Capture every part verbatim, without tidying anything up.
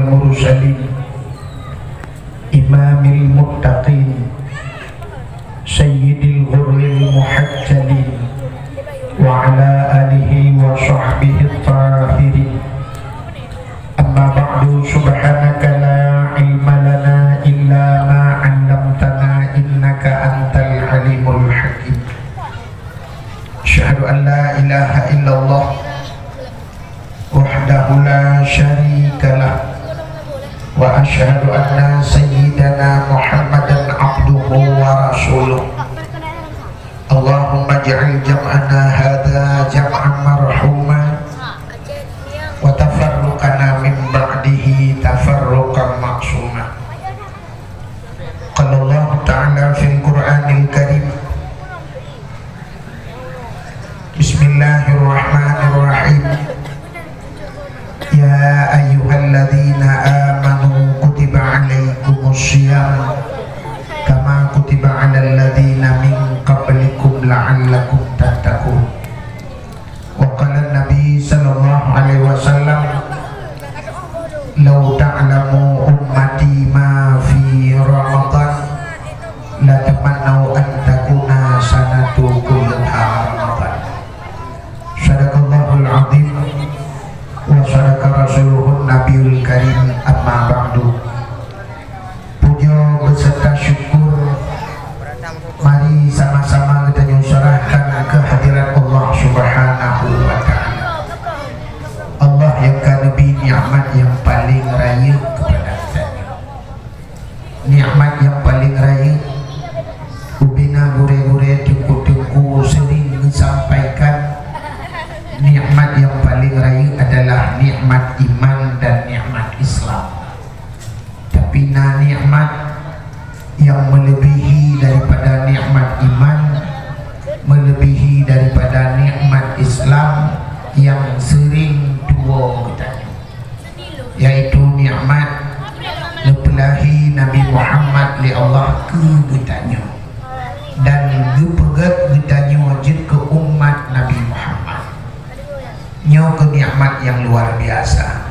المرسلين إمام المتقين سيد الغر المحجلين وعلى آله وصحبه الطاهرين. أما بعد، سبحانك لا علم لنا إلا ما علمتنا إنك أنت العليم الحكيم. أشهد أن لا إله إلا الله وحده لا شريك له، وأشهد أن سيدنا محمدا عبده ورسوله. اللهم اجعل جمعنا هذا جمعا مرحوما، وتفرقنا من بعده تفرقا معصوما. قال الله تعالى في القرآن الكريم، بسم الله الرحمن الرحيم. يا أيها الذين آمنوا كتب عليكم الصيام كما كتب على الذين من قبلكم لعلكم تتقون. وقال النبي صلى الله عليه وسلم، لو تعلم أمتي ما في رمضان لتمنوا أن تكون سنة كلها رمضان. صدق الله العظيم وصدق رسوله النبي الكريم. أما بعد. Pujoe beserta syukur mari sama-sama geutanyoe serahkan keu hadirat Allah Subhanahu wa Ta'ala. Allah nyang ka neubri nikmat nyang paleng rayeuk keupada geutanyoe. Nikmat nyang paleng rayeuk, ubena gurée-gurée, teungku-teungku sering geusampaikan, nikmat nyang paleng rayeuk adalah nikmat iman dan nikmat Islam. Tapi na nikmat nyang meuleubèhi daripada nikmat iman, meuleubèhi daripada nikmat Islam nyang sering tuwoe geutanyoe, yaitu nikmat neupeulahé Nabi Muhammad lé Allah keu geutanyoe dan geupeugét geutanyoe jeuet keu umat Nabi Muhammad. Nyoe keuh nikmat nyang luar biasa.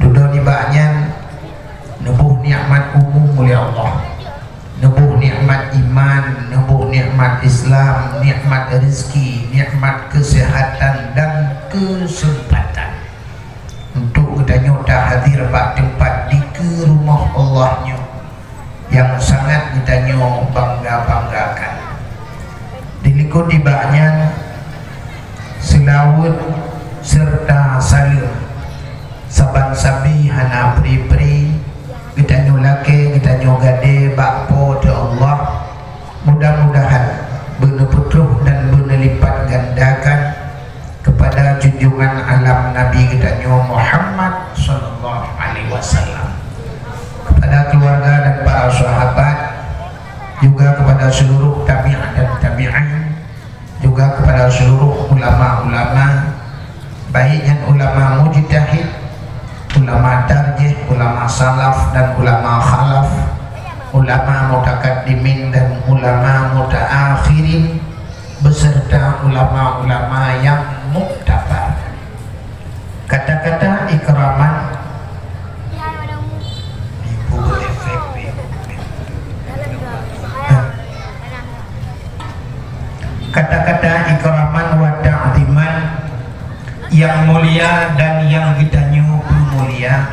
Dudoe nibak nyan, neuboh nikmat umum lé Allah, neuboh nikmat iman, neuboh nikmat Islam, nikmat rezeki, nikmat keuseuhatan dan keuseumpatan untuk geutanyoe tahadir bak teumpat dikeue rumoh Allah nyoe nyang sangat geutanyoe bangga-banggakan. Dilikot nibak nyan, seulaweuet seureuta saleuem saban sabe hana pri-pri geutanyoe lakée geutanyoe gadée bak Po teu Allah. Mudah-mudahan beuneupeutroh dan beuneulipatgandakan keupada junjungan alam Nabi geutanyoe Muhammad sallallahu alaihi wasallam, keupada keuluwarga dan para sahabat, juga keupada seuluruh tabi'in dan tabi'in, juga keupada seuluruh ulama-ulama, baik nyan ulama mujtahid, ulama tarjih, ulama salaf dan ulama khalaf, ulama mutakaddimin dan ulama mutaakhirin, beserta ulama-ulama nyang muktabar. Kata-kata ikraman, ibu efek, kata-kata ikraman wa ta'ziman yang mulia dan yang geutanyoe peumulia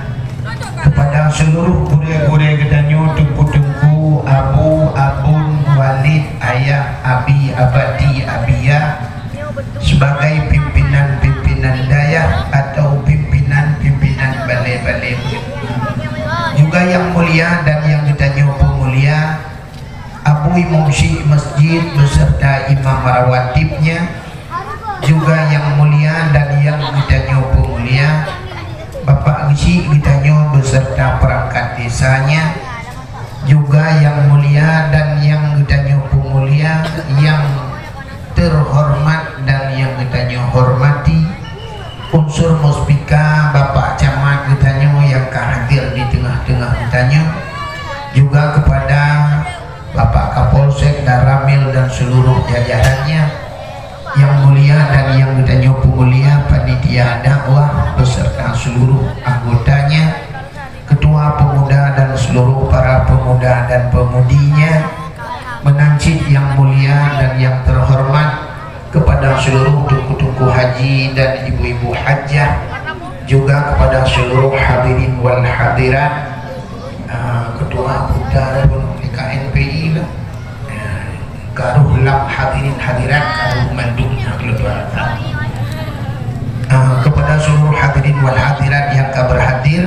kepada seluruh gurée-gurée geutanyoe, teungku-teungku, abu, abon, walid, ayah, abi, abati, abiyah, sebagai pimpinan-pimpinan dayah atau pimpinan-pimpinan balé-balé. Juga yang mulia dan yang geutanyoe peumulia, Abu Imum Syik Masjid beserta imam rawatibnya, juga yang mulia dan yang geutanyoe peumulia, Bapak Geuchik geutanyoe beserta perangkat desanya, juga yang mulia dan yang geutanyoe peumulia, yang terhormat dan yang geutanyoe hormati, unsur muspika Bapak Camat geutanyoe nyang ka hadir di teungoh-teungoh geutanyoe, juga kepada Bapak Kapolsek dan Ramil dan seluruh jajarannya, yang mulia dan yang geutanyoe peumulia panitia dakwah beserta seluruh anggotanya, dan ibu-ibu hajah, juga kepada seluruh hadirin wal hadirat, ah, ketua putar pun di K N P I lah. Ah, karuh lam hadirin hadirat, karuh mandum nak keluar. Ah, kepada seluruh hadirin wal hadirat yang ka berhadir,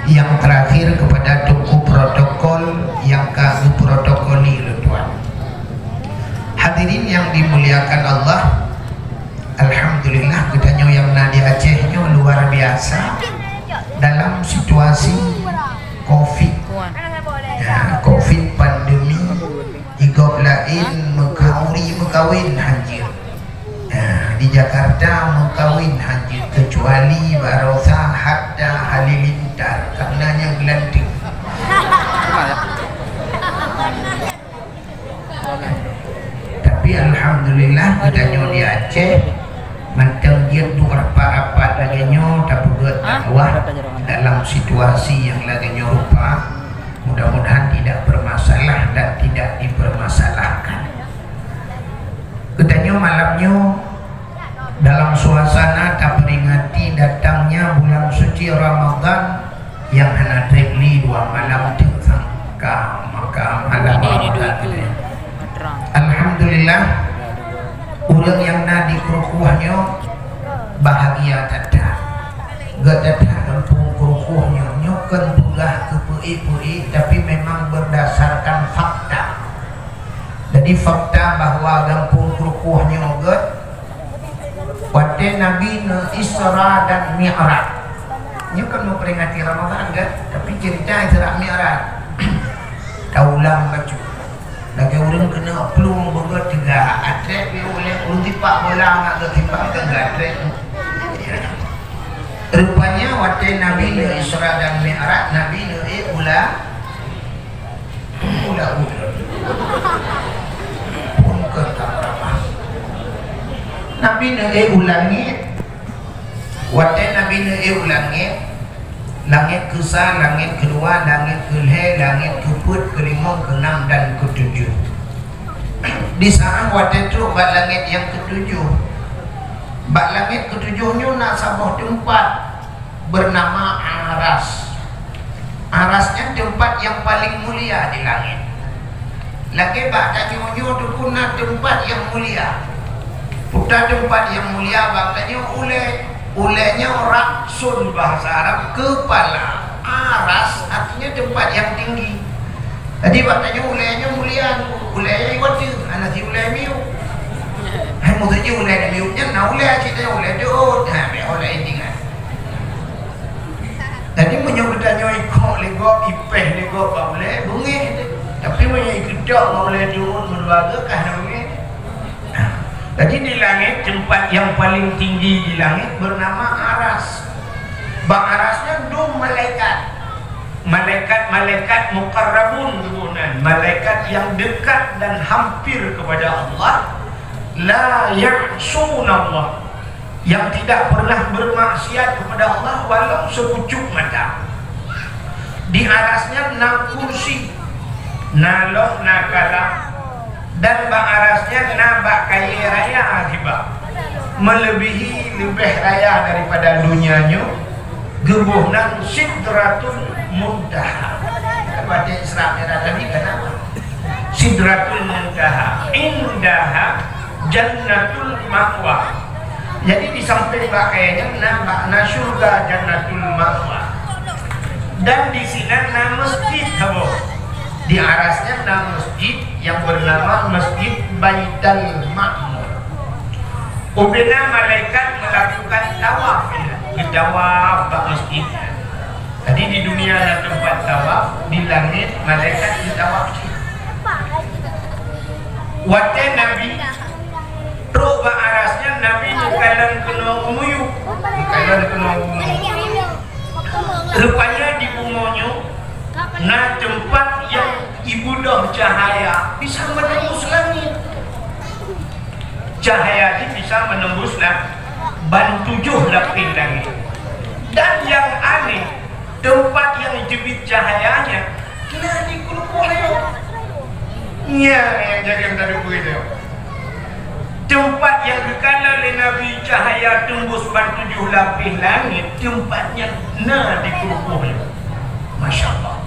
yang terakhir kepada tungku protokol yang ka geuprotokoli lé tuan. Hadirin yang dimuliakan Allah, alhamdulillah, geutanyoe nyang na di Aceh nyoe luar biasa dalam situasi covid. Ya, covid pandemi, igob laén meukauri meukawen hanjeuet. Ya, di Jakarta meukawen hanjeuet, kecuali barosa hatta halilintar, karena nyang geulanteuk. Tapi alhamdulillah, geutanyoe di Aceh mantong jeuet duek rapat-rapat lagèe nyoe, tapeugöt dakwah dalam situasi nyang lagèe nyoe rupa. Mudah-mudahan tidak bermasalah dan tidak dipermasalahkan. Geutanyoe malam nyoe dalam suasana taperingati datangnya bulan suci Ramadan nyang hana trép lé dua malam teuk sang ka, maka malam Ramadan nyoe. Alhamdulillah, ureueng nyang na di Krukoh nyoe bahagia that-that. Gata that gampông Krukoh nyoe, nyoe kon peugah keu peuék-peuék, tapi memang berdasarkan fakta. Jadi fakta bahwa gampông Krukoh nyoe gèt, watèe Nabi neu Isra dan Mi'raj. Nyoe kan meuperingati Ramadan kan, tapi cerita Isra Mi'raj. Taulang bacut. Lagèe ureueng keuneuk plueng beugöt teuga, atrek pih ulèe ureueng tipak bola ngat geutimpa teuga atrek. Rupanya watèe Nabi neu Isra dan Mi'raj, Nabi neu ék u la-, u la-, u la-, pun keu tamah. Nabi neu ék u langèt. Watèe Nabi neu ék u langèt, langèt keusa, langèt keudua, langèt keulhèe, langèt keupeuet, keulimong, keunam dan keutujoh. Di saat watèe trok bak langèt nyang keutujoh, bak langèt keutujoh nyoe na saboh teumpat beunama Aras. Aras nyan teumpat nyang paleng mulia di langèt. Lagèe bak tanyoe nyoe teupeu na teumpat nyang mulia. Peue teumpat nyang mulia bak tanyoe? Ulèe. Ulèe nyoe ra'sun bahasa Arab, keupala. Aras artinya teumpat nyang tinggi. Jadi bak tanyoe ulèe nyoe mulia, ulèe nyoe iwat tu, hana si ulèe miyueb. Hai meutuju ulèe miyueb nyan na ulèe cit, ulèe deuot, ha, bèk ulèe intingan. Jadi meunyoe geutanyoe ikok lé gob, ipèh lé gob bak ulèe, beungèh teuh. Tapi meunyoe ikeudok bak ulèe deuot meudua geuh, ka hana beungèh. Jadi di langèt, teumpat nyang paleng tinggi di langèt beunama Aras. Bak Aras nyan dum malaikat. Malaikat-malaikat muqarrabun geuboh nan, malaikat nyang dekat dan hampir kepada Allah. La ya'sunallah. Yang tidak pernah bermaksiat kepada Allah walau seucucuk mata. Di Aras nyan na kursi, na lok, na kalam, dan bak Aras nyan na bak kayèe raya hibak, melebihi, leubeh raya daripada dunia nyoe, geuboh nan Sidratul Muntaha. Kan watèe Isra Mi'raj tadi kan apa? Sidratul Muntaha, indaha Jannatul Ma'wa. Jadi di samping bak kayèe nyan na bak, na syurga Jannatul Ma'wa. Dan di sinan na masjid saboh. Di Aras nyan na masjid yang bernama Masjid Baitul Ma'mur. Ubena malaikat melakukan tawaf, ya, geutawaf bak masjid. Jadi di dunia na teumpat tawaf, di langèt malaikat geutawaf cit. Watèe Nabi trok bak Aras nyan, Nabi neukalon keunoe u miyueb, neukalon keunoe u bumoe. Rupanya di bumoe nyoe na teumpat nyang ibeudôh cahaya bisa menembus langit. Cahaya jih bisa menembus la-, ban tujoh lapéh langèt. Dan nyang aneh, teumpat nyang jiteubiet cahaya nyan na di Krukoh nyoe. Nyan nyang jaga teupeue nyoe. Teumpat nyang geukalon lé Nabi cahya teumbus ban tujoh lapéh langét, teumpat nyan na di keurukoh nyoe. Masya Allah.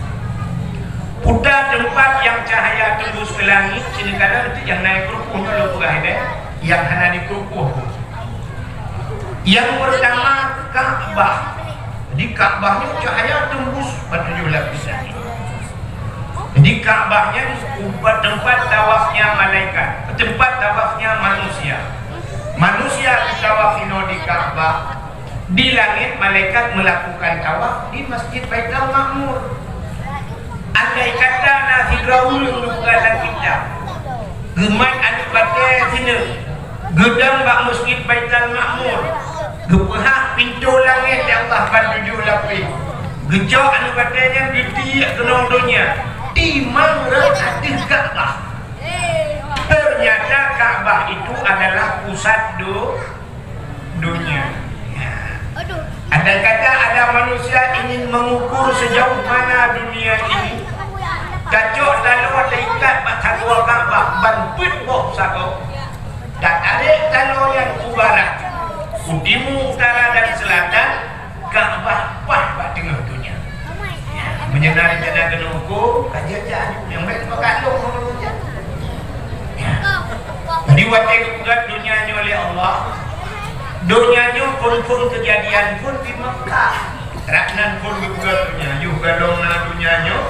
Puta teumpat nyang cahya teumbus keu langét, sini kalon nyang na di keurukoh nyoe lôn peugah ilèe, nyang hana di keurukoh. Nyang peurtama Ka'bah. Di Ka'bah nyoe cahya teumbus ban tujoh lapéh langét. Di Ka'bah nyan teumpat, teumpat tawafnya malaikat, teumpat tawafnya manusia. Manusia geutawaf inoe di Ka'bah, di langét malaikat melakukan tawaf di Masjid Baitul Ma'mur. Andai kata na sidroe ureueng geupeugah lam kitab, geumat aneuk batèe sineuk, geudong bak Masjid Baitul Ma'mur, geupeuhah pintoe langét lé Allah ban tujoh lapéh, geucok aneuk batèe nyan geutiek keunong donya, timang rot ateueh Ka'bah. Ternyata Ka'bah itu adalah pusat do-, dunia. Ya. Andai kata ada manusia ingin mengukur sejauh mana dunia ini, tacok taloe taikat bak sagoe Ka'bah ban peuet boh sagoe. Tatarek taloe nyan u barat, u timu, utara dan selatan, Ka'bah paih bak teungoh dunia. Ya, meunyoe na rencana keuneuk ukur, ka jeuet jak aju. Nyang bèk teupakat lôn ngon ureueng nyan. Ya. Jadi watèe geupeugöt donya nyoe lé Allah, donya nyoe phôn-phôn keujadian phôn di Meukah. Rab nan phôn geupeugöt donya, yoh galom na donya nyoe,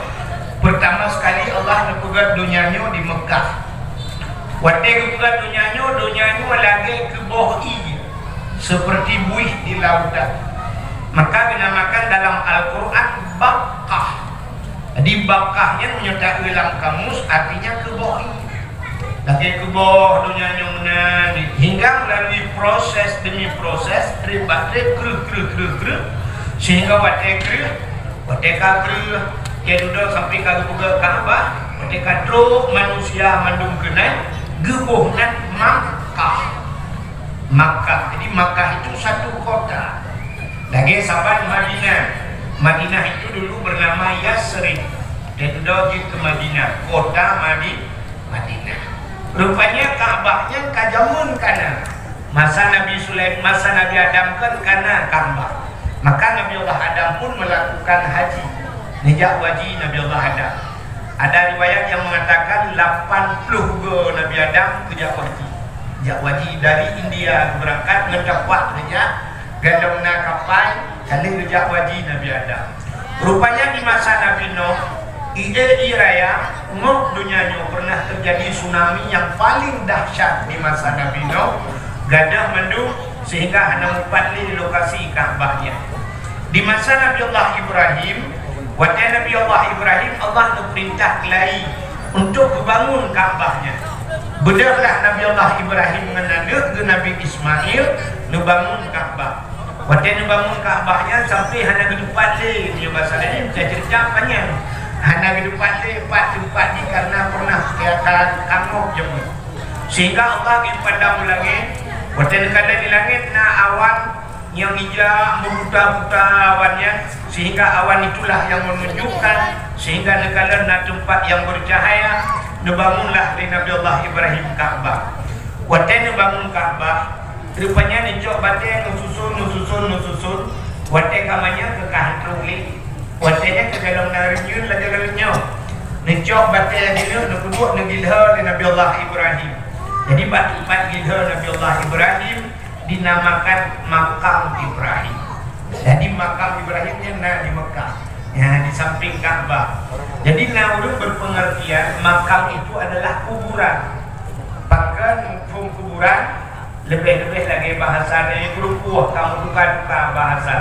peurtama sekali Allah neupeugöt donya nyoe di Meukah. Watèe geupeugöt donya nyoe, donya nyoe lagèe keu boh ié, seperti buih di lautan. Maka geunamakan dalam Al-Quran Baqqah. Jadi Baqqah nyan meunyoe taeu lam kamus, artinya keu boh ié. Lagèe keu boh donya nyoe meunan, hingga melalui proses demi proses, trép bak trép, kreueh, kreueh, kreueh, kreueh, sehingga watèe kreueh, watèe ka kreueh, watèe dudoe sampai ka geupeugöt Ka'bah, watèe ka trok manusia mandum keunan, geuboh nan Makkah. Makkah. Jadi Makkah itu satu kota. Lagèe saban Madinah. Madinah itu dulu bernama Yasrib. Watèe dudoe jeuet keu Madinah, kota Madi-, Madinah. Rupanya Ka'bah nyan ka jameun ka na. Masa Nabi Sulaim-, masa Nabi Adam kan ka na Ka'bah. Maka Nabi Allah Adam pun melakukan haji. Neujak u haji Nabi Allah Adam. Ada riwayat yang mengatakan lapan ploh goe Nabi Adam geujak u haji. Jak u haji dari India geubeurangkat ngon kapal, geujak galom na kapai, ka lheueh geujak u haji Nabi Adam. Rupanya di masa Nabi Nuh, ié-ié raya, ngok donya nyoe pernah terjadi tsunami yang paling dahsyat di masa Nabi Nuh, gadôh mandum sehingga hana meupat lé lokasi Ka'bah nyan. Di masa Nabi Allah Ibrahim, watèe Nabi Allah Ibrahim, Allah neupeurintah keu lhèe untuk geubangun Ka'bah nyan. Beudôhlah Nabi Allah Ibrahim ngon aneuk geuh Nabi Ismail neubangun Ka'bah. Watèe neubangun Ka'bah nyan sampai hana geutupat lé, meunyoe basa laén, cerita panyang. Hana geutupat lé pat teumpat jih karena pernah ka-, ka-, kangok jameun. Sehingga Allah geupandang u langèt, watèe neukalon di langèt na awan nyang ija meubuta-buta awan nyan, sehingga awan itulah yang menunjukkan, sehingga neukalon na teumpat yang bercahaya, neubangunlah lé Nabi Allah Ibrahim Ka'bah. Watèe neubangun Ka'bah, rupanya neucok batèe neususun, neususun, neususun, watèe ka manyang keu ka hantom lé. Watèe nyan keu galom na reunyeun lagèe-lagèe nyoe. Neucok batèe jinoe neupeuduek neugilhô lé Nabi Allah Ibrahim. Jadi bak teumpat gilhô Nabi Allah Ibrahim, dinamakan Makam Ibrahim. Jadi, Makam Ibrahim nyan na di Mekah, ya, di samping Ka'bah. Jadi, na ureueng berpengertian makam itu adalah kuburan. Pakon muphom kuburan, leubeh-leubeh lagèe bahasa dari Geurumpok, kamoe tuka-tuka bahasa.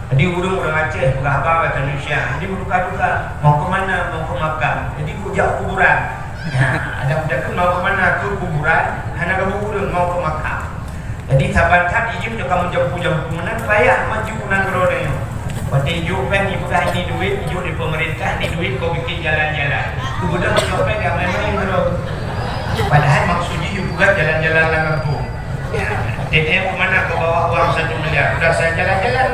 Jadi, ureueng, ureueng Aceh peugah haba bahasa Indonesia. Jadi, meutuka-tuka, mau ke mana, mau ke makam. Jadi, kujak kuburan. Ya, ada meutakheun mau ke mana, ke kuburan, hana kamoe ureueng mau ke makam. Jadi, saban that ijeuet ka meujampu-jampu meunan, payah maju u nanggroe tanyoe. Watèe ijok péng, ipeugah ini duit, ijok di pemerintah, ini duit keu bikin jalan-jalan. Geubeudôh ijok péng, ka main-main droe. Padahai maksud jih ipeugah jalan-jalan lam gampông. Teuntèe keu mana keu bawa uang satu miliar? Udah saya jalan-jalan.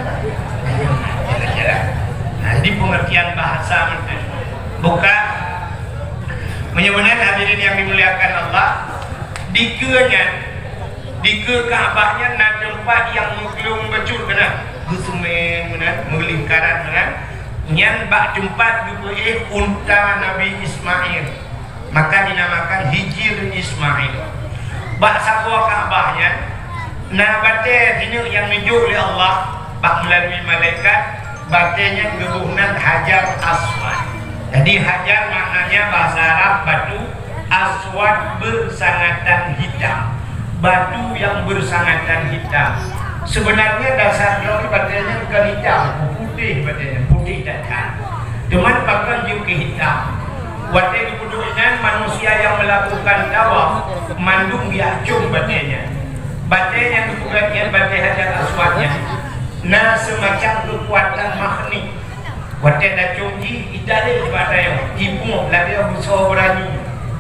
Jalan-jalan. Nah, jadi pengertian bahasa meunan. Bukan. Meunyoe meunan, hadirin yang dimuliakan Allah, dikeue nyan Dikeue Ka'bah nyan na teumpat nyang meuglong bacut meunan, geuseumeng meunan, meulingkaran meunan. Nyan bak teumpat geupeuéh unta Nabi Ismail. Maka dinamakan Hijir Ismail. Bak sagoe Ka'bah nyan na batée sineuk nyang neujok lé Allah bak meulalui malaikat. Batée nyan geuboh nan Hajar Aswad. Jadi Hajar maknanya bahasa Arab batu, Aswad bersangatan hitam. Batu yang bersangatan hitam. Sebenarnya dasar droe batée nyan bukan hitam, putih batée nyan, putih that-that. Cuman pakon jeuet keu hitam. Watée geupeuduek inan, manusia nyang meulakukan tawaf mandum geuyacöm batée nyan. Batée nyang geupeugah nyan batée Hajar Aswad nyan na seumacam keukuatan magnet. Watée tacöm jih, itarek bak tanyoe, ipuek lagée beusoe beurani.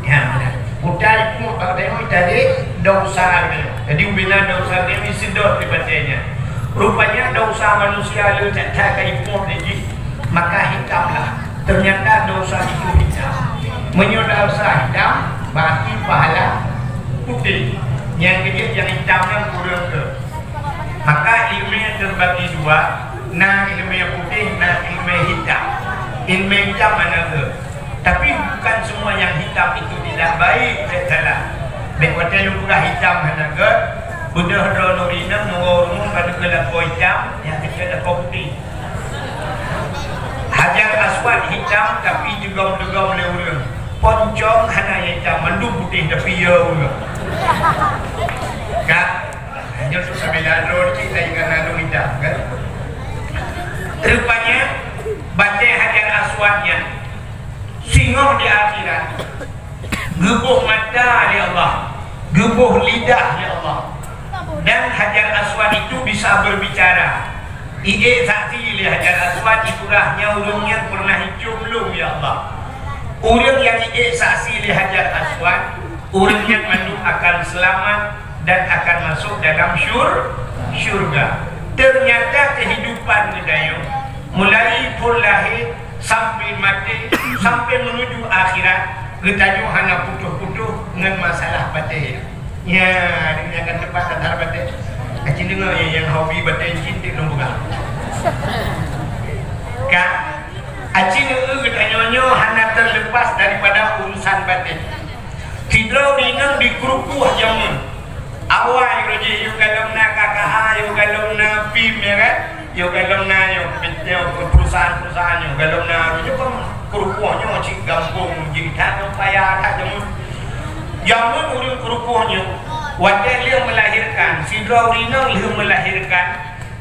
Nyan, utai ipuek bak tanyoe, itarek, dong sa tanyoe. Jadi ubena dong sa tanyoe iseudot di batée nyan. Rupanya dong sa manusia le that-that ka ipuek lé jih, maka hitamlah. Ternyata dong sa itu hitam. Meunyoe dong sa hitam, berarti pahala putih. Nyang keujeuet nyang hitam nyan kureueng keu. Maka ileumé teubagi dua, na ileumé putih, na ileumé hitam. Ileumé hitam hana gét. Tapi bukan semua yang hitam itu tidak baik, tidak salah. Bék watée lôn peugah hitam hana gét, beudôh droeneuh inong nurô rumoh ka neugeulakoe hitam, nyang keucok lakoe putih. Hajar Aswad hitam tapi digom-digom lé ureuëng. Poncong hana nyang hitam, mandum putih tapi ya ureuëng. Ka? Nyoe tu sabila droe cit laén ngon anu hitam, kan? Rupanya batée Hajar Aswad nyan singoh di akhirat geuboh mata lé Allah, geuboh lidah lé Allah. Dan Hajar Aswad itu bisa berbicara. Iék saksi lé Hajar Aswad, ipeugah nyoe ureuëng nyang pernah icöm lôn, ya Allah. Ureuëng nyang iék saksi lé Hajar Aswad, ureuëng nyan mandum akan selamat dan akan masuk dalam syur-, syurga. Ternyata kehidupan geutanyoe, mulai phon lahé sampai maté, sampai menuju akhirat, geutanyoe hana putôh-putôh ngon masalah batée. Nya, nyan kan teumpat that-that batée. Aci deungoe nyang hobi batée cit lôn peugah. Ka, aci neueu geutanyoe nyoe hana terlepas daripada urusan batée. Sidroe ureuëng inong di Krupuh jameun. Awai roh jih, yôh galom na K K A, yôh galom na pim, ya kan? Yôh galom na nyoe, nyoe perusahaan-perusahaan nyoe, galom na roh jih pun Krupuh nyoe cit gampông jih that, nyoe paya that jameun. Jameun ureuëng Krupuh nyoe, watée lheueh melahirkan, sidroe ureuëng inong lheueh melahirkan,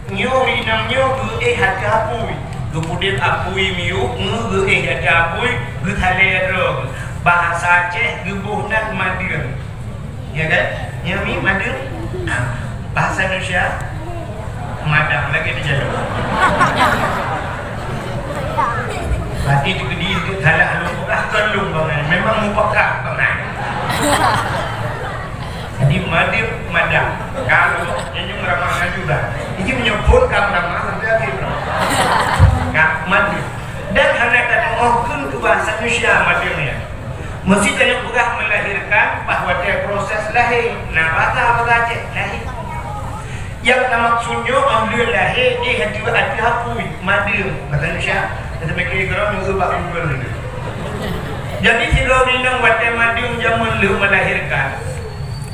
nyoe ureuëng inong nyoe geuéh ateueh apui. Geupeudeueng apui miyueb, ngon geuéh ateueh apui, geusalée droe. Bahasa Aceh geuboh nan madeueng. Ya kan? Nyoe mi madeueng. Ah, bahasa Indonesia madang lagée di jalan. Berarti itu di itu salah lu peugah, kon lôn bangai. Memang mupakat bangai. Jadi madeueng madang. Kalau nyanyi ramah maju dah. Ini menyebut kamu ramah sampai akhir. Kak madeueng. Dan hana tadeueng keu bahasa Indonesia madeueng nyan. Meusti tanyoe peugah melahirkan, bah watée proses lahé, na bahasa-bahasa Aceh lahé. Nyang na maksud nyoe, óh lheueh lahé, éh ateueh, ateueh apui, madeueng. Bahasa Indonesia, kita mikir geura nyoe bak Google ni. Jadi, sidroe inong watée madeueng jameun lheueh melahirkan.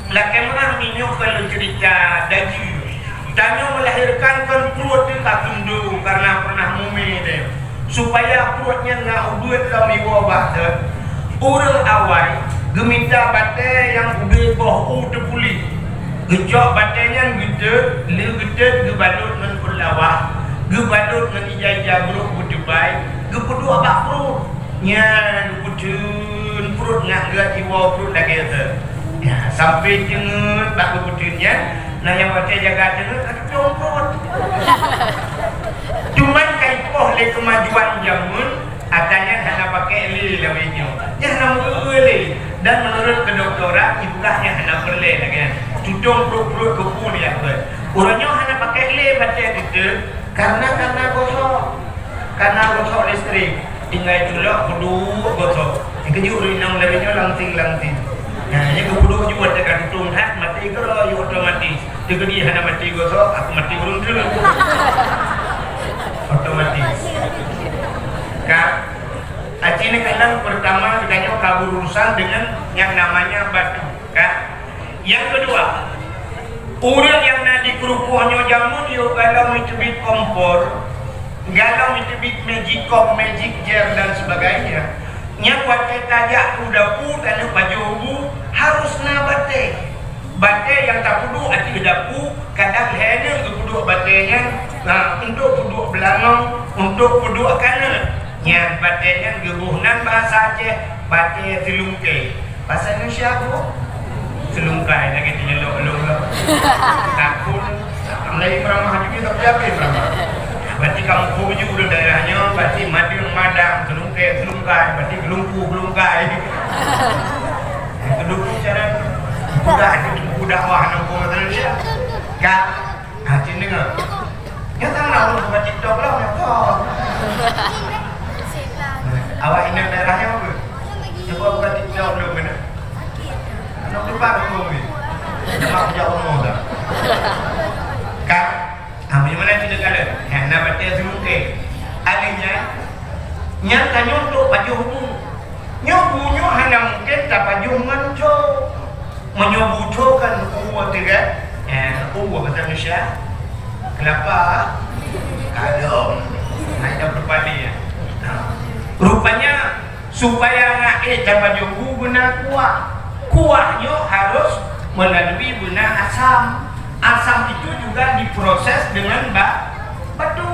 Lakée meu'ah meunyoe keu lôn cerita daji. Tanyoe melahirkan kon pruet teuh ka tundong karena pernah mumé deh. Supaya pruet nyan na ubeuet lom iwoe bak thon. Ureuëng awai geumita batée nyang ubé boh u teupuléh. Geucok batée nyan geutet, lheueh geutet geubalot ngon peulawah, geubalot ngon ija-ija brok beuteubai, geupeuduek bak pruet. Nyan geupeutreun pruet ngon geuiwoe pruet lagée thon. Ya, sampai teungeut bak geupeutreun nyan, na nyang watée jaga teungeut ka tutong pruet. Cuman ka ipoh lé keumajuan jameun, ata nyan hana pakai lé lawét nyoe. Nyan hana meukeue lé. Dan meunurot kedoktoran, ipeugah nyan hana peureulée lagée nyan. Tutong pruet-pruet keupeue nyan peuet. Uroe nyoe hana pakai lé batée teuteuk, karena, karena gosok. Karena gosok listrik. Tinggai tulok, peuduek gosok. Nyang keujeuet ureuëng inong lagée nyoe langsing-langsing. Nah, nyang geupeuduek ju watée ka tutong that, maté Keudroe yue otomatis. Teukeudi hana maté gosok, aku maté ureueng treuk. Otomatis. Ka, aci neukalon pertama geutanyoe ka berurusan dengan yang namanya batu. Ka. Yang kedua, ureueng nyang na di keureupoh nyoe jameun yôh galom jiteubiet kompor, galom jiteubiet magicom, magic jar dan sebagainya. Nyan watèe tajak u dapu taneuk pajoh bu harus na batèe. Batèe nyang tapeuduek ateueh dapu, kadang lhèe neuk geupeuduek batèe nyan, na, untuk peuduek beulangong, untuk peuduek kanot. Nyan batèe nyan geuboh nan bahasa Aceh, batèe seulungkèe. Bahasa Indonesia apa? Seulungkai, lagèe teunyelok lôn lah. Takut. Mulai meramah juga, tapi apa yang meramah? Berarti kamu khujuk udah daerahnya, berarti madang, madang, seulungkèe, seulungkai, berarti gelungku, gelungkai. Kedua cara budak, budak wah, nampak Indonesia. Kak, ah, cik dengar. Nyan kan na ureueng buka TikTok lah, nyan kok. Awak inong daerah nyan apa? Nyan buka TikTok dulu kena. Aneuk tu baru tu ni. Mak jak umur dah. Kak, ah, bagaimana kita kala? Hana baca semuka. Alih nyan, nyan tanyoe untuk pajoh bu. Nyoe bu nyoe hana mungken tapajoh ngon co. Meunyoe bu co kan uwa teuga, eh, uwa bahasa Indonesia, kelapa, kalom. Nah, itu rupanya. Nah, rupanya supaya aneuk éh tapajoh bu beuna kuah. Kuah nyoe harus melalui beuna asam. Asam itu juga diproses dengan ba-, batu,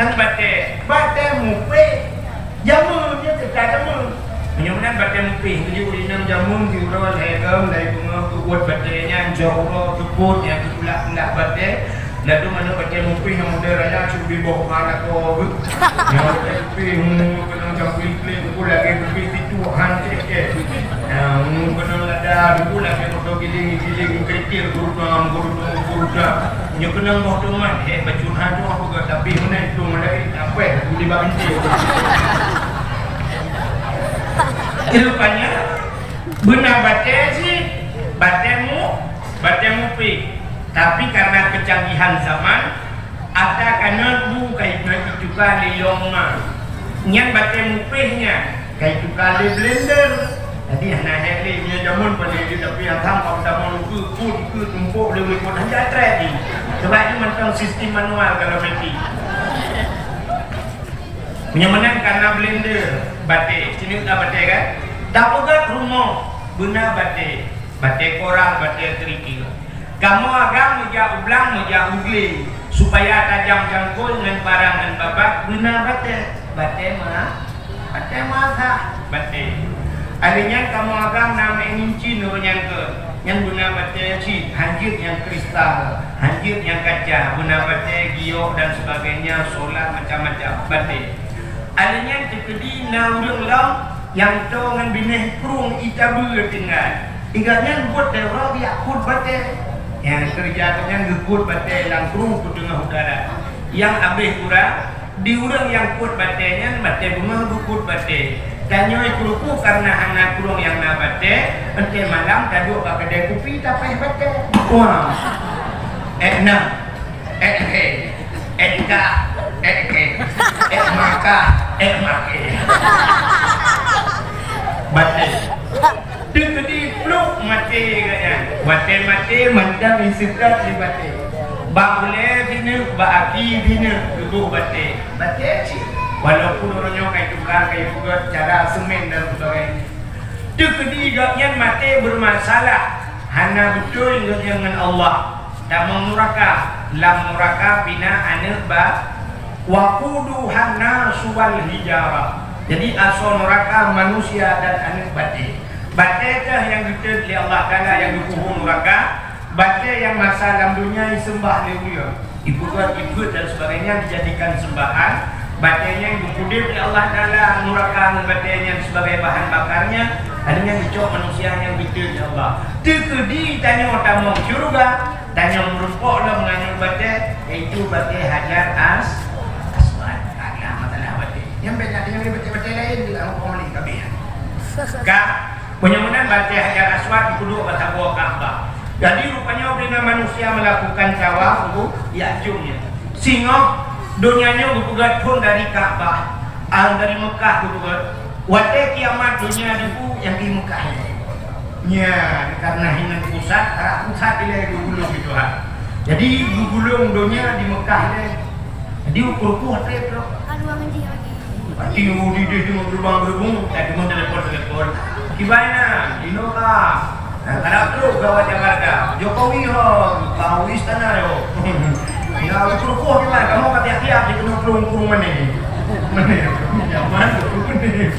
ngon batèe. Batèe mupèh. Jameun, nyan teuka jameun. Meunyoe meunan batèe mupèh, tujoh inong jameun siuroe lhèe gam, lhèe beungoh, geubuet batèe nyan, jok uroe, teupot, nyan geutulak-tulak batèe. Laju manok batèe mupèh nyang model raya, cubi boh hana ko geuh. Nyang batèe mupèh, hmm, keunong cangkui klik, geubuet lagèe mupèh situ, han cek-cek. Nah, hmm, keunong lada, geubuet lagèe moto giling-giling, kerikil, gurudam, gurudam, gurudam. Nyoe keunong boh tomat, eh, bacut han tu apa geuh, tapi meunan itu mulai, apa, geuh di bak binti. Rupanya, beuna batèe cit, batèe mu-, batèe mupèh. Tapi karena kecanggihan zaman, ata kanot bu ka ituka lé yong ma. Nyan batèe mupèh nyan, ka ituka lé blender. Jadi, hana hék lé, nyoe jameun pandai jeuet, tapi hantam ka meutamong keu, pun keu tumpôk lé, lé pun hana trép jih. Sebab nyoe mantong sistem manual kalau meuti. Meunyoe meunan ka na blender, batèe, sinoe na batèe kan? Tapeugöt rumoh, beuna batèe. Batèe koral, batèe kerikil. Kamoe agam meujak u blang, meujak u glé, supaya tajam cangkôi ngon parang ngon babah, beuna batèe. Batèe ma-, batèe masak, batèe. Alèh nyan kamoe agam na meu'en incin ureueng nyang keu. Nyan beuna batèe cit, hanjeuet nyang kristal, hanjeuet nyang kaca, beuna batèe giok dan sebagainya, solar macam-macam batèe. Alèh nyan teukeudi na ureueng lom nyang toe ngon binéh krueng ita beue tinggai. Ingat nyan buet dara biak kut batèe. Nyang keureuja gobnyan geukut batèe lam krueng peuteungoh udara. Nyang abéh gura, di ureueng nyang kut batèe nyan batèe beungoh geukut batèe. Tanyoe krueng kareuna hana krueng nyang na batèe, enteuk malam taduek bak keudè kupi tapéh batèe. Wah. Eh, na. Eh, eh, eh, ka, eh, eh, eh, maka, eh, make. Batèe. Teukeudi pluek maté gobnyan. Watèe maté mantong iseutôt di batèe. Bak ulèe sineuk, bak aki sineuk, tuboh batèe. Batèe cit. Walaupun uroe nyoe ka ituka, ka ipeugöt cara semen dan sebagainya. Teukeudi gobnyan maté beumasalah, hana beutôi gobnyan ngon Allah. Tamong nuraka, lam nuraka pih na aneuk ba-, waquduhan nasu wal hijarah. Jadi asoe nuraka manusia dan aneuk batèe. Batèe teuh nyang geuteuet lé Allah Taala nyang geupuhong nuraka, batèe nyang masa lam donya iseumbah lé ureueng. Ipeugöt, ipeuet dan sebagainya dijadikan seumbahan. Batèe nyan geupeuudép lé Allah Taala nuraka ngon batèe nyan sibagai bahan bakarnya, lheuh nyan geucok manusia nyang geuteuet lé Allah. Teukeudi tanyoe tamong syeuruga, tanyoe meurumpok lom ngon batèe, yaitu batèe Hajar As-, Aswad. Ada masalah batèe. Nyang beda dengan batèe-batèe laén di dalam kaum ni kabeh. Ka, meunyoe meunan batèe Hajar Aswad geuduek bak saboh Ka'bah. Jadi, rupanya, bila manusia melakukan tawaf, bu, ya, ciumnya. Singoh, donya nyoe geupeugöt phon dari Ka'bah, ah, dari Mekah geupeugöt. Watèe kiamat donya dibu nyang di Mekah nyoe. Nya, karena hinan pusat, rot pusat ilèe geugulong di Tuhan. Jadi, geugulong donya di Mekah ilèe. Jadi, ukur-ukur trép lom. Aduh, anjing lagi. Pasti di deh teungoh geurubang-geurubung, eh, teungoh telepon-telepon. Kiban na, inoe ka. Nah, kadang trok gawat Jakarta. Jokowi ho, ka u istana yo. Ya, ukur-ukur kiban, kamoe ka tiap-tiap di keunoe kurung-kurung meneh. Meneh, nyaman, meneh.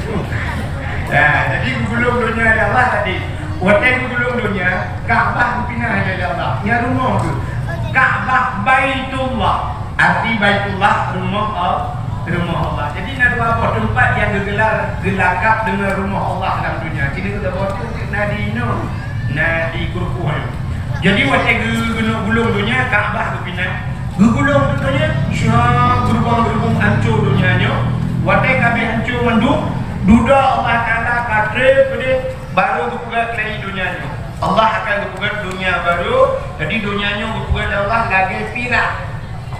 Nah, jadi geugulong donya lé Allah tadi. Watèe geugulong donya, Ka'bah geupinah lé Allah. Nya rumoh tu. Ka'bah Baitullah. Arti Baitullah, rumoh Al-, rumoh Allah. Jadi, na dua boh teumpat nyang geugelar, geulakab deungon rumoh Allah lam donya. Sinoe geutanyoe na di inoe, na di Kurkuh. Jadi, watèe geu-, geuneuk gulong donya, Ka'bah geupinah. Geugulong donya, syah, geurubong-geurubong, ancô donya nyoe. Watèe ka abéh ancô mandum, dudoe Allah Taala ka trép peudeh, barô geupeugöt lé donya nyoe. Allah akan geupeugöt donya barô. Jadi, donya nyoe geupeugöt lé Allah lagèe pirak.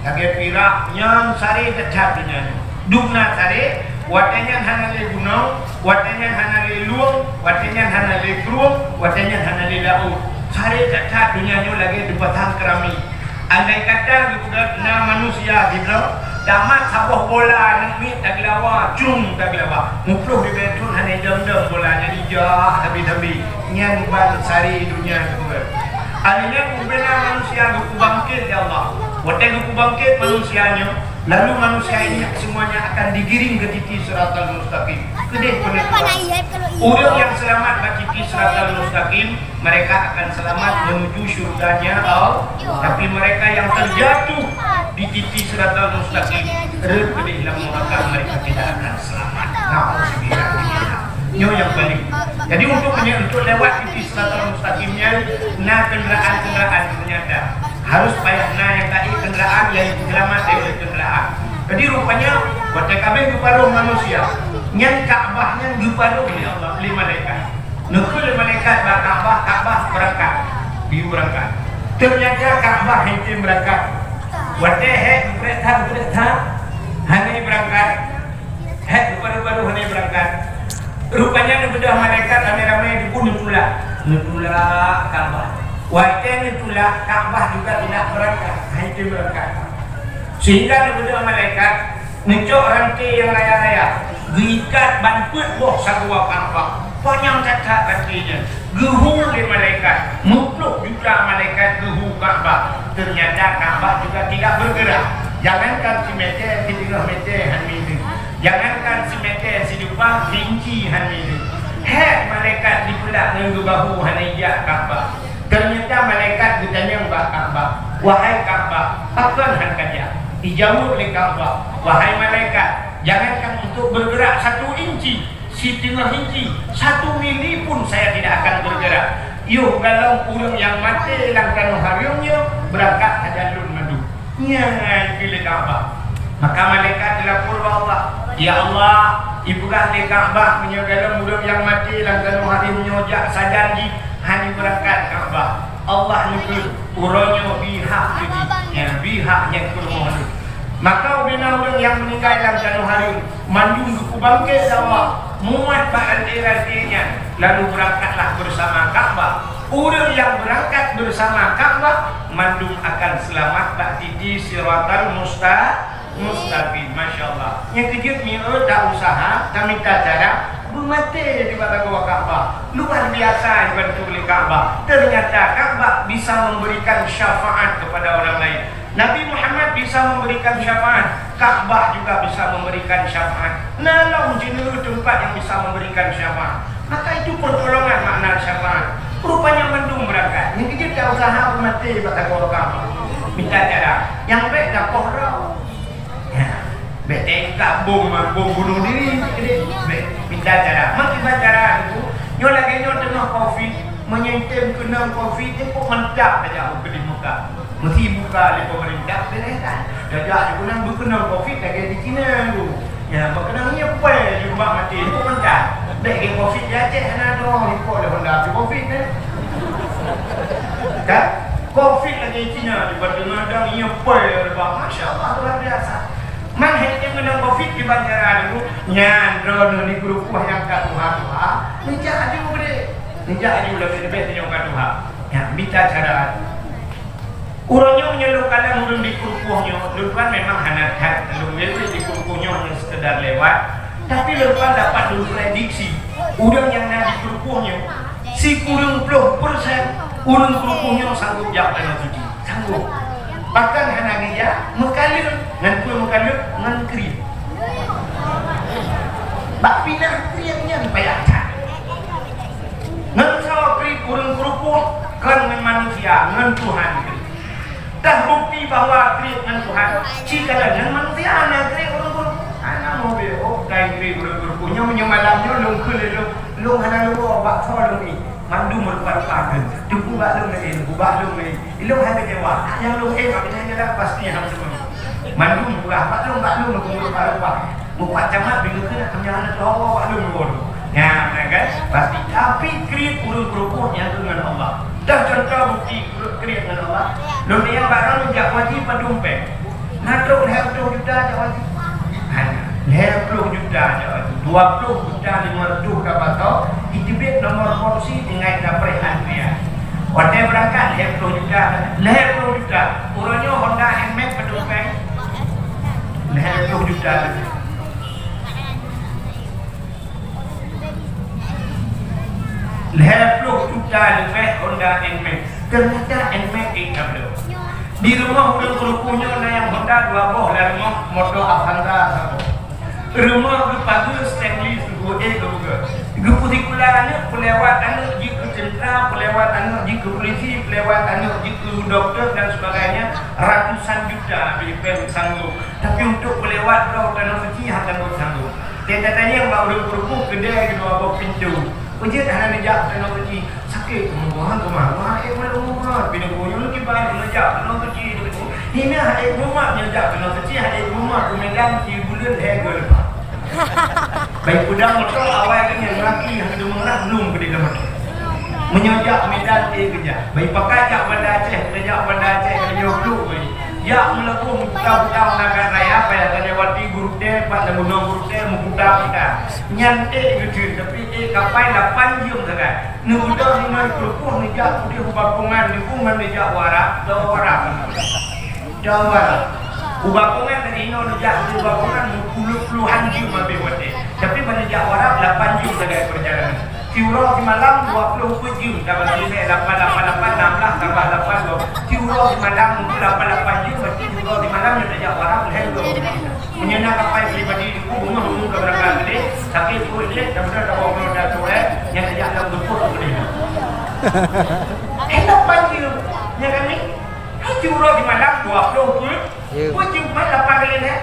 Lagèe pirak nyang saré that-that donya nyoe. Dum na saré, watèe nyan hana lé gunong, watèe nyan hana lé lueng, watèe nyan hana lé krueng, watèe nyan hana lé laôt. Saré that-that donya nyoe lagèe teupasang keramik. Andai kata geupeugöt na manusia sidroe, tamat saboh bola aneuk miet tageulawa, cung tageulawa. Muplôh ribèe thôn hana idong-dong bola nyan, ijak sabe-sabe. Nyan ban saré donya geupeugöt. Akhé nyan ubena manusia geupubangkét lé Allah. Watèe geupubangkét manusia nyoe, lalu manusia ini semuanya akan digiring ke titi siratal mustaqim. Keudeh peuneutupan. Ureueng nyang seulamat bak titi siratal mustaqim, mereka akan selamat menuju syurganya Allah. Tapi mereka yang terjatuh di titi siratal mustaqim, rhöt keudeh lam neuraka, mereka tidak akan selamat. Nauzubillah. Nyoe nyang paléng. Jadi, untuk menye-, untuk lewat titi siratal mustaqim nyan, na kendaraan-kendaraan ternyata. Harus payah na nyang ka ék kendaraan, nyang seulamat dari kendaraan. Jadi, rupanya, watèe ka abéh geuparoh manusia, nyan Ka'bah nyan geuparoh lé Allah, lé malaikat. Neukheun lé malaikat bak Ka'bah, Ka'bah beurangkat, geuyue beurangkat. Ternyata Ka'bah hana beurangkat. Watèe hék geupreh that, geupreh that, hana beurangkat. Hék geuparoh-paroh hana beurangkat. Rupanya neubeudôh malaikat ramé-ramé dipun neutulak. Neutulak Ka'bah. Watèe neutulak, Ka'bah juga tidak beurangkat, hana beurangkat. Sehingga neubeudôh malaikat, neucok ranté nyang raya-raya, geuikat ban peuet boh sagoe Ka'bah. Panyang that-that ranté nyan. Geuhu lé malaikat, muplôh juta malaikat geuhu Ka'bah. Ternyata Ka'bah juga tidak bergerak. Jangankan simètè, siteungoh mètè hana meudeungoe. Jangankan simètè, sidupa inci hana meudeungoe. Hék malaikat dipeulak ngon geubahu hana ijak Ka'bah. Ternyata malaikat geutanyong bak Ka'bah, "Wahai Ka'bah, pakon han kajak?" Dijaweueb lé Ka'bah, "Wahai malaikat, jangankan untuk bergerak satu inci, siteungoh inci, satu mili pun saya tidak akan bergerak. Yoh galom ureueng nyang maté lam tanoh hareuem nyoe, beurangkat sajan lôn mandum." Nyan keuh lé Ka'bah. Maka malaikat geulapor bak Allah, "Ya Allah, ipeugah lé Ka'bah meunyoe galom ureueng nyang maté lam tanoh hareuem nyoe jak sajan jih, hana beurangkat Ka'bah." Allah neukheun, "Uroe nyoe bri hak keu jih, nyan bri hak nyan keu rumoh lôn." Maka ubena ureueng nyang meuninggai lam tanoh hareuem, mandum geupubangkét lé Allah, mumat bak ranté-ranté nyan, lalu beurangkatlah beusama Ka'bah. Ureueng nyang beurangkat beusama Ka'bah, mandum akan seulamat bak titi Siratal Musta-, Mustaqim. Masya Allah. Nyang keujeuet mieu ta usaha, ta mita cara, beumaté di bak sagoe Ka'bah. Luar biasa dibantu lé Ka'bah. Ternyata Ka'bah bisa memberikan syafaat kepada orang lain. Nabi Muhammad bisa memberikan syafaat, Ka'bah juga bisa memberikan syafaat. Na lom jeuneulheueh teumpat nyang bisa memberikan syafaat. Maka itu pertolongan makna syafaat. Rupanya mandum beurangkat. Nyang keujeuet ta usaha beumaté bak sagoe Ka'bah. Mita cara. Nyang bèk tapoh droe. Ya. Bèk teuka bom, bom bunuh diri. Bèk. Mita cara. Meukiban cara itu, nyoe lagèe nyoe teungoh covid, meunyoe tem keunong covid, nyoe kok mantap saja keudéh muka. Meusti buka lé pemerintah, beureh kan? Gajah di bulan beukeunong covid lagèe di China tu. Ya, beukeunong nyoe pai di rumah maté, itu mentah. Bèk lé covid di Aceh hana droe, iko lé Honda tu covid, eh. Kan? Cina di Batu Madang, iya poi reubah. Masya Allah, luar biasa. Man hai teumeunang covid di bandara dulu, nyan droeneuh di keureupoh nyang ka tuha-tuha, neujak aju geude. Neujak aju leubeh-leubeh tanyoe ka tuha. Nyan, mita cara. Uroe nyoe meunyoe lôn kalon ureueng di keureupoh nyoe, lôn tuan memang hana that lôn lewat di keureupoh nyoe hanya sekedar lewat. Tapi lôn tuan dapat lôn prediksi, ureueng nyang na di keureupoh nyoe, sikureueng ploh persen ureueng keureupoh nyoe sanggup jak tanoh suci. Sanggup. Bahkan hana geujak, meukaleuh. Ngon peue meukaleuh? Ngon kriet. Bak pinah kriet nyan payah that. Ngon soe kriet ureueng keureupoh? Kon ngon manusia, ngon Tuhan kriet. Dah bukti bahwa kriet ngon Tuhan, ci kalon ngon manusia hana kriet ureueng keureupoh. Hana mobil, oh, kai kriet ureueng keureupoh. Nyoe, nyoe malam nyoe lôn keu lé lôn, lôn hana lôn bak soe lôn ié. Mandum meurupa-rupa keu. Teungku bak lôn lé, teungku bak lôn lé. Ilôn hai keucewa. Nyang lôn ék bak nyan adalah pasti hana meuteumé. Mandum murah bak lôn, bak lôn meurupa-rupa. Mupat camat bingung keu nak nyang hana teuhowo bak lôn lôn. Nyan, kan? Pasti. Tapi kriet ureueng keureupoh nyan keu ngon Allah. Dah contoh bukti kriet ngon Allah. Lôn tanyong bak droeneuh jak haji padum péng. Na trok lhèe ploh juta jak haji? Hana. Lhèe ploh juta jak haji. Dua ploh juta lima ratus ka pasoe, jiteubiet nomor polisi tinggai na preh antrian. Watèe beurangkat lhèe ploh juta, lhèe ploh juta. Uroe nyoe Honda Nmax padum péng? Lhèe ploh juta. Lhèe ploh juta leubeh Honda Nmax. Teunyata Nmax ék ka bloe. Di rumoh ureueng keureupoh nyoe na nyang Honda dua boh lam rumoh, moto Avanza saboh. Rumoh geupageue stainless, geupeue ék geupeue. Geupeusikula aneuk, peulewat aneuk jeuet keu teuntra, peulewat aneuk jeuet keu polisi, peulewat aneuk jeuet keu dokto dan sebagainya, ratusan juta habéh péng sanggup. Tapi untuk peulewat droe tanoh suci hana sanggup-sanggup. Dia tatanyong bak ureueng keureupoh keudè keudua boh pintoe. Peue jeuet hana neujak tanoh suci? Sakét teungku, han keumah-keumah, ék meuleumu, pintoe nyoe kiban neujak tanoh suci. Hina hai umat nyoe jak tanoh suci, hai umat keu Medan sibuleuen lhèe goe leupah. Bai peudang moto awai keunoe laki nyang keudeungoe lom keu di moto. Meunyoe jak Medan ék geujak. Bai pakai jak Banda Aceh, jak Banda Aceh ka lheueh pluek. Jak meulaboh meuputa-puta Meunasah Raya, payah Rajawati, Gurutèe, pat lam gunong Gurutèe, meuputa-puta. Nyan ék geuteun, tapi ék kapai lapan jeuem sagai. Neubeudôh inoe keureupoh neujak udeh u Bakongan, neupue ngon neujak u Arab, dua Arab. Dua Arab. U Bakongan dari inoe neujak udeh u Bakongan, puluh-puluhan jeuem habéh watèe. Tapi ban neujak u Arab, lapan jeuem sagai peurjalanan. Siuroe simalam dua ploh peuet jeuem, tambah sileubèe lapan, lapan, lapan, enam belas tambah lapan, dua. Siuroe simalam nunggu lapan, lapan jeuem, berarti siuroe simalam nyoe tajak barang lhèe dua. Meunyoe na kapai pribadi teungku, beungoh nunggu ka beurangkat tadi, sakét pruet jih, dah beutôi tawoe keunoe dah sore, nyan tajak lam geupot keudeh. Eh, lapan jeuem, nyan kan ni? Hai siuroe simalam dua ploh peuet, peuet jeuem, lapan kali lhèe.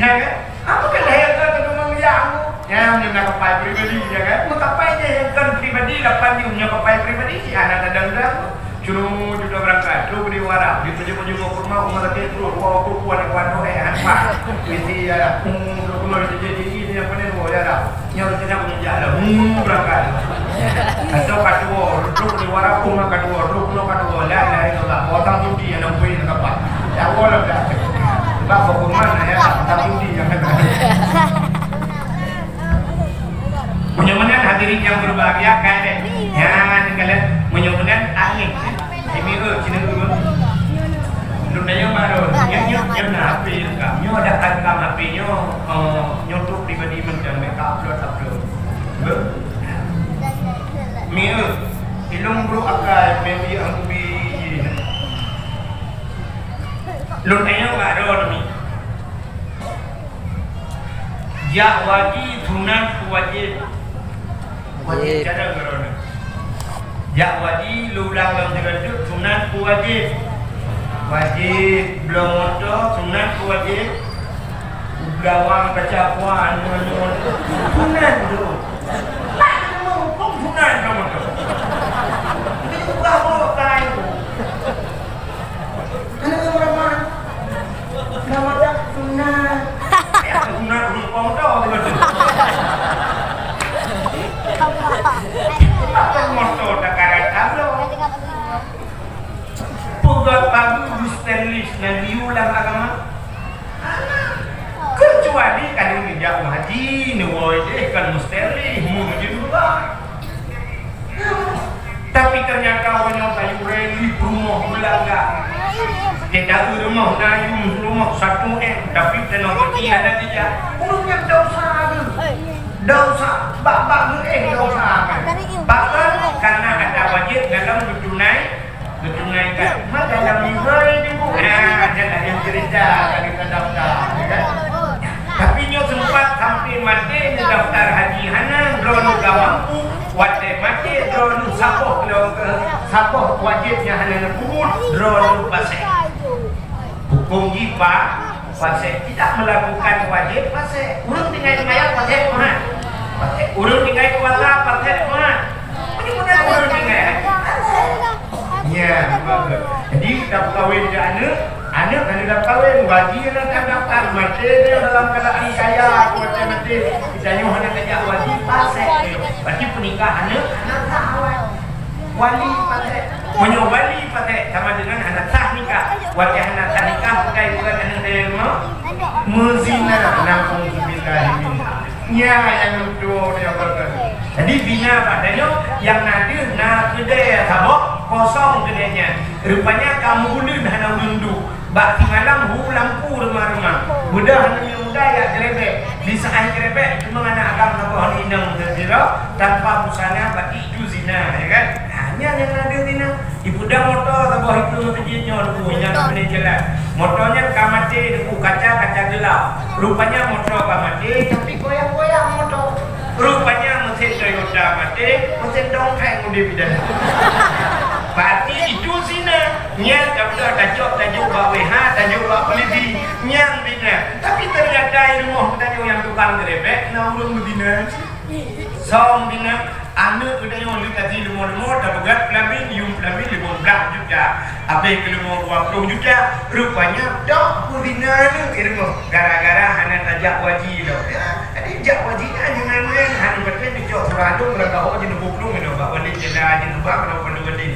Ya kan? Apa kan lahé kon teungku meungeujak aku? Ya, meunyoe na kapai pribadi, ya kan? Meukapai jih nyang kon pribadi, lapan jeuem nyoe kapai pribadi, si aneuk tadang-dang. Curu juta beurangkat, curu budi wara, di tujoh-tujoh kurma, uma sakét pruet, dua uku kuat, kuat, eh, han pat. Misi, ya lah. Hmm, dua puluh jadi ini yang paling dua, ya lah. Nyoe rencana meungeujak lah. Hmm, beurangkat. Atau ka tuwoe, trok di wara pun ka tuwoe, trok keunoe ka tuwoe. La ilaha illallah. Potong cuti nyang nam pui nyang kapai. Ya Allah dah. Sebab hukuman ya, potong cuti nyang kapai. Meunyoe meunan hadirin yang berbahagia, kan deh. Ya, ni kalian meunyoe meunan angin. Ini, eh, sini dulu. Lôn tanyong baru. Nyoe, nyoe, nyoe na H P lengkap. Nyoe ada rekam H P nyoe, eh, nyoe tu pribadi macam mereka upload, upload. Be? Mie, ilong bro akai, mie, mie, aku bi. Lôn tanyong bak droe ni. Jak haji sunat ku wajib? Wajib. Wajib. Cara droe ni. Jak haji, lôn ulang lom sigoe teuk, sunat ku wajib? Wajib. Bloe moto, sunat ku wajib? Gawang kaca kuah, anu, anu, anu. Sunat tu. Lah, kena menghukum sunat kamu tu. Itu bukan apa, bukan itu. Kena menghukum apa? Nama tak sunat. Ya, sunat hukum tu, betul. Apa motor tak karat, apa? Peugah Nyang haji neuwoe deh kan mustelih, meunyoe jeuet. Tapi ternyata awaknyan tayue reli peurumoh beulangga. Teudaru rumoh na yum rumoh satu M, tapi teunoh peuti hana jijak. Ureueng nyan dosa geuh. Dosa, bak-bak geuh eh dosa kan. Bahkan karena ada wajib dalam geutunai Geutunaikan. Maka nyang mihai ni, Bu. Nah, jangan yang cerita tadi terdaftar, ya kan? Tapi nyoe sempat sampai maté ni daftar haji hana, droeneuh ka mampu, watèe maté droeneuh saboh kilo, saboh wajib nyang hana neupeubuet, droeneuh paséh. Huköm jih pa-, paséh. Tidak melakukan wajib, paséh. Ureueng tinggai seumayang, paséh, Tuhan. Paséh. Ureueng tinggai puasa, paséh, Tuhan. Meunyoe ureueng tinggai haji, paséh. Ya, betul. Jadi, kita kawin ke aneuk, aneuk hana daftar kawin, wajib hana daftar, maté dia dalam keadaan kaya, watèe maté, kita nyoe hana tajak wajib, paséh. Berarti pernikahan aneuk hana sah awai. Wali paséh. Meunyoe wali paséh sama dengan hana sah nikah. Watèe hana sah nikah, bukan, bukan aneuk dari rumah. Meuzina, na'udzubillahi min. Nya nyang dudoe dia berkata. Jadi zina pada nyoe nyang na deuh na keudè saboh kosong keudè nyan. Rupanya ka meubuleuen hana ureueng duek. Bak simalam hu lampu reuma-reuma. Mudah hana nyang mudah ya jerebek. Di saat jerebek cuma anak agam saboh ni inong sira tanpa busana berarti itu zina, ya kan? Nah, nyan nyang na deuh zina. Ipeudong moto saboh itu meuseujid nyoe leuku nyang keuneuk jalan. Moto nyan ka maté leuku kaca-kaca geulap. Rupanya moto ka maté tapi goyang-goyang moto. Rupanya mesin Toyota maté, mesin dongkeng udép di dalam. Berarti itu zina. Nyan ka beutôi tajok, tajok bak W H, tajok bak polisi. Nyan zina. Tapi ternyata di rumoh geutanyoe nyang tukang gerebek na ureueng beuzina. Song bina aneuk geutanyoe leukaji leumo-leumo tapeugah pelamin, yum pelamin lima belas juta. Habéh keu leumo dua puluh juta. Rupanya dok beuzina aneuk ilmu gara-gara hana tajak waji lom. Ya, jadi jak waji nyan jangan main, hana beutôi dicok surah dong lam kahô jeuneuh bublueng inoe bak wali jela jeuneuh bak keunoe pondok gede.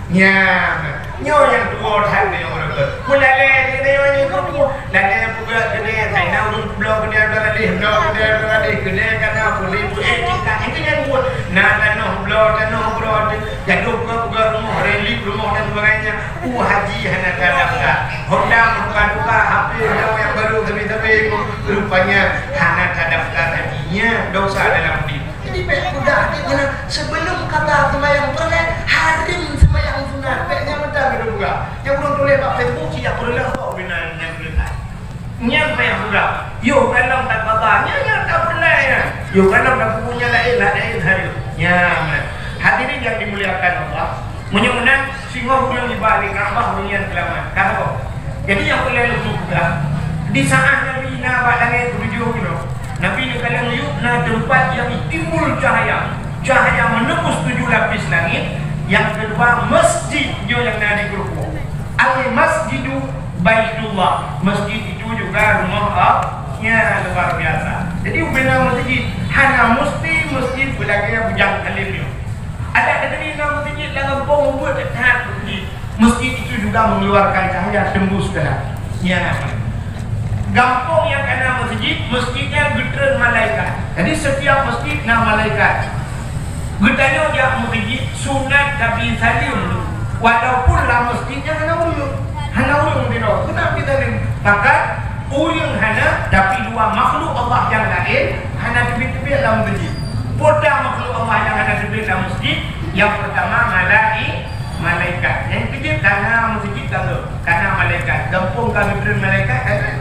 Nyan, nyoe nyang tuwoe that nyoe ureueng tu. Pun lalè dia nyoe ni tu, lalè peugah keudè, hai na ureueng peubloe keudè dua ratus, bloe keudè dua ratus, keudè ka na pulih, pulih, eh, tingkat itu nyang buet. Na tanoh bloe, tanoh broe, gadoh peugah-peugah rumoh, relief rumoh dan sebagainya. Uh, haji hana tadaftar. Honda muka-muka, H P honda nyang baru, sabe-sabe, rupanya hana tadaftar haji. Nyan dosa dalam diri. Jadi, bèk peugah deh keunan, sebelum kata seumayang peureulèe, hareuem seumayang sunat. Bèk nyan meunan keuneuk peugah. Nyang ureueng tuléh bak Facebook, cit jak peureulèe, kok binan nyang peureulèe. Nyan payah peugah. Yoh kalon tak kata, nyan, nyan tak peureulèe nyan. Yoh kalon tak peubuet nyang laén, laén hareuem. Nyan. Hadirin yang dimuliakan Allah, meunyoe meunan, singoh ureueng iba lé Ka'bah ureueng nyan keulamat. Ka saboh. Jadi, nyang peureulèe lôn peugah, di saat Nabi na bak langèt keutujoh nyoe, Nabi neukalon yub na teumpat nyang timbul cahya. Cahya menembus tujuh lapis langit. Nyang keudua, masjid nyoe nyang na di Kruku. Al-Masjidu Baitullah. Masjid itu juga rumah Allah. Nyan luar biasa. Jadi, ubena masjid, hana musti masjid beulagèe Bujang Alim nyoe. Adak neugeri na meuseujid lam gampông, mubuet that meuseujid. Meuseujid itu juga mengeluarkan cahaya tembus ke langit. Nyan apa? Gampông nyang ka na meuseujid, meuseujid nyan geutreun malaikat. Jadi, setiap meuseujid na malaikat. Geutanyoe jak meuseujid sunat tabi saleuem, walaupun lam meuseujid nyan hana ureueng. Hana ureueng sidroe, sunat tabi saleuem. Maka, ureueng hana, tapi dua makhluk Allah nyang laén hana teubiet-teubiet lam meuseujid. Peue makhluk Allah nyang hana teubiet lam meuseujid? Nyang peurtama, malai-, malaikat. Nyang keujeuet ka na meuseujid ka na malaikat. Gampông ka geutreun malaikat, ka na.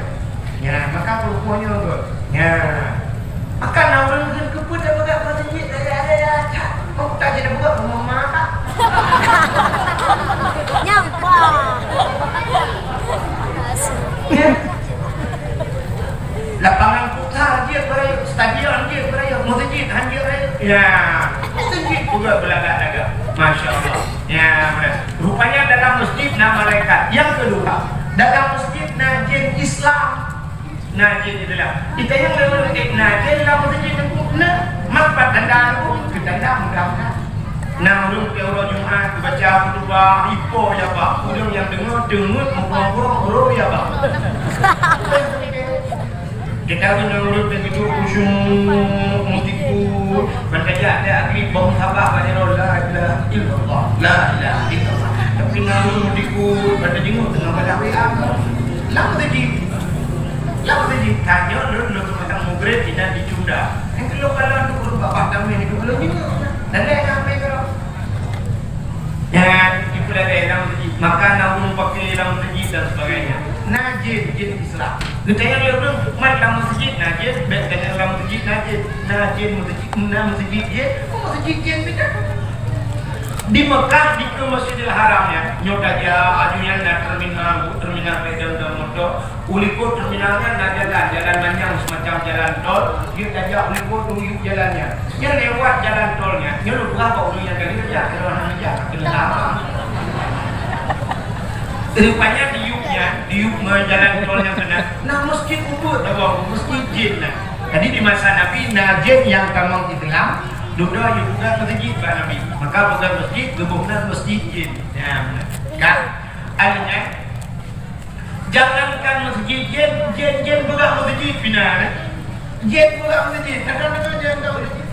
Nyan, maka peurumoh nyoe tu. Nyan. Maka na ureueng kheun keupeue tapeugah meuseujid, ada-ada ya, cak. Kok tak jadi buat rumah mak? Nyampah. Ya. Lapangan futsal jeuet beurayeuk, stadion jeuet beurayeuk, meuseujid han jeuet rayeuk. Ya, meuseujid juga beulagak-lagak. Masya Allah. Ya, rupanya dalam masjid na malaikat. Nyang keudua, dalam masjid na jin Islam. Na jin Islam. Kita nyang lewat na jin dalam masjid tu, na, mak pat tanda tu, tanda mudah-mudahan. Na ureueng tiep uroe Jumat baca khutbah, ipo ya bah. Ureueng nyang deungoe teungeut, muphom-phom, uroe ya bah. Kita ureueng nyang ureueng teuh geujok khusyuk, meusikut, ban tajak teuh agri bom sabah bak jaroe, la ilaha illallah, la ilaha illallah. Tapi na ureueng meusikut, ban tajingok teungoh balah W A. Lam meuseujid. Lam meuseujid. Tanyoe lôn, lôn seumayang Maghrib inan di Cunda. Nyang keu lôn kalon tu ureueng babah tameng di Cunda nyoe. Dan lé nyang amai keudroe. Nyan, itulah daya lam meuseujid. Maka na ureueng paké lam meuseujid dan sebagainya. Na jén, jén Islam. Geutanyong lé ureueng, "Mat lam meuseujid na jén?" Bèk tanyong lam meuseujid na jén. Na jén meuseujid, na meuseujid jén. Oh, meuseujid jén beda. Di Mekah, di Masjidil Haram nyan, nyoe tajak, aju nyan na terminal, terminal bèk dan moto. U likot terminal nyan na jalan, jalan manyang seumacam jalan tol, jeuet tajak u likot u yup jalan nyan. Nyan lewat jalan tol nyan, nyoe lôn peugah bak ureueng nyang ka lheueh jak, keudroe hana jak, keuneuk lama. Rupanya di yup nyan, di yup ngon jalan tol nyang keunan, na meuseujid ubeut, saboh meuseujid jén na. Jadi di masa Nabi na jén nyang tamong Islam, dudoe jipeugöt meuseujid bak Nabi. Maka peugöt meuseujid, geuboh nan meuseujid jén. Nyan, kan? Akhirnya, Jangankan meuseujid, jén, jén, jén peugah meuseujid pih na, eh. Jén peugah meuseujid, kadang-kadang jén peugah meuseujid.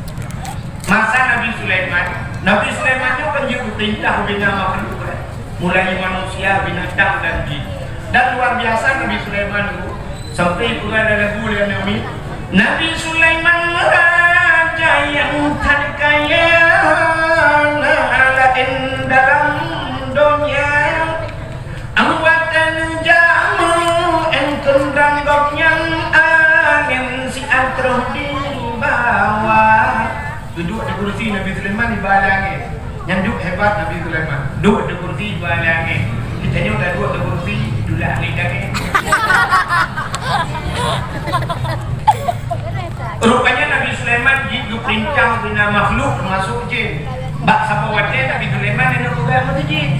Masa Nabi Sulaiman, Nabi Sulaiman nyoe kan jeuet geupeurintah ubena makhluk, eh. Mulai manusia, binatang dan jin. Dan luar biasa Nabi Sulaiman tu, sampai peugah dalam lagu lé Nabi, Nabi Sulaiman raja nyang that kaya, na laén dalam donya. Anggota neujamu eunteun rang gobnyan angén siat troh di bawah. Geuduek di kursi Nabi Sulaiman iba lé angén. Nyan duek hebat Nabi Sulaiman. Duek di kursi iba lé angén. Geutanyoe taduek di kursi, tulak angén-angén. Rupanya Nabi Sulaiman jeuet geupeurintah ubena makhluk teumasuk jin. Bak saboh watèe Nabi Sulaiman hana peugah meuseujid.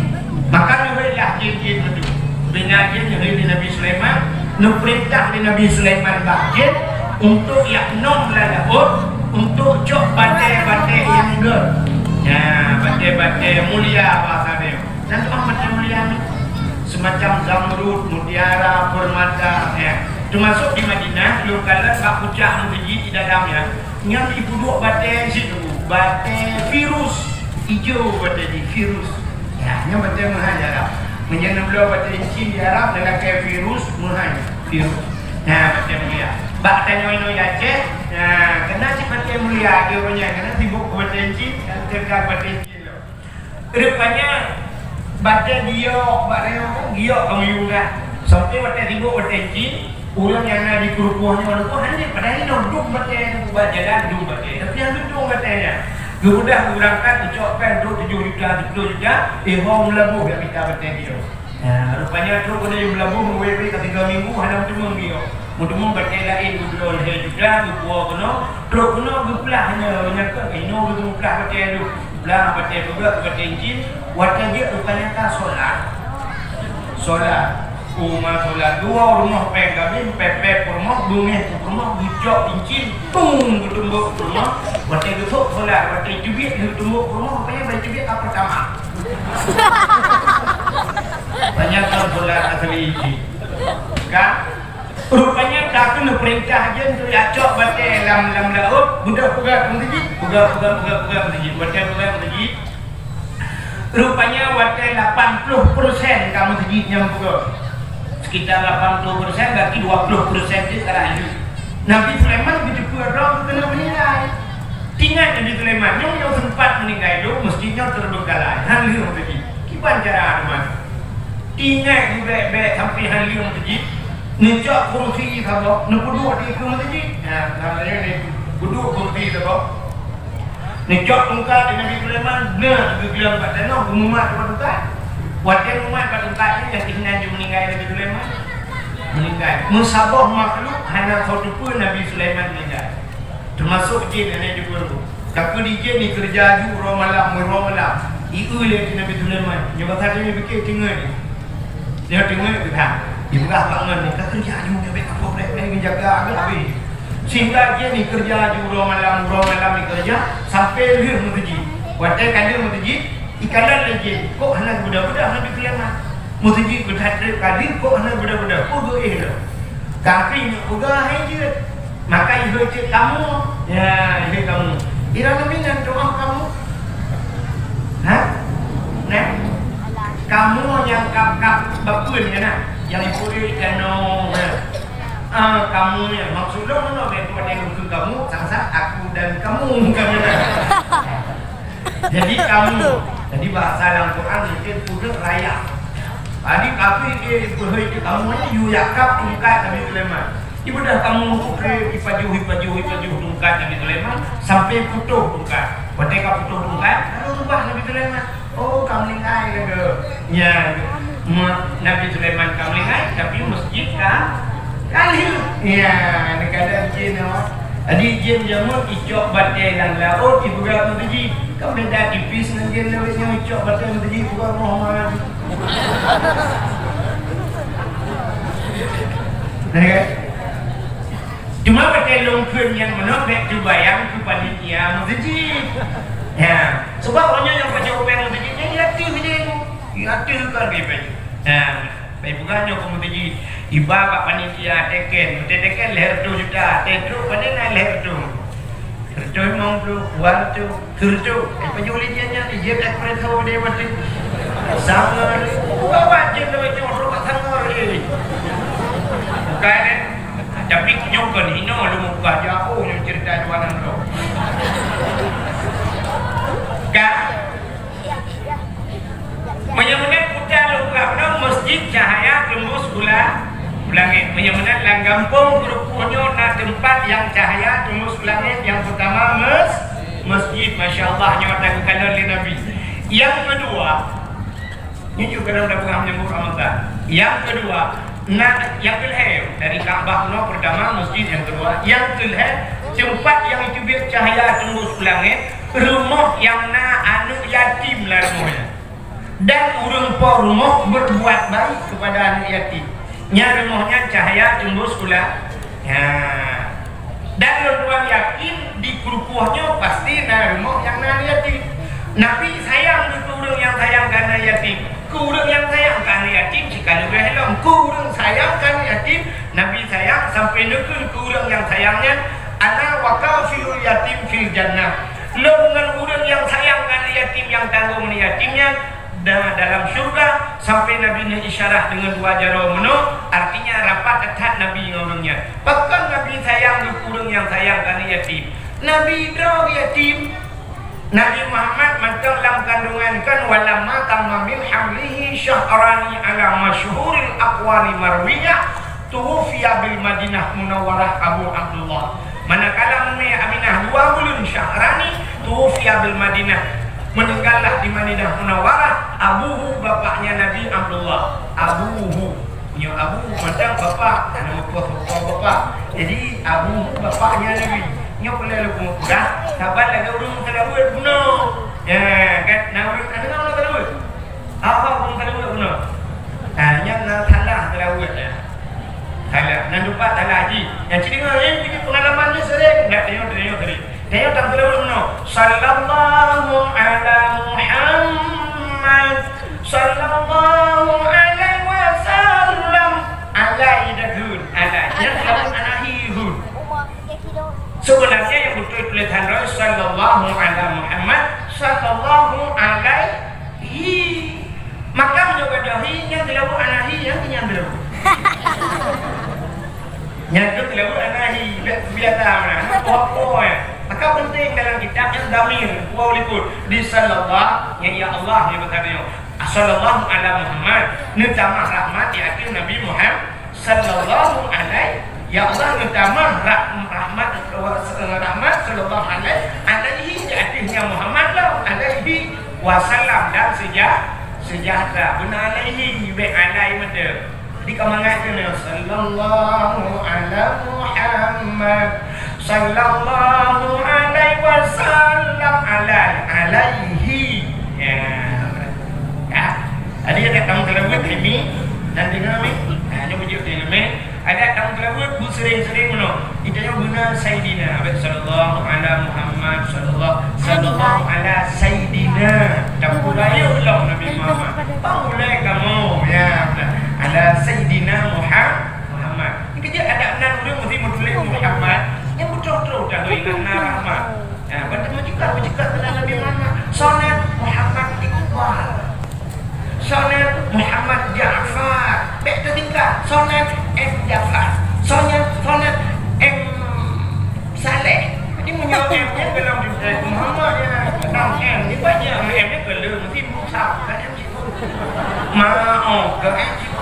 Maka neuheulah jin-jin meudeh. Ubena jin neuheueh lé Nabi Sulaiman, neupeurintah lé Nabi Sulaiman bak jin untuk jak nom lam laôt, untuk cok batèe-batèe nyang gèt. Nyan, batèe-batèe mulia bahasa dia. Dan tu batèe mulia ni. Semacam zamrud, mutiara, permata, ya. Termasuk di Madinah, lôn kalon bak pucak meuseujid di dalam, ya. Nyan ipeuduek batèe situ, batèe virus. Ijo batèe jih, virus. Ya, nyan batèe meuhai Arab. Meunyoe neubloe batèe incin di Arab, neulakèe virus, meuhai. Virus. Nah, batèe mulia. Bak tanyoe inoe di Aceh, nah, keunan cit batèe mulia, di ureueng nyan, keunan sibuk keu batèe incin, keunan batèe incin lom. Rupanya, batèe giok, bak tanyoe kan giok ka meuyueng that. Sampai watèe sibuk batèe incin, ureueng nyang na di keureupoh nyoe, keureupoh hana, padahai nyoe dum batèe, bak jalan dum batèe. Tapi hana dum batèe nyan. Geubeudôh geubeurangkat, geucok péng duek tujoh juta, siplôh juta, eh, ho meulaboh jak mita batèe giok. Nah, rupanya trok keunoe meulaboh, meuwéh-wéh ka tiga minggu, hana meuteumé giok. Meuteumé batèe laén geubloe lhèe juta, geupuwoe keunoe, trok keunoe geuplah nyoe, nyan keuh, eh, nyoe geuplah batèe lheueh. Blang batèe peugah keu batèe incin, watèe jeuet rupanya ka solat. Solat. Uma solat dua rumoh péng kami, pepet peurumoh, beungéh peurumoh, geucok incin, tung, geutumbok peurumoh. Watèe geusok solat, watèe teubiet geutumbok peurumoh, rupanya batèe teubiet ka pertama. Banyak kan solat asli incin. Kan? Rupanya ka keuneuk peurintah jén keu jak cok batèe lam, lam laôt, beudôh peugah keu meuseujid, peugah, peugah, peugah, peugah meuseujid, watèe peugah meuseujid. Rupanya watèe lapan ploh persen ka meuseujid nyang peugah. Sekitar lapan ploh persen, berarti dua ploh persen jih ka rayeuk. Nabi Sulaiman geuteupeue droe keuneuk meuninggai. Ingat Nabi Sulaiman, nyoe nyang sempat meuninggai lom, meuseujid nyoe teubengkalai, han lheueh meuseujid. Kiban cara teuma? Ingat bèk-bèk sampai han lheueh meuseujid, neucok kursi saboh, neupeuduek dikeue meuseujid. Nah, misalnya ni, peuduek kursi saboh. Neucok tungkat di Nabi Sulaiman, na geugleueng bak tanoh, geumumat bak tungkat. Watèe mumat bak tungkat nyan, nyang keuh inan jeuet meuninggai Nabi Sulaiman. Meuninggai. Meusaboh makhluk hana soe teupeue Nabi Sulaiman meuninggai. Teumasok jén, aneuk jeuet. Ka keuh di jén ni keureuja aju uroe malam, uroe malam. Ieu lé Nabi Sulaiman. Nyoe basa tanyoe pike teungeut ni. Nyoe teungeut geuh that. Ipeugah bak ngon ni, ka keureuja aju nyoe bèk kapok, bèk, bèk geujaga agak habéh. Sehingga jén ni keureuja aju uroe malam, uroe malam ni keureuja sampai lheueh meuseujid. Watèe ka lheueh meuseujid, ikalon lé jén, kok hana geubeudôh-beudôh Nabi Sulaiman. Meuseujid geuh that trép ka lheueh, kok hana geubeudôh-beudôh, peue geuéh lom. Tapi nyoe peugah hai jeuet. Maka ihôi cit kamoe. Ya, ihôi kamoe. Droeneuh meunan doa kamoe. Ha? Nah. Kamoe nyang kap-kap bapeuen nyan nah. Nyang ipeue kanoe. Ah, kamoe nyan. Maksud lôn nyoe bèk tuan nyang keu kamoe, sang-sang aku dan kamoe, bukan nyan nah. Jadi kamoe. Jadi bahasa dalam Quran mungkin peuduek raya. Jadi kafé dia ipeue cit kamoe nyan, yue yakab tungkat Nabi Sulaiman. Ibeudôh kamoe meukukré, ipajoh, ipajoh, ipajoh tungkat Nabi Sulaiman, sampai putôh tungkat. Watèe ka putôh tungkat, lalu reubah Nabi Sulaiman. Oh, ka meuninggai lagèe. Nyan, me-, Nabi Sulaiman ka meuninggai, tapi masjid ka, ka lheueh. Nyan, kadang jin awak. Jadi jin jameun icok batèe lam laôt, ipeugah meuteujih. Kan beda tipis ngon jin lawét nyoe, icok batèe meuteujih, ipeugah moh ma. Nah, kan? Cuma watèe lôn kheun nyan meunoe bèk teubayang keu panitia meuseujid. Ya, sebab awaknyan nyang pajoh ubeng meuseujid nyan ateuh jih. Ateuh kan ribèe. Ya, bèk peugah nyoe keu meuseujid. Iba bak panitia teken, teken lhèe reutôh juta, teuh trok pandai na lhèe reutôh. Reutôh limong ploh, dua reutôh. Keu reutôh, eh, pajoh lé jih nyan, jih dekorator deh mati. Sangar, buka bak jih lewat nyoe, rot bak sangar, eh. Bukan, eh. Tapi nyoe kon hino lôn muka jauh nyoe cerita dua nang tu. Ka? Meunyoe meunan kuta lôn peugah bunoe, masjid cahaya teumbus u la-, u langét. Meunyoe meunan lam gampông Keurukoh nyoe na teumpat nyang cahaya teumbus u langét, nyang peutama mes-, masjid. Masya Allah, nyoe ata geukalon lé Nabi. Nyang keudua, nyoe jeuet keu lôn tapeugah meunyoe Ramadan. Nyang keudua, na nyang keulhèe, dari Ka'bah bunoe peutama masjid, nyang keudua. Nyang keulhèe, teumpat nyang iteubiet cahaya teumbus u langét, rumoh nyang na aneuk yatim lam rumoh nyan. Dan ureueng po rumoh berbuat baik kepada aneuk yatim. Nyan rumoh nyan cahaya teumbus u la-, ya. Dan lôn tuan yakin di Keurukoh nyoe pasti na rumoh nyang na aneuk yatim. Nabi sayang keu ureueng nyang sayang keu aneuk yatim. Keu ureueng nyang sayang keu aneuk yatim, cit ka leubeh lom. Keu ureueng sayang keu aneuk yatim, Nabi sayang sampai neukheun keu ureueng nyang sayang nyan, "Ana wa kafilul yatim fil jannah." Lôn ngon ureueng nyang sayang keu aneuk yatim, nyang tanggong aneuk yatim nyan, da-, dalam syurga, sampai Nabi neuisyarah deungon dua jaroe meunoe, artinya rapat that Nabi ngon ureueng nyan. Pakon Nabi sayang keu ureueng nyang sayang keu aneuk yatim? Nabi droe yatim. Nabi Muhammad mantong lam kandungan kan, "Walamma tamma min hamlihi syahrani ala masyhuril aqwali marwiyah, tuwufiya bil Madinah Munawwarah Abu Abdullah." Manakala meumè Aminah dua buleuen, syahrani, tuwufiya bil Madinah, meuninggallah di Madinah Munawwarah, abuhu, bapaknya Nabi Abdullah. Abuhu. Nyoe abu mantong bapak, hana meupoh-poh bapak. Jadi abu bapaknya Nabi. Nyoe peureulèe lôn peugah, saban lagèe ureueng meuseulaweuet bunoe. Ya, kan? Na ureueng, na deungö ureueng meuseulaweuet? Aha, ureueng meuseulaweuet bunoe. Nah, nyan na salah seulaweuet, ya. Salah, na teumpat salah jih. Nyang ci deungö, eh, peungalaman nyoe sering. Ndak, teunyok, teunyok sering. Teunyok tam seulaweuet bunoe. Sallallahu ala Muhammad. Sallallahu alaihi wasallam. Alai dak hun, alai. Nyang seulaweuet alaihi hun. Sebenarnya yang betul tulisan droe sallallahu ala Muhammad, sallallahu alaihi. Maka meunyoe gadôh hi, nyang seulaweuet alaihi, nyang keunyan seulaweuet. Nyan keuh lewat anahi, bèk biasa meunan. Apa-apa, eh. Maka penting dalam kitab nyan damir, waw likot. Di sallallahu, nyan ya Allah, nyan meukadeunyoe. Sallallahu ala Muhammad. Neutamah rahmat di ateueh Nabi Muhammad. Sallallahu alaihi. Ya Allah, neutamah rah-, rahmat, eh, rahmat sallallahu alaihi, alaihi di ateuehnya Muhammad lah, alaihi wasallam dan seja-, sejahtera. Beuna alaihi, bèk alai meuteuk. Di ka mangat keunoe, sallallahu ala Muhammad, sallallahu alaihi wasallam, alai-, alaihi. Ya. Ya. Jadi, ada tamu tersebut, ini, dan dengan ini, nah, ini wujud dengan ini. Ada tamu tersebut, bu sering-sering meunoe. Kita yang guna Sayyidina, abad sallallahu ala Muhammad, sallallahu, sallallahu ala Sayyidina. Tak pula ya Allah Nabi Muhammad. Pangulai kamu, ya. Ala Sayyidina Muhammad. Muhammad. Ini kerja Ja'far. Bèk teutinggai. Soe nan? M Ja'far. Soe nyan? Soe nan? M Saleh. Jadi, meunyoe M nyan golom teuntèe Muhammad, ya. Kadang M ni banyak. M ni golom, mesti Musa. Kan M cit. Ma, oh, ke M cit.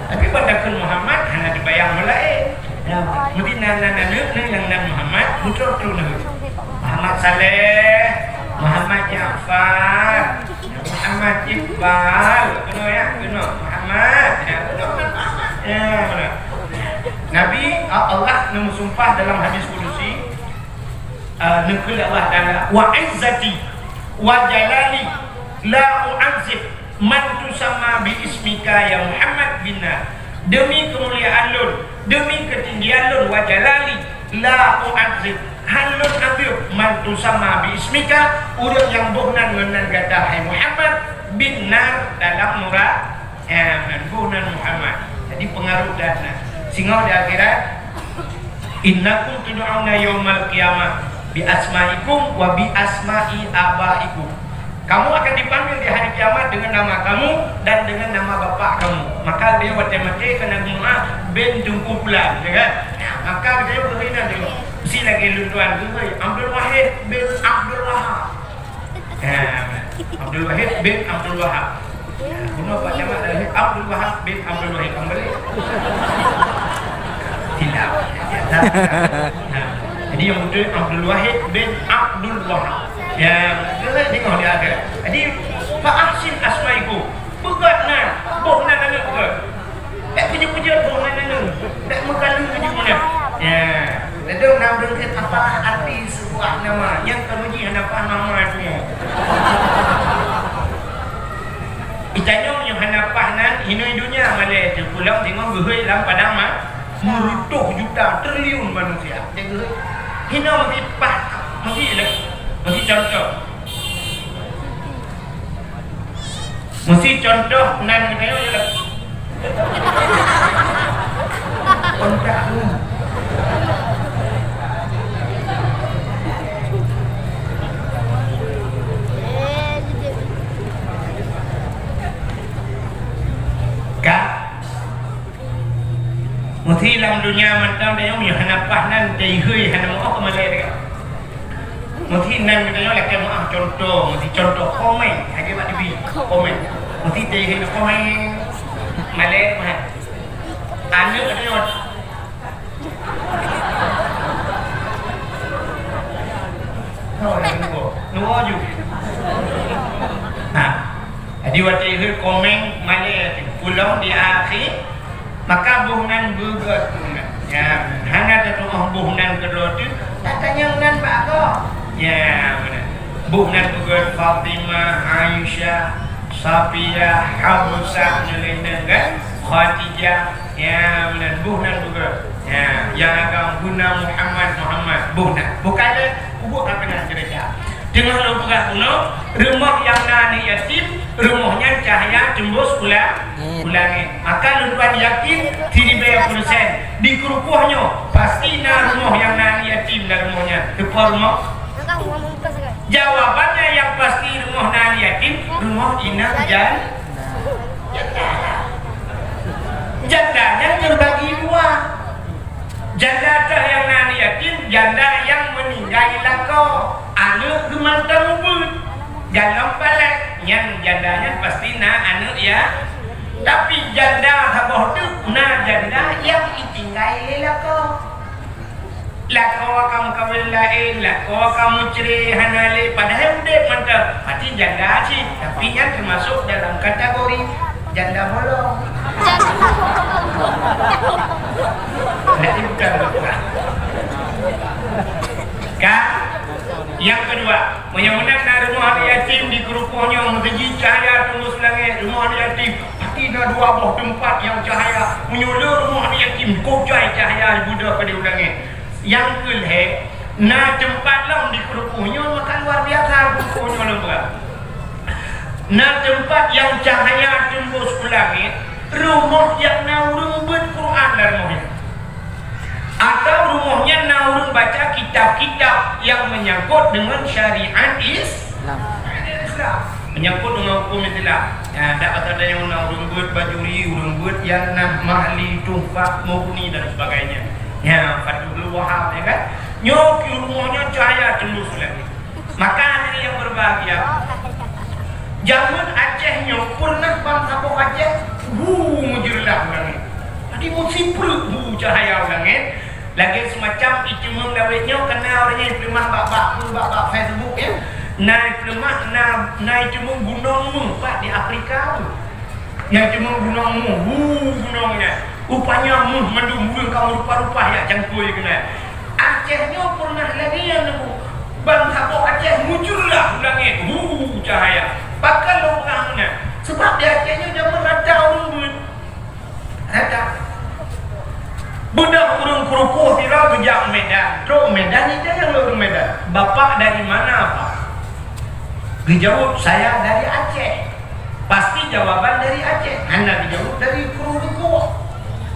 Tapi, ban takheun Muhammad, hana teubayang laén. Ya, mesti nan, nan, nan, nan, nan, nan Muhammad, beutôi tu nan. Muhammad Saleh, Muhammad Ja'far. Muhammad Iqbal, keunoe ya, keunoe. Muhammad, ya, keunoe Muhammad. Ya, beuna. Nabi, Allah neumeusumpah dalam hadis kudusi, eh, neukheun lé Allah Taala, "Wa izzati wa jalali la u'azzib man tusamma bi ismika ya Muhammad bin nar." Demi kemuliaan lôn, demi ketinggian lôn, wa jalali, la u'adzib, han lôn azab, man tusamma bi ismika, ureueng nyang boh nan ngon nan gata, hai Muhammad, bin nar, dalam nura-, eh, nan boh nan Muhammad. Jadi, peungaruh dan nan. Singoh di akhirat, "Innakum tud'auna yaumal qiyamah bi asma'ikum wa bi asma'i abaikum." Kamu akan dipanggil di hari kiamat dengan nama kamu dan dengan nama bapak kamu. Maka dia watèe maté keunan geumeu'ah bin Teungku Pulan, ya kan? Maka dia beri nan dia. Si lagi lôn tuan, dia beri Abdul Wahid bin Abdul Wahab. Ha, Abdul Wahid bin Abdul Wahab. Bunoe Pak Camat dari Abdul Wahab bin Abdul Wahid kembali. Tidak. Ha. Jadi yang betul Abdul Wahid bin Abdul Wahab. Ya, kita tengok di akhir. Jadi, fa ahsin asmaikum. Peugöt nan, boh nan aneuk peugöt. Bèk peujeuet-peujeuet boh nan aneuk. Bèk meukalu-kalu meunan. Ya. Ladôm na beureukat apalah arti sebuah nama nyang kamoe jih hana paham nama nyoe. Itanyong nyoe hana pah nan, hinoe donya malèe teuh pulang singoh geuhôi lam padang ma-, meurutoh juta triliun manusia. Geuhôi. Hinoe meusi pah, meusi lé, meusi contoh. Meusi contoh nan geutanyoe ialah kontak rumah. Ka. Meusi lam donya mantong tanyoe hana pah nan, teuhôi hana meu'oh keu malèe teuka. Meusi nan geutanyoe lakèe meu'ah contoh, meusi contoh komeng, lagèe bak T V, komeng. Meusi teuhôi komeng, malèe meu'ah. Aneuk geutanyoe. Oh, dah nunggu. Nunggu ju. Nah. Jadi, watèe geuhôi komeng malèe teuh, pulang di akhé, maka boh nan beugöt boh nan. Ya, hana tatu'oh boh nan keudroe teuh, tatanyong nan bak gob. Ya, meunan. Boh nan beugöt Fatimah, Aisyah, Safiyah, Hafsah, nyan laén kan? Khadijah. Ya, meunan. Boh nan beugöt. Ya, nyang agam guna Muhammad, Muhammad. Boh nan. Bukan lé, ubuk ka peugah cerita. Teungoh lôn peugah bunoe, rumoh nyang na aneuk yatim, rumoh nyan cahya teumbus u la-, u langèt. Maka lôn tuan yakin siribèe persen, di Krukoh nyoe pasti na rumoh nyang na aneuk yatim lam rumoh nyan. Teupeue rumoh? Jawabannya yang pasti rumoh na aneuk yatim, rumoh inong jan-, janda. Janda nyan teubagi dua. Janda teuh nyang na aneuk yatim, janda nyang meuninggai lakoe, aneuk geumantong ubit. Galom palek, nyan janda nyan pasti na aneuk ya. Tapi janda saboh teuk na janda nyang itinggai lé lakoe. Lakoe ka meukawen laén, lakoe ka meucré hana lé, padahai udép mantong. Pasti janda cit, tapi nyan teumasok dalam kategori janda bolong. Jadi bukan lupa. Ka? Nyang keudua, meunyoe meunan na rumoh aneuk yatim di Krukoh nyoe, meuteujih cahya teumbus langèt, rumoh aneuk yatim, pasti na dua boh teumpat nyang cahya. Meunyoe le rumoh aneuk yatim, kocai cahya beudôh keudéh u langèt. Nyang keulhèe, na teumpat lom di Krukoh nyoe maka luar biasa Krukoh nyoe lom beurat. Na teumpat nyang cahya teumbus u langèt, rumoh nyang na ureueng beuet Quran lam rumoh nyan. Atau rumoh nyan na ureueng baca kitab-kitab nyang meunyangkot deungon syariat Is-, Islam. Menyangkut dengan hukum Islam, ya, dak kata ada yang na ureuëng beuet Bajuri, ureuëng beuet Yannah, Mahli, Tuhfah, Mughni dan sebagainya. Ya, Fathul Wahhab, ya kan? Nyoe ki rumoh nyoe cahaya tembus lagi. Maka hadirin yang berbahagia, jameun Aceh nyoe pernah ban saboh Aceh, hu, meujeureulah u langét. Jadi meusipreuk hu cahaya u langét. Lagée seumacam iceumeung lawét nyoe, kana ureuëng nyang ipeuleumah bak-bak, bak-bak Facebook, ya. Na ipeuleumah, na, na iceumeung gunong meuh pat di Afrika tu. Nyang iceumeung gunong meuh, hu, gunong nyan. Rupanya meuh mandum ureuëng ka meurupa-rupa jak cangkôi keunan. Aceh nyoe pernah lagée nyan, Teungku. Ban saboh Aceh meujeureulah u langét, hu, cahaya. Pakon lôn peugah meunan? Sebab di Aceh nyoe jameun rata ureuëng beuet. Rata. Beudôh ureuëng Krukoh sidroe geujak u Medan. Trok u Medan, itanyong lé ureuëng Medan, "Bapak dari mana, Pak?" Geujaweueb, "Saya dari Aceh." Pasti jawaban dari Aceh. Hana geujaweueb dari Krueng Geukoh.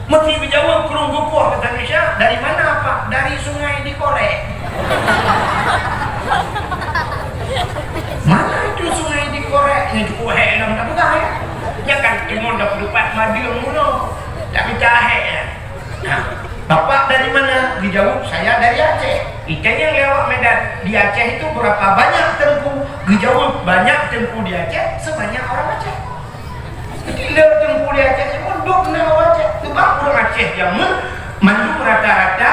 Meusti geujaweueb Krueng Geukoh, kata Indonesia, "Dari mana, Pak?" "Dari Sungai Dikorek." Mana itu Sungai Dikorek? Nyan cukup hék lom tapeugah, ya. Nyan kan timon dak peulupat madeueng meunoe. Dak picah hék, ya. Nah, "Bapak dari mana?" Geujaweueb, "Saya dari Aceh." Itanyong lé awak Medan, "Di Aceh itu berapa banyak Teungku?" Geujaweueb, "Banyak Teungku di Aceh sebanyak orang Aceh." Jadi, le Teungku di Aceh nyoe duek na u Aceh. Sebab ureuëng Aceh jameun mandum rata-rata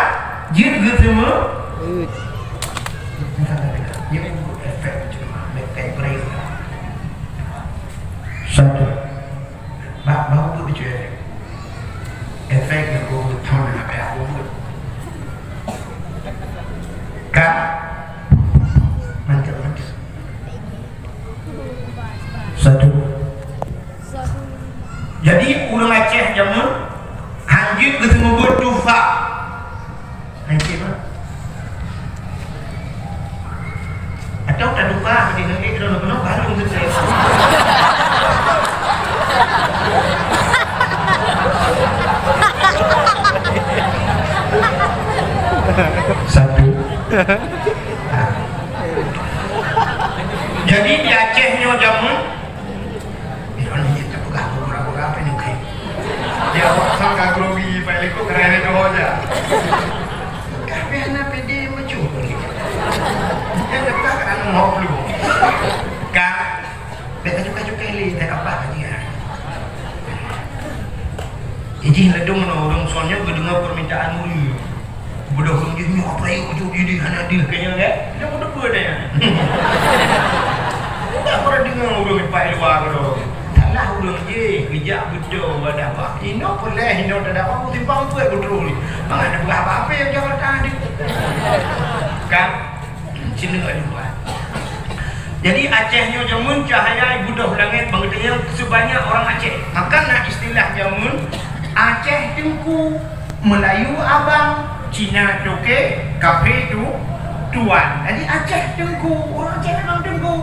jeuet geuseumeubeuet. Satu. Ba-, baru tu cuy. Efek yang gua buat tahun nak payah gua buat. Kan? Macam-macam. Satu. Jadi, ureuëng Aceh jameun hanjeuet geuseumeubeuet tufa. Hanjeuet, Pak. Atau tak lupa, di negeri kita nak penuh, baru kita. Satu. Jadi di Aceh nyoe jameun, Iron ni tak peugah gura-gura apa ni, okey. Dia awak sang ka grogi, Pak Liko kerana dia hoja. Tapi anak pede macam ni. Dia letak kerana mau perlu. Kak, beta juga-juga ni, tak apa lagi ya. Ijih ladum na ureuëng soe nyoe geudeungoe permintaan ureuëng. Beudôh ureuëng jih nyoe, "Apa yuk jok diri hana deuh," keu nyan, kan? Dia beudôh peue dia. Udah pernah deungoe ureuëng ipak luwa keudroe. Salah ureuëng jih, geujak beudôh wadah bak. Inoe peureulée, inoe tadakwa, simpang peuet beutôi. Mangat na peugah apa-apa nyang Jakarta tadi. Kan? Sini kat luar. Jadi Aceh nyoe jameun cahaya beudôh langét bak geutanyoe seubanyak orang Aceh. Maka na istilah jameun Aceh Teungku, Melayu Abang, Cina Toke, Kafe tu Tuan. Jadi Aceh Teungku, ureuëng Aceh memang Teungku.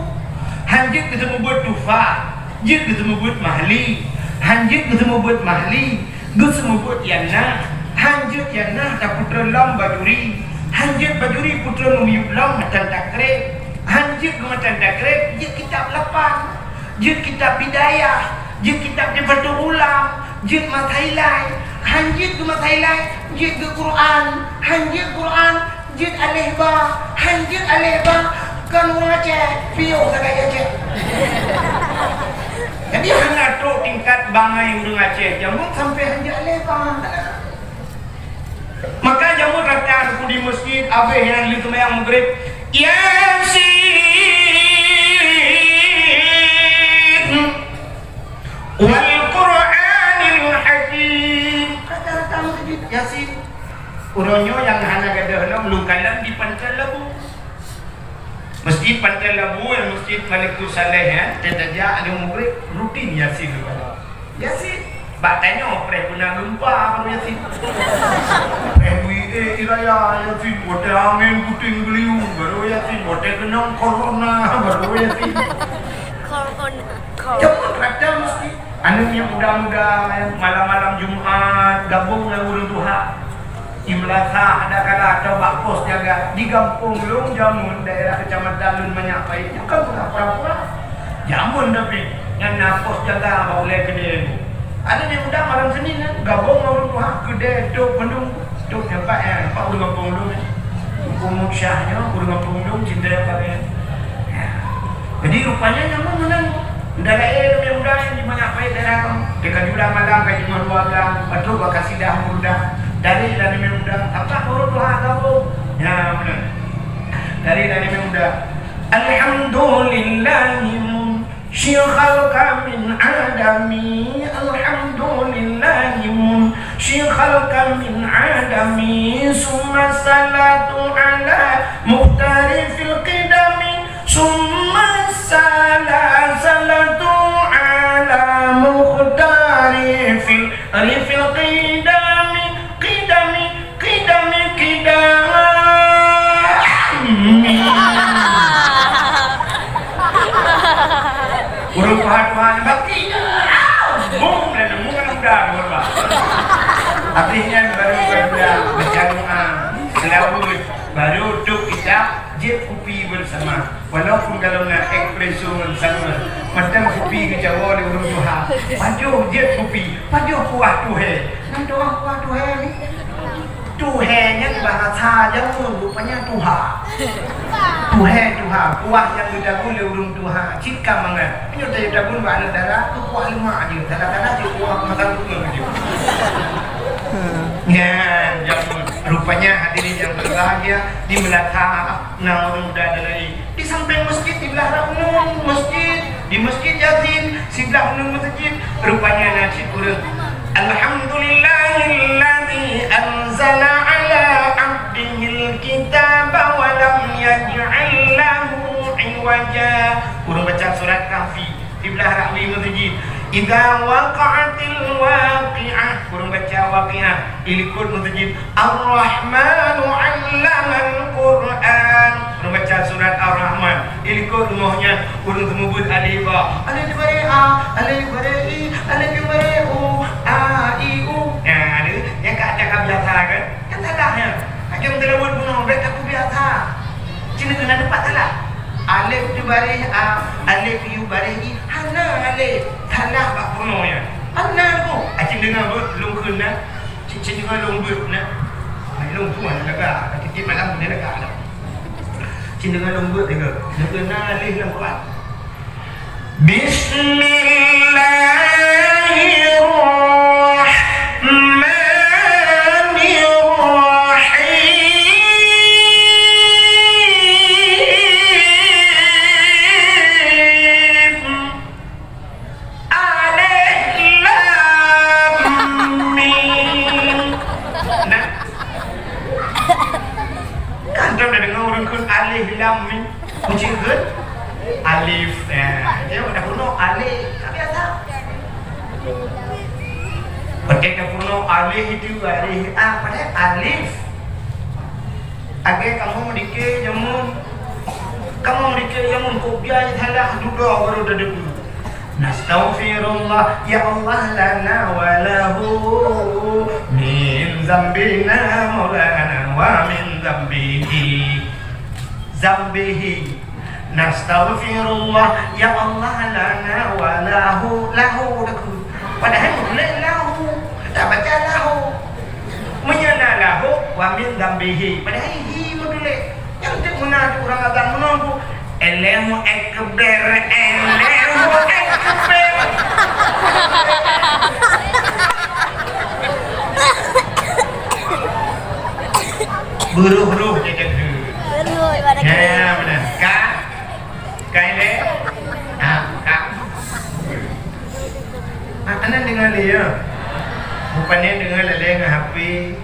Hanjeuet geuseumeubeuet tufa, jeuet geuseumeubeuet mahli, hanjeuet geuseumeubeuet mahli, geuseumeubeuet Yannah, hanjeuet Yannah taputra lom Bajuri, hanjeuet Bajuri putra meumiyueb lom matan takreb, hanjeuet geumatan takreb jeuet kitab lapan, jeuet kitab Bidayah, jeuet kitab Tuhfatul Ghulam, jeuet Masailai, hanjeuet geumasailai jeuet geu Quran, hanjeuet Quran jeuet aleh ba, hanjeuet aleh ba, kan ureuëng Aceh, piôh sagai Aceh. Jadi hana trok tingkat bangai ureuëng Aceh jameun sampai hanjeuet aleh ba. Maka jameun rata di masjid abéh nyang lheueh seumayang Maghrib, Yasin. Wal Qur'anil Hakim. Kata-kata Masjid Yasin. Uroe nyoe nyang hana gadôh lom lôn kalon di Pantai Labu. Masjid Pantai Labu, nyang Masjid Malikus Saleh, ya, teutajak ada murid rutin Yasin tu. Yasin. Bak tanyoe preh beuna gempa baru Yasin. Preh bui eh iraya Yasin, watée angén puting beuliu baru Yasin, watée keunong corona baru Yasin. Corona. Corona. Jangan rata mesti. Aneuk nyang muda-muda, malam-malam Jumat gabong ngon ureuëng tuha. Di meulasah ada kala atau bak pos jaga di gampông lôn jameun daerah kecamatan lôn Manyak Pait, nyoe kan pura-pura. Jameun tapi nyan na pos jaga bak ulèe keudè. Ada nyang muda malam Senin kan, gabong ngon ureueng tuha, keudè tôp bandum, tôp nyan pat, eh, pat ureueng gampông lôn, eh. Teungku Muksyah nyoe ureueng gampông lôn, cinta yang pakai. Ya. Jadi rupanya nyan meunan. Ndak laén nyang muda nyang di banyak baik daerah kamu. Dia ka jula malam, ka jimah dua gang, batuk bak kasidah muda. Dari dan nyang muda, apa ureueng tuha gabong? Ya, meunan. Dari dan nyang muda. Alhamdulillahimum. Syi khalqan min adami, alhamdulillahi munshi khalqan min adami, summa salatu ala mukhtari fil qidami, summa sala-, salatu ala mukhtari fil, fil qidami, qidami, Kidami, kidami. Ureueng tuha-tuha nibak kidami. Bum, dan nemu kan udah, ureueng bah. Habis nyan baru baru dah baca doa, selawat, baru duduk kita jép kupi bersama. Walaupun kalau na espresso ngon sangat, mantong kupi geucawoe lé ureueng tuha. Pajoh jép kupi, pajoh kuah tuhé. Nyan tuha kuah tuhé ni. Tuhé nyan bahasa Jawa, rupanya tuha. Tuhé, tuha, kuah nyang geutagun lé ureueng tuha. Cit ka mangat. Meunyoe tagun bak aneuk dara, keu kuah lemak jeuet. Dara-dara jeuet kuah mata bunga jeuet. Nyan, jameun. Rupanya hadirin yang berbahagia, di Melaka na ureueng muda dan lain. Di sampéng masjid, di blah rot uneun masjid, di Masjid Yasin, siblah uneun masjid, rupanya na cit ureueng. Alhamdulillahilladzi anzala ala abdihil kitaba wa lam yaj'al lahu iwaja. Ureueng baca surat Kahfi. Siblah rot masjid. Idza waqa'atil waqi'ah. Ureueng baca Waqiah. Di likot masjid. Ar-Rahmanu 'allamal Qur'an. Ureueng baca surat Ar-Rahman. Di likot rumoh nyan. Ureueng seumeubeuet alif ba. Alif baré a, alif baré i, alif baré u, a, i, u. Nah, ni, nyang ka, nyang ka biasa kan? Kan salah nyan. Akhé meuteulaweuet bunoe, bèk ka biasa. Cit na keunan teumpat salah. Alif di baréh a, alif di baréh i, hana alif. Salah bak peunoh nyan. Hana ku. Acit deungoe beuet lôn kheun na. Cit, cit deungoe lôn beuet na. Ai lôn tuan lega, tapi tiep malam dia lega dah. Cit deungoe lôn beuet lega. Lôn kheun na alif lam Quran. Bismillahirrahmanirrahim. Alif Lam Mim. Nah. Kan droe na deungoe ureueng kheun alif lam mim. Kunci kheun alif. Nah, dia udah bunoe alif. Ka biasa. Oke, ka bunoe alif itu alif. Ah, padahai alif. Lagèe kamoe meudike jameun. Kamoe meudike jameun, kok biaya salah, dudoe baru teudeungoe. Nastaghfirullah, ya Allah, lana wa lahu, min zambina maulana wa min zambihi. Zambihi. Nastaghfirullah, ya Allah, lana wa lahu, lahu dah ku. Padahai meutulak lahu, tabaca lahu. Meunyoe na lahu, wa min zambihi. Padahai hi meutulak. Nyang teuk meunan tu ureueng azan meunan tu. Allahu Akbar, Allahu Akbar. Beurôh-rôh jeuet. Beurôh, ibarat. Ya, ya, benar. Ka? Ka ilèe? Ha, ka. Ha, aneuk deungoe lé, ya. Bukannya deungoe lalé ngon H P.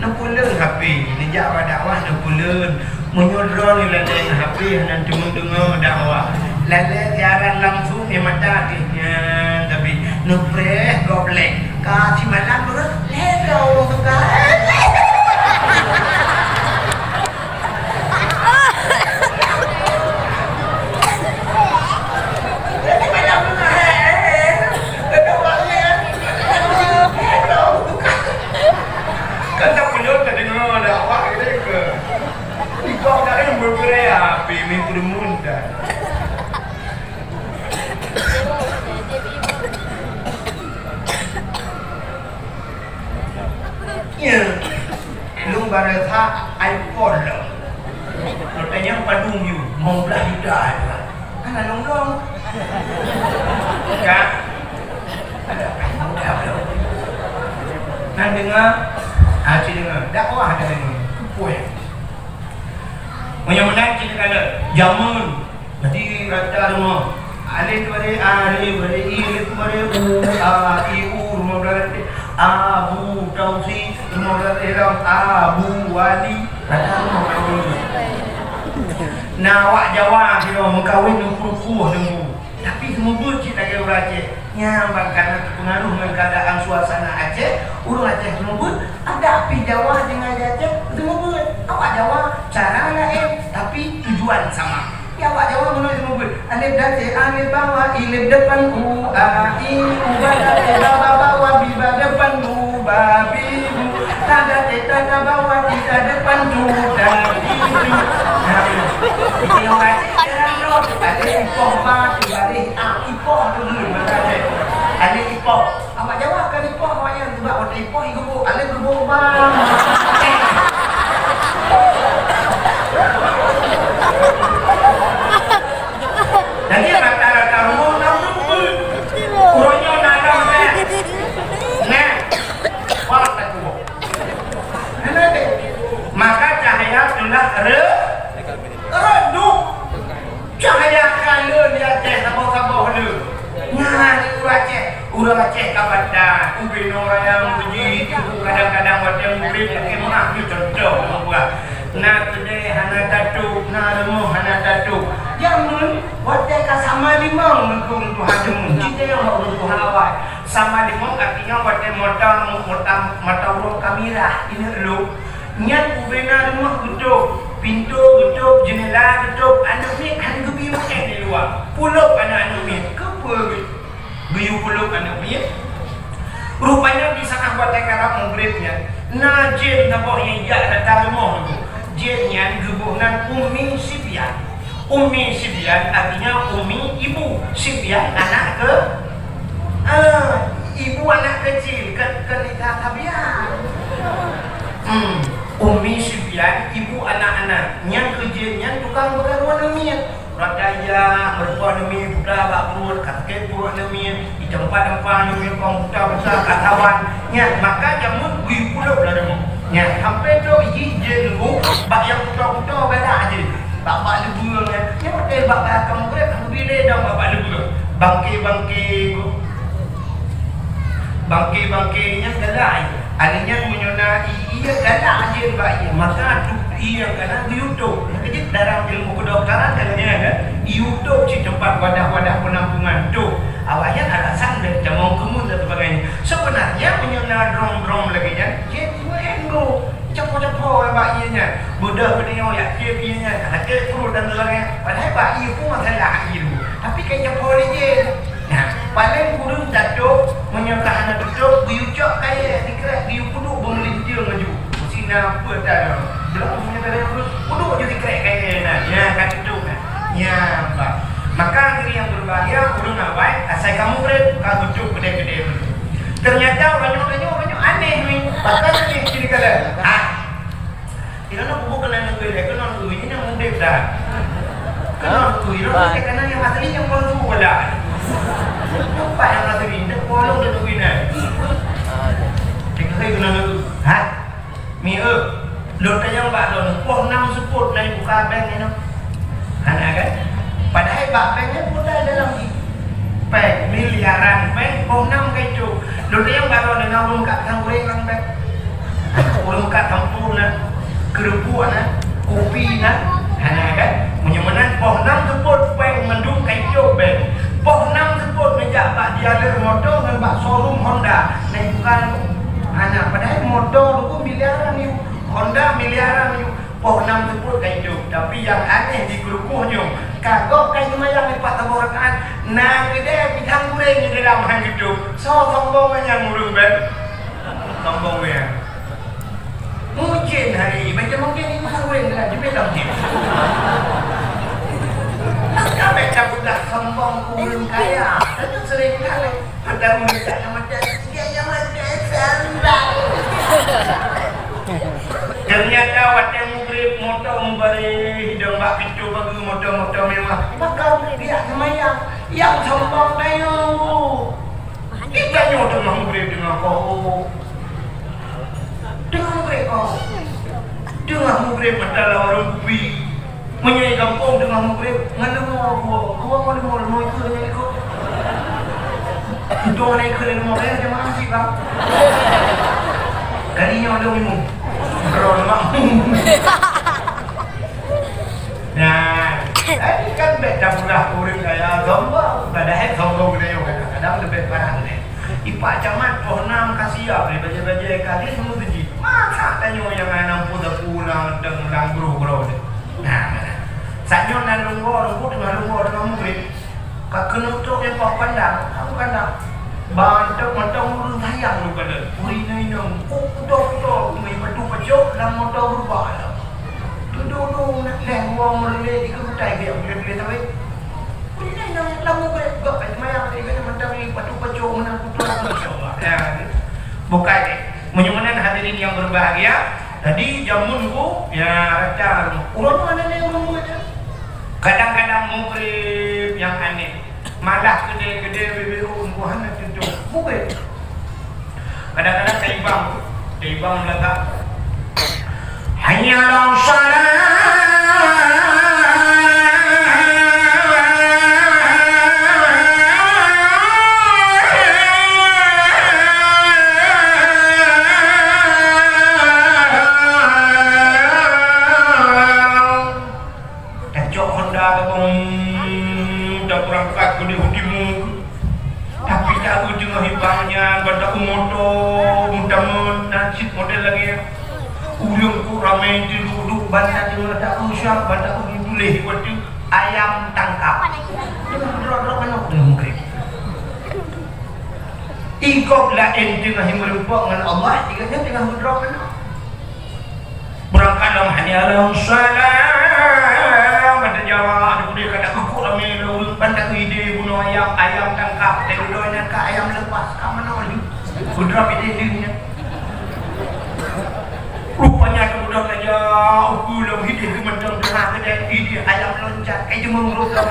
Neupeuleuen H P, neujak bak dakwah neupeuleuen. Meunyoe droeneuh lalé ngon H P, hana teumeung deungoe dakwah. Lalé siaran langsung, eh, mata teuh nyan, tapi neupreh goblek. Ka simalam beureuh, lhèe droe ureueng teuka. Kan tak punya tadi ngada awak gitu ke. Ikut dari bergerak api ni turun dah. Yum, lima belas juta tu kan. Kan ada long-long. Kan? Ada kan mudah belum? Nan dengar, ah, cik dengar. Dakwah dah dengar. Kupui. Meunyoe meunan cik dengar, jameun. Jadi rata rumoh. Alif bari A, alif bari I, alif bari U, A, I, U, rumoh bari Abu Tausi, rumoh bari Ilham, Abu Wali. Rata rumoh. Na awak Jawa sidroe meukawen ngon kruku deungon. Tapi seumeubeuet cit lagèe ureueng Aceh. Nyan ban karena teupeungaruh ngon keuadaan suasana Aceh, ureueng Aceh seumeubeuet adak pih Jawa deungon Aceh seumeubeuet. Awak Jawa cara laén, tapi tujuan sama. Ya, awak Jawa meunoe seumeubeuet. Alif dan C, alif bawah, I, alif depan, U, A, I, U, ba, da, te, ba, ba, bawah, bi, ba, depan, bu, ba, bi, bu. Ta, da, te, ta, ta, bawah, ti, ta, depan, tu, ta, ti, tu. Nah, itu yang baca, ada ipoh ba, tu, ada ipoh tu dulu, maka ada. Ada ipoh. Awak Jawa kan ipoh, awak nyan sebab watèe ipoh, igubuk. Alif gubuk ba. Jadi rata-rata rumoh na ureueng beuet. Uroe nyoe na dong beuet. Nah, wah, tak kuat. Maka cahaya telah re-, redup. Cahaya ka le di ateueh saboh-saboh le. Nyan ureueng Aceh, ureueng Aceh ka banda, ubé nuraya muji, kadang-kadang watèe murit lakèe meu'ah nyoe contoh lôn buat. Na keudè hana tatôp, na rumoh hana tatôp. Jameun watèe ka sama limong neukheun tuha jameun, jiteueng lom tuha awai. Sama limong artinya watèe mata, mata, mata ureueng ka mirah, ineuk lom. Nyan ubé na rumoh geutôp, pintoe geutôp, jeunela geutôp, aneuk miet hana geubi meu'èn di luwa. Pulop aneuk-aneuk miet, keupeue geuyue pulop aneuk miet? Rupanya di saat watèe karab mugrib nyan, na jén saboh nyang jak datang rumoh tu. Jén nyan geuboh nan Ummi Sibyan. Ummi Sibyan artinya ummi ibu, Sibyan anak ke, ah, ibu anak kecil, kan, kan Ita Sabian. Hmm, Ummi Sibyan, ibu anak-anak. Nyang keu jén nyan tukang peukaru aneuk miet. Rata ija, meureumpok aneuk miet buta bak pruet, ka sakét pruet aneuk miet, itampa-tampa aneuk miet kong buta-buta, ka sawan. Nyan, maka jameun geuyue pulop lam rumoh. Nyan, sampoe trok jih jén nunggu, bak nyang buta-buta galak jih. Bak-bak leubeueng nyan, nyan watèe bak-bak ka mugrib, ka mugrib lé dong bak-bak leubeueng. Bangké-bangké, bangké-bangké nyan galak. Aneuk nyan meunyoe na ié galak jén bak ié, maka tuh ié galak geuyue tôp. Nyang keujeuet dalam ilmu kedokteran ka lagèe nyan kan, geuyue tôp cit teumpat wadah-wadah peunampungan tôp. Awaknyan alasan bèk tamong keumeun dan sebagainya. Sebenarnya meunyoe na drom-drom lagèe nyan, jén meu'èn go. Capo-capo bak ié nyan. Beudoh geutanyoe jak tiep ié nyan, ka sakét pruet dan sebagainya. Padahai bak ié pun masalah ié tu. Tapi kan capo lé jén. Nah, paléng ureueng tatôp, meunyoe ka hana tatôp, geuyue cok kayèe sikrek, geuyue peuduek beumeulinteung laju. Meusinan peue tan. Belom meunyoe ka lheueh peuduek, peuduek ju sikrek kayèe na. Nyan ka tatôp na. Nyan bah. Maka hadirin yang berbahagia, ureueng awai, asai ka mugrib, ka geutôp keudè-keudè. Ternyata ureueng nyoe, ureueng nyoe, ureueng nyoe aneh ni. Bahkan aneh kira-kira. Ha. Kira na kubu keunan nanggroe lé, keunan nanggroe, ini nyang udép dah. Keunan nanggroe, ini nyang keunan nyang asli nyang palsu dah. Nampak nyang asli, ndak polong dah nanggroe nyan. Cek saya keunan nanggroe. Ha? Mi eu. Lôn tanyong bak lôn, poh nam seupôt na ibuka bank nyoe. Hana kan? Padahai bak bank nyan pun na dalam jih. Bank, miliaran bank, poh nam ka itôp. Lôn tanyong bak lôn, na ureueng meukat pisang goreng lam bank? Ureueng meukat sampôh na, keureupuk na, kupi na, hana kan? Meunyoe meunan poh nam seupôt bank mandum ka itôp bank. Poh nam seupôt neujak bak dealer moto ngon bak showroom Honda, na ibuka nyoe? Hana, padahai moto nyoe miliaran yue, Honda miliaran yue. Poh nam seupôt ka itôp, tapi nyang aneh di keurukoh nyoe, ka gob ka seumayang empat saboh rakaat, na keudè pisang goreng di dalam han geutôp. Soe sombong nyan ureueng bèk? Sombong nyan. Mungkin hari ini, macam mungkin ini pisang goreng dalam jembatan jih. Ka bèk tapeugah sombong ureueng kaya. Tentu sering kali. Mata muda tak mata, dia yang mata sambal. Ternyata watèe mugrib moto mubareh hidong Bak pintoe pageue moto-moto mewah. Maka pihak seumayang nyang sombong tanyoe. Di tanyoe teungoh mugreb teungoh kok. Teungoh mugreb kok. Teungoh mugreb mata lawan warong kupi. Meunyoe gampông teungoh mugreb, ngon leumo, dua, dua ngon leumo, leumo ikeu nyan ikeu. Untung hana ikeu lé leumo, eh, jamaah sih, Bang. Kali nyoe lôn imum. Ron makmum. Nah, eh, kan bèk tapeugah ureueng kaya sombong. Padahai sombong geutanyoe kadang-kadang leubeh parah geutanyoe. Ipak camat poh nam ka siap lé bajèe-bajèe ka lheueh meuseujid. Masa tanyoe nyang hana nampu sapeue lam, lam groh-groh teuh. Nah, nah. Saat nyoe na lôn woe, lôn teungoh lôn woe teungoh mugreb. Ka keuneuk trok nyan bak kandang, bak kandang. Ban trok mantong ureueng sayang lôn kalon. Ureueng inong-inong, kok kuto-kuto, meuipat pacok lam moto beurubah lom. Dudoe-dudoe na lhèe wong meureulee dikeue kutai biak meureulee sawét. Ureueng inong-inong lam mugreb, gop ai seumayang lé, gop mantong ipat pacok meunan kuto, masya Allah. Ya, bukai deh. Meunyoe meunan hadirin yang berbahagia, jadi jameun ku, ya, rata uroe nyoe hana lé ureueng buet. Kadang-kadang mugreb nyang aneh, malah keudè-keudè B B O ngon hana tutup. Mugreb. Kadang-kadang taibang, taibang lagak. Hayya 'alas shalah. Tacok honda tabong, tabeurangkat keudeh u timu. Tapi taeu teungoh ibang nyan, ban taeu moto, meutamon, na cit model lagèe nyan. Ureueng kok ramè duek-duek, ban taeu, taeu syak, ban taeu tuléh watèe ayam tangkap. Teungoh meudrop-drop manok teungoh mugreb. Ikôt laén teungoh meureumpok ngon Allah, ikôt nyan teungoh meudrop manok. Beurangkat lom, "Hayya 'alas shalah." Mata Jawa, ada pun dia kata, "Kukuk ramè lom, ban taeu idé bunoe ayam, ayam tangkap, teudoe nyan ka ayam lepas, ka meunoe lé." Beudrop idé lé nyan. Rupanya teudoe saja, uku lom idé keu mantong teuhah keudè, idé ayam loncat, eh, jeumeung lom.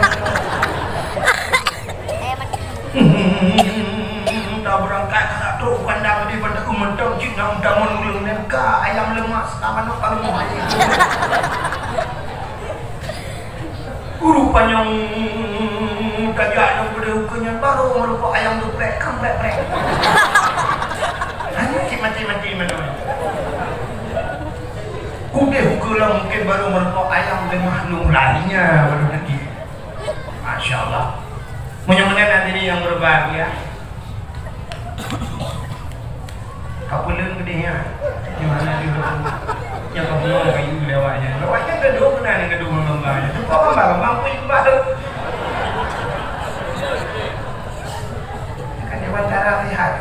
Hmm, tabeurangkat ka trok u kandang di Banda Umentong cit na utamon ureueng nyan ka ayam leumas ka manok ka leumoh ayam. Rupanya tajak nyang beudeuh ukeue nyan baru meureumpok ayam geuprek, kan prek-prek. Hanya cit mati-mati meunoe. Udeh ukeue lom mungkin baru meureumpok ayam leumas lom lainnya baru tadi. Masya Allah. Meunyoe meunan hadirin yang berbahagia, ka peuleueng geudeh nyan. Di mana di rumah? Nyang ka bunoe kayu lewat nyan. Lewat nyan gadoh meunan nyang gadoh ngon gambar nyan. Teuka gambar, gambar pun iqbal. Kan dewan tara lihat.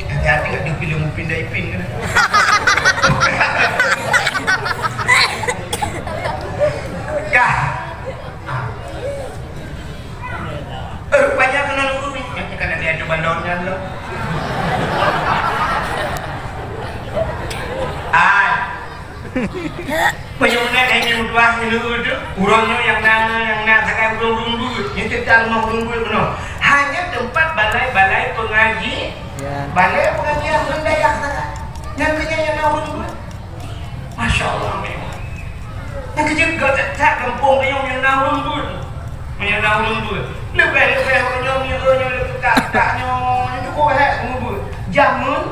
Hati-hati, ada film Upin dan Ipin kan? Kah? Eh, rupanya keunan ureueng nyan, nyan kan ada tu balon nyan lom. Ai. Meunyoe na hai nyan meutuah nyoe tu, uroe nyoe nyang na, nyang na sagai ureueng-ureueng buet, nyoe cerita rumoh ureueng buet bunoe. Hanya tempat balai-balai pengaji, ya. Balai pengajian ureueng dayah sagai. Nyan keuh nyan nyang na ureueng buet. Masya Allah, memang. Nyang keujeuet gata that gampông tanyoe nyang na ureueng beuet. Nyang na ureueng beuet. Leubeh-leubeh ureueng nyoe, nyoe, nyoe, nyoe, leubeh that, that nyoe, nyoe cukup hek ureueng beuet. Jameun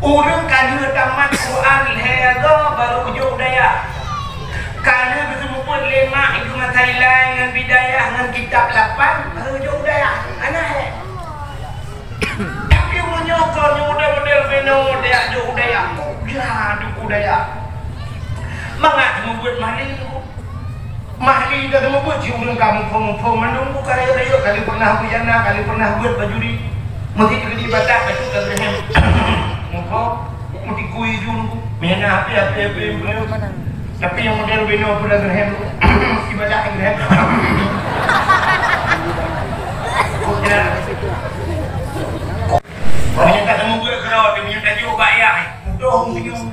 ureueng ka lheueh tamat Quran lhèe go baru geujok u dayah. Ka lheueh geuseumeubeuet lé mak i masa ilai ngon bidayah ngon kitab lapan, baru geujok u dayah. Hana hek. Tapi meunyoe kon nyang model-model binoe dayah jok u dayah, kok jeuet jok u dayah. Mangat meubeuet mahli. Mahli ka meubeuet cit ureueng ka muphom-muphom mandum, ka rayeuk-rayeuk, ka lheueh pernah beujana, ka lheueh pernah beuet bajuri. Meusti teugeuti batat bacut lam reuhem. Muka, meusti kui ju nunggu. Meunan api, api, api, api. Tapi nyang model binoe pun lam reuhem. Ibadat lam reuhem. Meunyoe ka teumeubuet keudroe, meunyoe tajok bak yah, putôh senyum.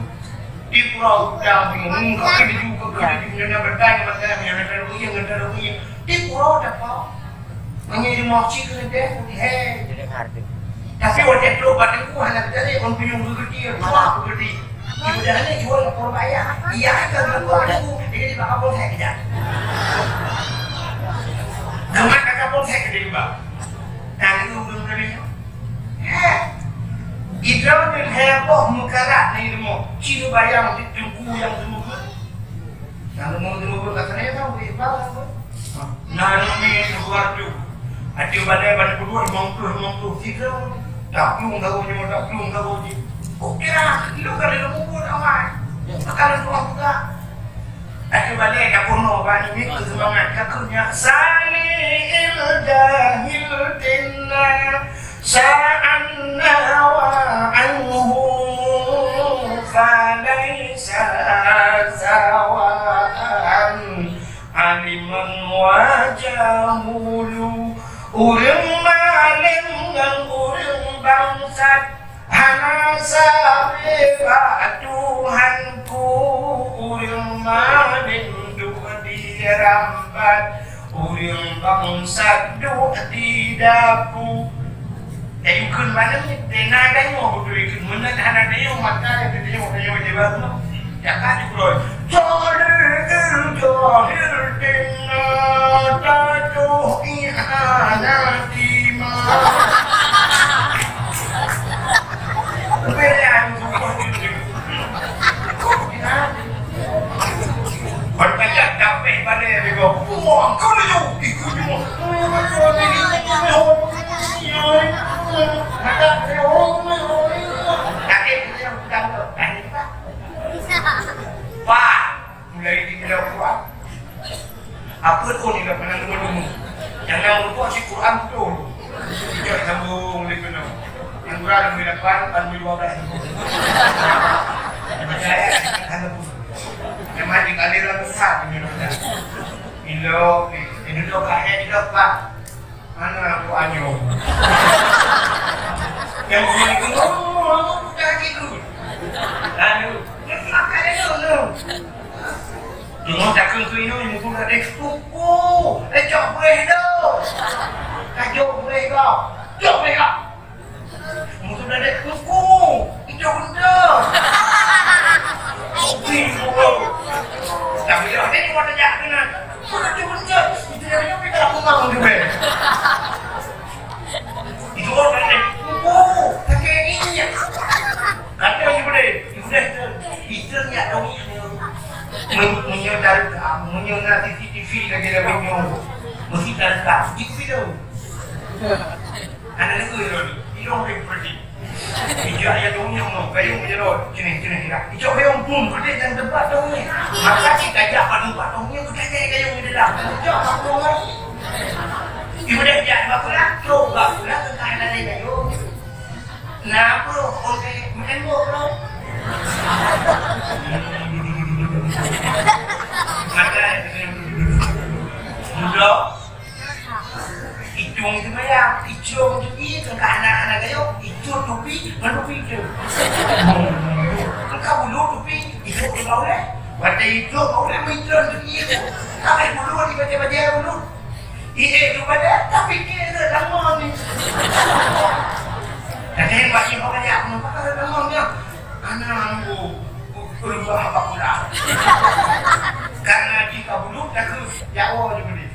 Di pura udang bingung, kaki baju ke kaki di mana bertanya mata yang ada rugi, yang ada rugi. Di pura dapat. Hanya di masjid kena deh, putih hai. Tapi watèe trok bak teungku hana terjadi, kon pinyong geugeudi, dua geugeudi. Ibadah ni jual lapor bayar. Iya kan lapor teungku, dia di bak kapol saya kejap. Gemat kat kapol saya kejap juga. Tadi urang kena. Heh. Idroe nyan heboh meukarat na ilmu. Ci neubayang di teungku nyang seumeubeuet. Nyang seumeubeuet ka sana nyang tahu, iqbal kan, Bang? Nah, nami luar tu. Até balai bana peuduek limong ploh, limong ploh sidroe. Dak plueng garoe nyoe, dak plueng garoe jih. Kukira, lu ka lheueh mubuet awai. Maka lôn tuah buka. Até balai ka peunoh bak nibit keuseumangat ka keuh nyak sali'il jahil tina sa'anna wa anhu falaisa sawa'an aliman wa jahulu. Ureueng malém ngon ureueng bangsat Hana sabe bak Tuhanku, ureueng malém duek di rambat, ureueng bangsat duek di dapu. Tayue kheun malam nyoe, tena tanyoe beutôi kheun. Meunan hana tanyoe, maka tanyoe, tanyoe je baru. Jaka jukroe. Jahil, jahil, tina tatuh ihana tima. Beda jukroe. Berkajak dapet balai bego. Wah, kau ni jauh. Ikut jauh. Mata jauh. Kaki jauh. Tadi kita. Pak, mulai di dalam Quran. Apa pun yang pernah temukan. Jangan lupa si Quran betul. Tidak sambung di kena. Yang kurang lebih lapan, lebih dua belas. Percaya, ada pun. Yang mati kali dalam besar punya dosa. Ilo, eh, ini dua kali, ini dua, Pak. Hana aku anyong. Nyang punya itu, oh, aku tak ikut. Lalu, dia makan dia tu. Tengok takkan tu ini, muka dah deh. Tuku, eh, cok boleh tu. Kajok boleh kau. Cok boleh kau. Musuh dah dek kuku, itu benda. Bingung. Tapi dah dek mata jak kena. Bukan itu benda. Itu yang dia minta aku mau juga. Itu orang dah dek kuku, pakai ini. Kata ibu deh, ibu deh, itu yang tahu. Menyodar, menyodar C C T V lagi dah menyodar. Mesti tarekam. Itu video. Hana lagèe lôn, ilôn lé peureulèe. Ijak ya dong nyang nyoe, gayông ya lôn, ceunéh, ceunéh ya. Ijak gayông bum, geude dan tempat dong ni. Maka si gajah padu bak dong ni, geude gayông di dalam. Ijak bak dong ni. Ibu dah jak bak pula, trok bak pula, tengah ada gayông. Nah, bro, oke, main bro, bro. Maka, muda, Icong itu maya, icong itu iya, tengah anak-anak kayu, icong tupi, ngan tupi itu. Engka bulu tupi, icong di bawah, eh. Watèe icong bawah, eh, icong itu iya. Sampai bulu di baca-baca bulu. Iya, itu pada, tapi dia ada nama ni. Katanya, Pak Ibu, katanya, kenapa ada nama ni? Anak, bu, bu, berubah apa pula? Karena di kabulu, aku, ya Allah, dia boleh.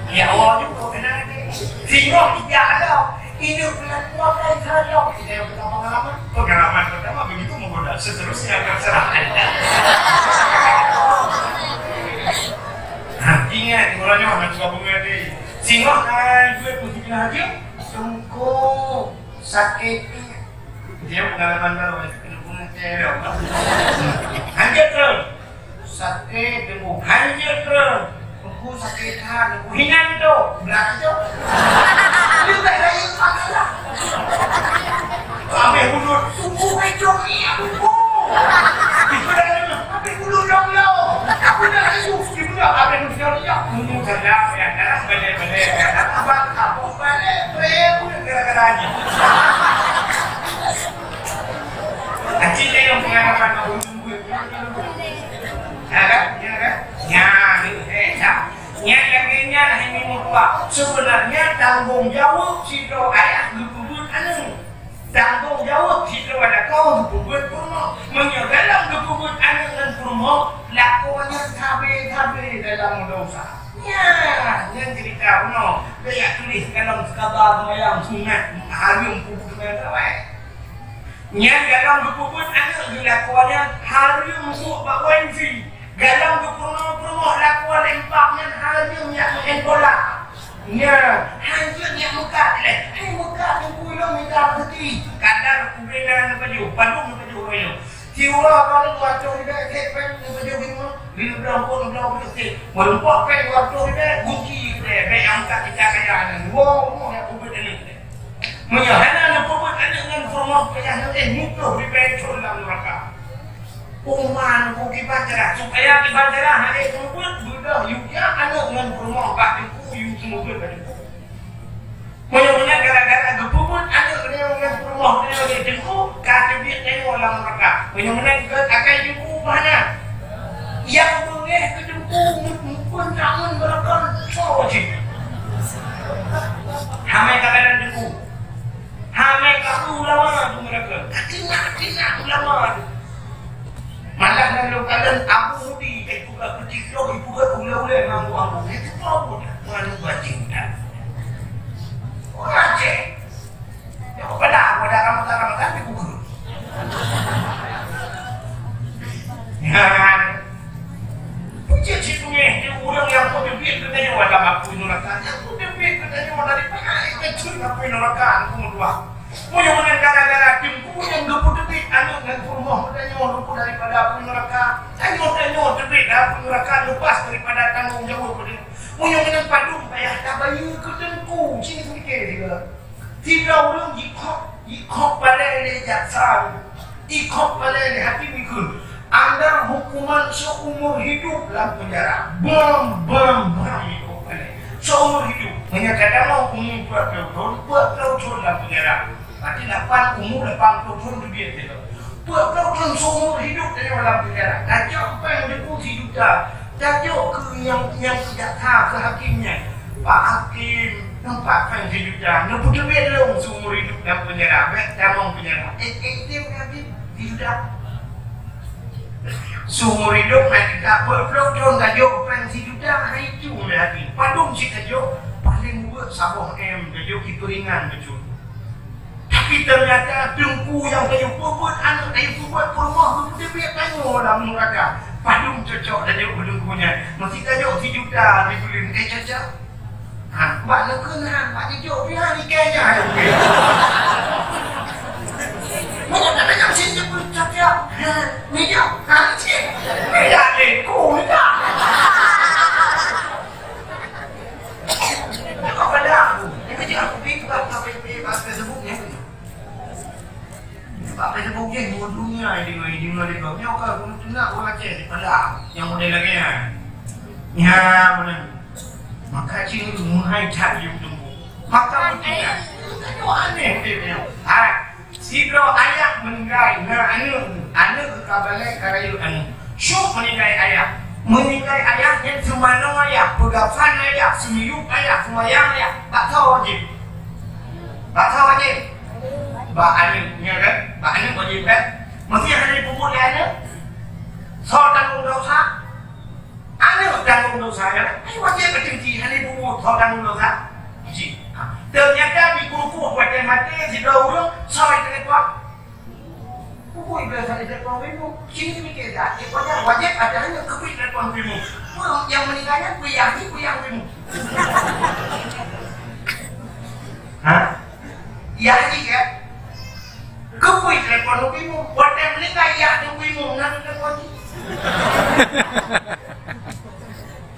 Ya Allah juga kena lagi. Singoh tidak ada. Ini bulan puasa saya. Kita yang punya pengalaman. Pengalaman pertama begitu menggoda. Seterusnya terserah Anda. Nah, ingat, kalau nyoh nak cuba bunga di singoh, ah, dua puluh tiga hari. Sungguh sakit. Dia pengalaman baru. Kena bunga saya. Hanjat terus. Sate teungku hanjeuet treun. Ku sakét that, ku hinan tu, berat tu. Dia tak lain masalah. Kami bulut, tunggu itu ni aku. Di pedang, tapi bulut dong lo. Aku dah layu, di pedang, apa yang dia lihat? Bunuh saja, ya, darah balik-balik, ya, darah abang, kampung balik, beribu gara-gara ni. Nanti dia yang pengalaman, aku tunggu. Ya kan? Ya kan? Ya, ni, eh, ya. Nyan lagèe nyan hai meutuah. Seubeunarnya tanggông jaweueb sidroe ayah geupeubuet aneuk. Tanggông jaweueb sidroe lakoe geupeubuet peurumoh. Meunyoe dalam geupeubuet aneuk ngon peurumoh, lakoe nyan sabe-sabe dalam desya. Nyan, nyan ceurita bunoe. Bèk tuléh kalon kaba seumayang sunat, hareuem peubuet seumayang tarawèh. Nyan dalam geupeubuet aneuk geuh lakoe nyan hareuem meusuek bak wifi. Dalam geupeurunoe peurumoh lakoe lempak nyan hareuem jak meu'en bola. Nyan, hanjeuet jak meukat lé. Hai meukat teungku lôn mita rezeki. Kadar ubena neupajoh, padum neupajoh roh nyoe. Siuroe kali dua ratus ribèe, sép pèng neupajoh lima, lima belas pun, enam belas pun, sép. Meureumpok pèng dua ratus ribèe, gunci lé, bèk nyang meukat kita kaya nyan. Dua rumoh nyang ubit aneuk. Meunyoe hana neupeubuet aneuk ngon peurumoh, payah neuéh muplôh ribèe thôn lam nuraka. Umat ku kiban cara, supaya kiban cara hana neupeubuet, beudôh yue jak aneuk ngon peurumoh bak teungku, yue seumeubeuet bak teungku. Meunyoe meunan gara-gara geupeubuet aneuk ngon peurumoh ngon teungku, ka teubiet tanyoe lam nuraka. Meunyoe meunan gèt akai teungku, bah na. Nyang beungéh keu teungku, meupeue tangan beureukan soe cit. Hamai ka gadang teungku. Hamai ka ulama tu beureukan. Ka tina-tina ulama tu. Malah ngon lôn kalon Abu Mudi, ka ipeugah peutikok, ipeugah ulèe-ulèe ngon Abu Mudi. Itu apa? Ngon bajing dah. Orang Aceh. Ya, pada, pada Ramadan-Ramadan dikubur. Nah, puji cit punya, dia orang yang kau teubiet keu tanyoe dalam apui nuraka. Yang kau teubiet keu tanyoe daripada air kecil apui nuraka, aku meutuah. Meunyoe meunan gara-gara teungku nyang geupeubiet aneuk ngon peurumoh tanyoe luput daripada apui nuraka. Tanyoe, tanyoe teubiet apui nuraka, lepas daripada tanggông jaweueb. Meunyoe meunan padum payah tabayeue keu teungku, cit pike siga. Sidroe ureueng jikhok, jikhok palèe lé jaksa, jikhok palèe lé hakim, jikheun, "Anda hukuman seumur hidup lam penjara." Bam, bam, bam, jikhok palèe. Seumur hidup. Meunyoe ka tamong umu peuet ploh thôn, peuet ploh thôn lam penjara. Berarti lapan, umu lapan ploh thôn teubiet sigoe. Peuet ploh thôn seumur hidup tanyoe lam penjara. Tajok péng teungku sijuta. Tajok keu nyang, nyang jaksa, keu hakim nyan. "Pak Hakim, nampak péng sijuta. Neupeuteubiet lôn seumur hidup lam penjara. Bèk tamong penjara." Eh, eh, eh, Pak Hakim, sijuta. Seumur hidup, eh, ka peuet ploh thôn tajok péng sijuta, hai cu lé hakim. Padum cit tajok, paléng buet saboh M tajok, ipeuringan bacut. Tapi teunyata teungku nyang tanyoe peubuet aneuk, tanyoe peubuet peurumoh, geupeubiet tanyoe lam nuraka. Padum cocok tanyoe keu teungku nyan. Meusti tanyoe sijuta ribu lom, eh, cocok. Ha, bak neukheun han, bak jijok pih han, ikai nyan. Meunyoe tanyoe sien jeuet cocok, ha, mijok, ha, cit. Mijak lé ku, mijak. Kau pada aku. Ini je aku pergi bukan sampai pergi bahas Facebook ni. Sebab Facebook je, semua dunia yang dengar, yang dengar dia. Nyoe kan, aku nak orang Aceh di Padang. Yang model lagi kan. Ya, mana? Maka cik tu, muhai cak you tunggu. Maka betul kan? Itu kan aneh dia punya. Hai. Sidroe ayah meuninggai, na aneuk, aneuk ka balek ka rayeuk aneuk. Syok meuninggai ayah. Meuninggai ayah nyan seumanoe ayah, peugafan ayah, seumiyueb ayah, seumayang ayah. Bak soe wajéb? Bak soe wajéb? Bak aneuk, nyan kan? Bak aneuk wajéb kan? Meusé hana jipeubuet lé aneuk? Soe tanggông desya? Aneuk tanggông desya nyan, ai wajéb ateueh jih, hana jipeubuet soe tanggông desya jih. Ha. Teunyata di peurukoh watèe maté sidroe ureueng, soe jitelepon? Pukui biasa jitelepon ibu. Sini mikir dah, wajéb, wajéb ateueh aneuk keupeue jitelepon ibu. Peue nyang meuninggai nyan, peue yah jih, peue yah ibu. Ha? Yah jih kan? Keupeue jitelepon ibu? Watèe meuninggai yah ibu, na jitelepon jih.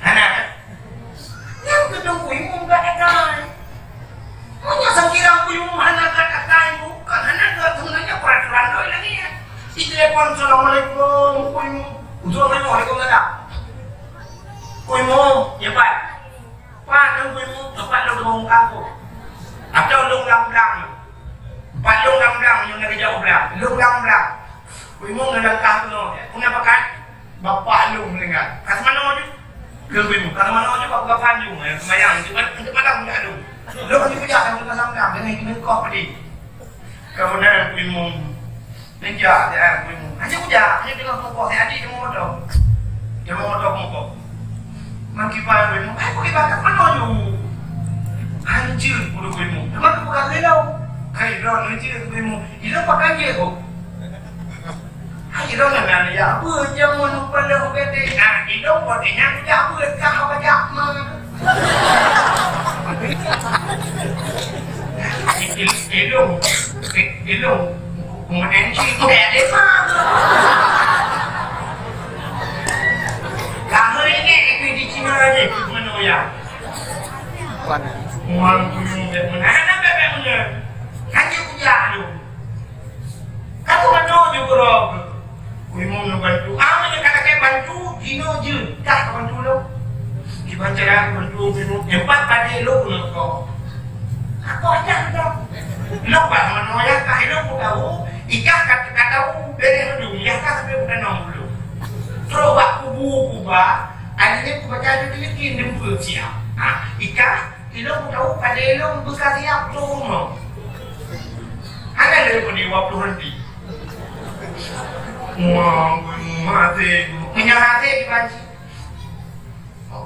Hana kan? Ibu hana gata, ibu kan hana gata sebenarnya peraturan doi lagi ya. Di telepon, "Assalamualaikum, Ibu." Ujung saya, "Waalaikumsalam." "Ibu, ya, Pak." "Pak, nang Ibu, tempat lu di kampung. Atau lu lam blang. Tempat lu lam blang, yang nak jauh blang. Lu lam blang." Ibu ngelangkah tu, "Kenapa, Kak?" "Bapak lu meninggal." "Ka teumanoe jih?" "Keu Ibu, ka teumanoe jih, Pak, bukan panjung, ya, semayang. Untuk, untuk malam, untuk adu. Lu kan juga kan, untuk malam, dengan ini kau pedih." Kemudian Ibu Imum, "Meja, ya, Ibu Imum." Hanya ujar, hanya dengan pokok, saya adik dia mau motor. Dia mau motor pokok. Makiban Ibu Imum, "Hai, pakai bakat mana tu?" Hancur puluh Ibu Imum. "Teman tu bukan lelong." "Hai, drone hancur Ibu Imum. Ilong pakai je, Bu." Hai, ilong nyan ya, beuet nyang meunupeuloh geude. Nah, ilong boh nyan jak beuet ka bajak ma. Il-, ilong, il-, ilong, mengenci muda lima. Kamu ini di Cina aja, mana ya? Wan. Wan, mana bebek mana? Hanya ujar tu. Ka teumanoe jih keudroe. Ibu Imum neubantu. Ah, meunyoe ka lakèe bantu, jinoe jeuet. Kah ka bantu lôn. Kiban cara bantu Ibu Imum, teumpat padé lôn keunoe kok. Akoh nyan lôn. Lôn bah manoe yah kah, lôn peugah, i kah ka, ka tau, bèrèh lôn, yah kah sabe bukan nong lôn. Trok bak kubu kuba, akhirnya kubaca di yakin dempeu siap. Ha, i kah Ilong tau padé ilong beukasiap tu rumoh. Hana lé pun dua puluh nanti. Wah, mati. Meunyoe hase dibanci.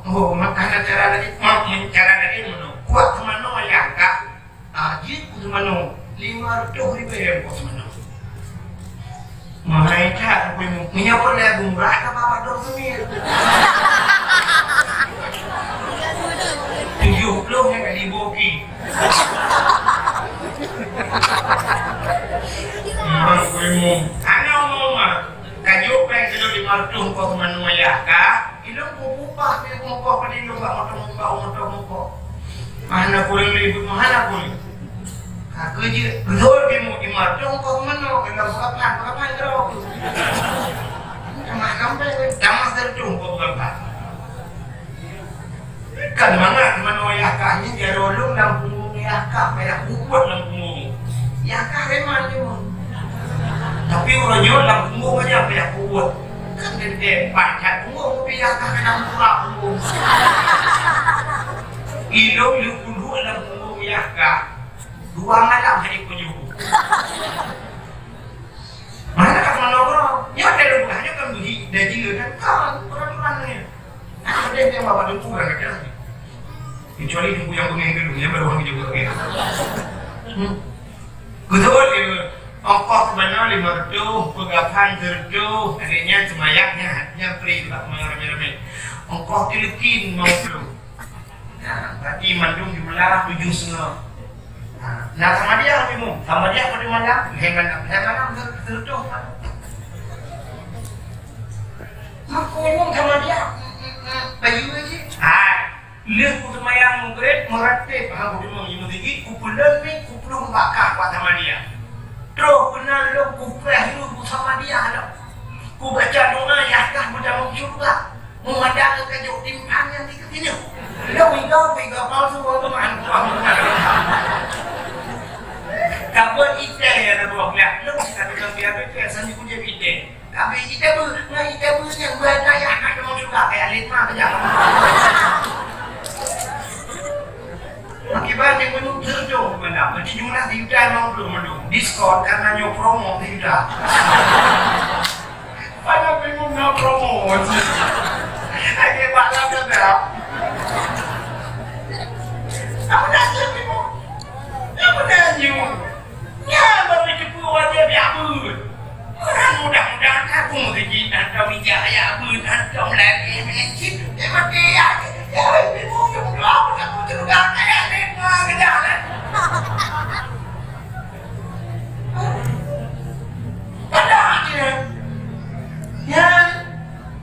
Oh, maka cara lagi, mak, cara lagi meunoe. Kuat meunoe ya, Kak. Ah, jih kuat meunoe. Lima ratus ribu ya, kuat meunoe. Mahai that rupanya. Meunyoe lé bumrah ka babah dong seumil. Tujuh puluh nyang ka diboki. Mahai kuimu. Hana umum, ah. Ka jok péng kilo lima ratus kos manusia kah? Ilong kupeupah, ilong kupeupah pada ilong bak moto, bak moto muko. Mana kurang ribut, mana kurang. Aku je betul dia mau di moto muko mana, kalau bukan, bukan, bukan. Sama sampai, sama terjun kau bukan. Kan mangat manoe yah kah nyan, jaroe lôn lam punggong yah kah, payah bubuet lam punggong. Yah kah reman nyoe. Tapi uroe nyoe lam punggong aja payah bubuet. Kan gede pacat punggong, tapi yah kah kena murah punggong. Ilong leukuduek lam punggong yah kah. Dua malam hari kujuh. Mana kat mana orang? Ya, ada rumahnya kan beli, dah jila kan. Kan, peraturan ni. Ada yang bawa dengku orang kata. Kecuali dengku yang pengen dulu, yang baru orang jaga. Hmm. Betul dia. Ongkos sebenar lima ratus, pegapan seratus, adanya semayaknya, hatinya free, tak pernah ramai-ramai. Ongkos telekin lima puluh. Nah, berarti mandum jumlah tujuh setengah. Nah, nah, sama dia, Ibu. Sama dia pada malam, lima malam, lima malam, seratus. Maka umum sama dia, bayu aja. Ah, leuh ku semayang Maghrib, meuratéb, ha, ku deungoe di meuseujid, ku peulon mi, ku plueng bakah bak sama dia. Troh keunan lom ku preh lom ku sama dia lom. Ku baca doa, yah kah meutamong syurga. Meumandang keu kajok timphan nyang di keutinyoe. Lom iga, iga palsu, orang teman. Kabut itai ya, ada buah belah. Lom kita pegang dia, biasa ni ku jadi itai. Tapi ita beuh, ngon ita beuh nyang beuh dayah ka teumon syurga, kaya lét ma keujang. Akibat nyang meunurot seureudong meunan, berarti jumlah sijuta limong ploh mandum. Diskon karena nyoe promo sijuta. Pada bingung na promo. Lagi bak lam dada. Apa dah bingung? Apa dah bingung? Nyan baru jiteupeue watèe piah beuet. Meunan mudah-mudahan ka peue meuseuti hantom ija aya beuet hantom lagèe nyan cit. Dia maté ya. Ya, ibu yang doa pun tak mau terluka kaya ni. Wah, kedah lah. Padahal dia. Ya.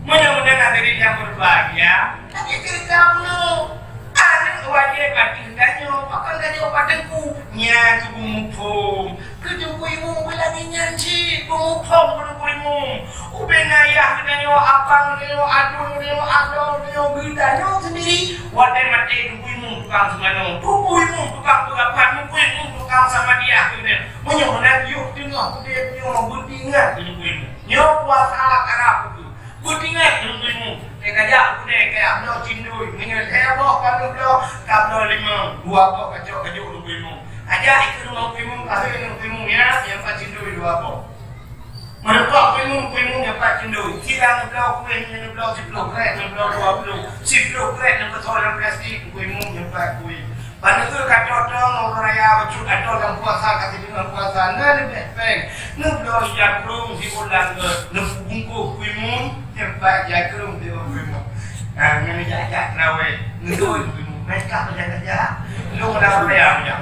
Mudah-mudahan hadirin yang berbahagia. Tapi cerita dulu. Aneuk wajéb ateueh tanyoe, pakon tanyoe bak teungku. Nyan Beumuphom. Keu Teungku Imum pih lagèe nyan cit, beumuphom keu Teungku Imum. Ubena ayah geutanyoe, abang geutanyoe, aduen geutanyoe, adoe geutanyoe, geutanyoe sendiri, watèe maté Teungku Imum tukang seumanoe, Teungku Imum tukang peurapat, Teungku Imum tukang samadiyah geutanyoe. Meunyoe meunan, yôh teungoh udép nyoe beuingat keu Teungku Imum. Nyoe puasa karab keu Beuingat Teungku Imum, teuka jak u keudè kajak bloe cindui, meunyoe lhèe boh ka lheueh bloe, ka bloe limong, dua boh kacok-kacok Teungku Imum. Ajak ikeu rumoh Teungku Imum, kawé Teungku Imum, ya, nyang pat cindui dua boh. Meureumpok Teungku Imum, Teungku Imum nyang pat cindui. Sira neubloe kueh, nyoe neubloe siploh krèk, neubloe dua ploh. Siploh krèk neupeusoe lam plastik, Teungku Imum nyang pat kueh. Ban neukeu ka trok-trok ngon uroe raya bacut, atau lam puasa ka sidroe lam puasa, na leubeh péng. Neubloe ija krueng sibulan geuh, neupubungkôh Teungku Imum, nyang pat ija krueng sibulan Teungku Imum. Nah, ngon ija-ija teurawèh, neutôi Teungku Imum. Meuka peujah-peujah, lôn lam raya peujah.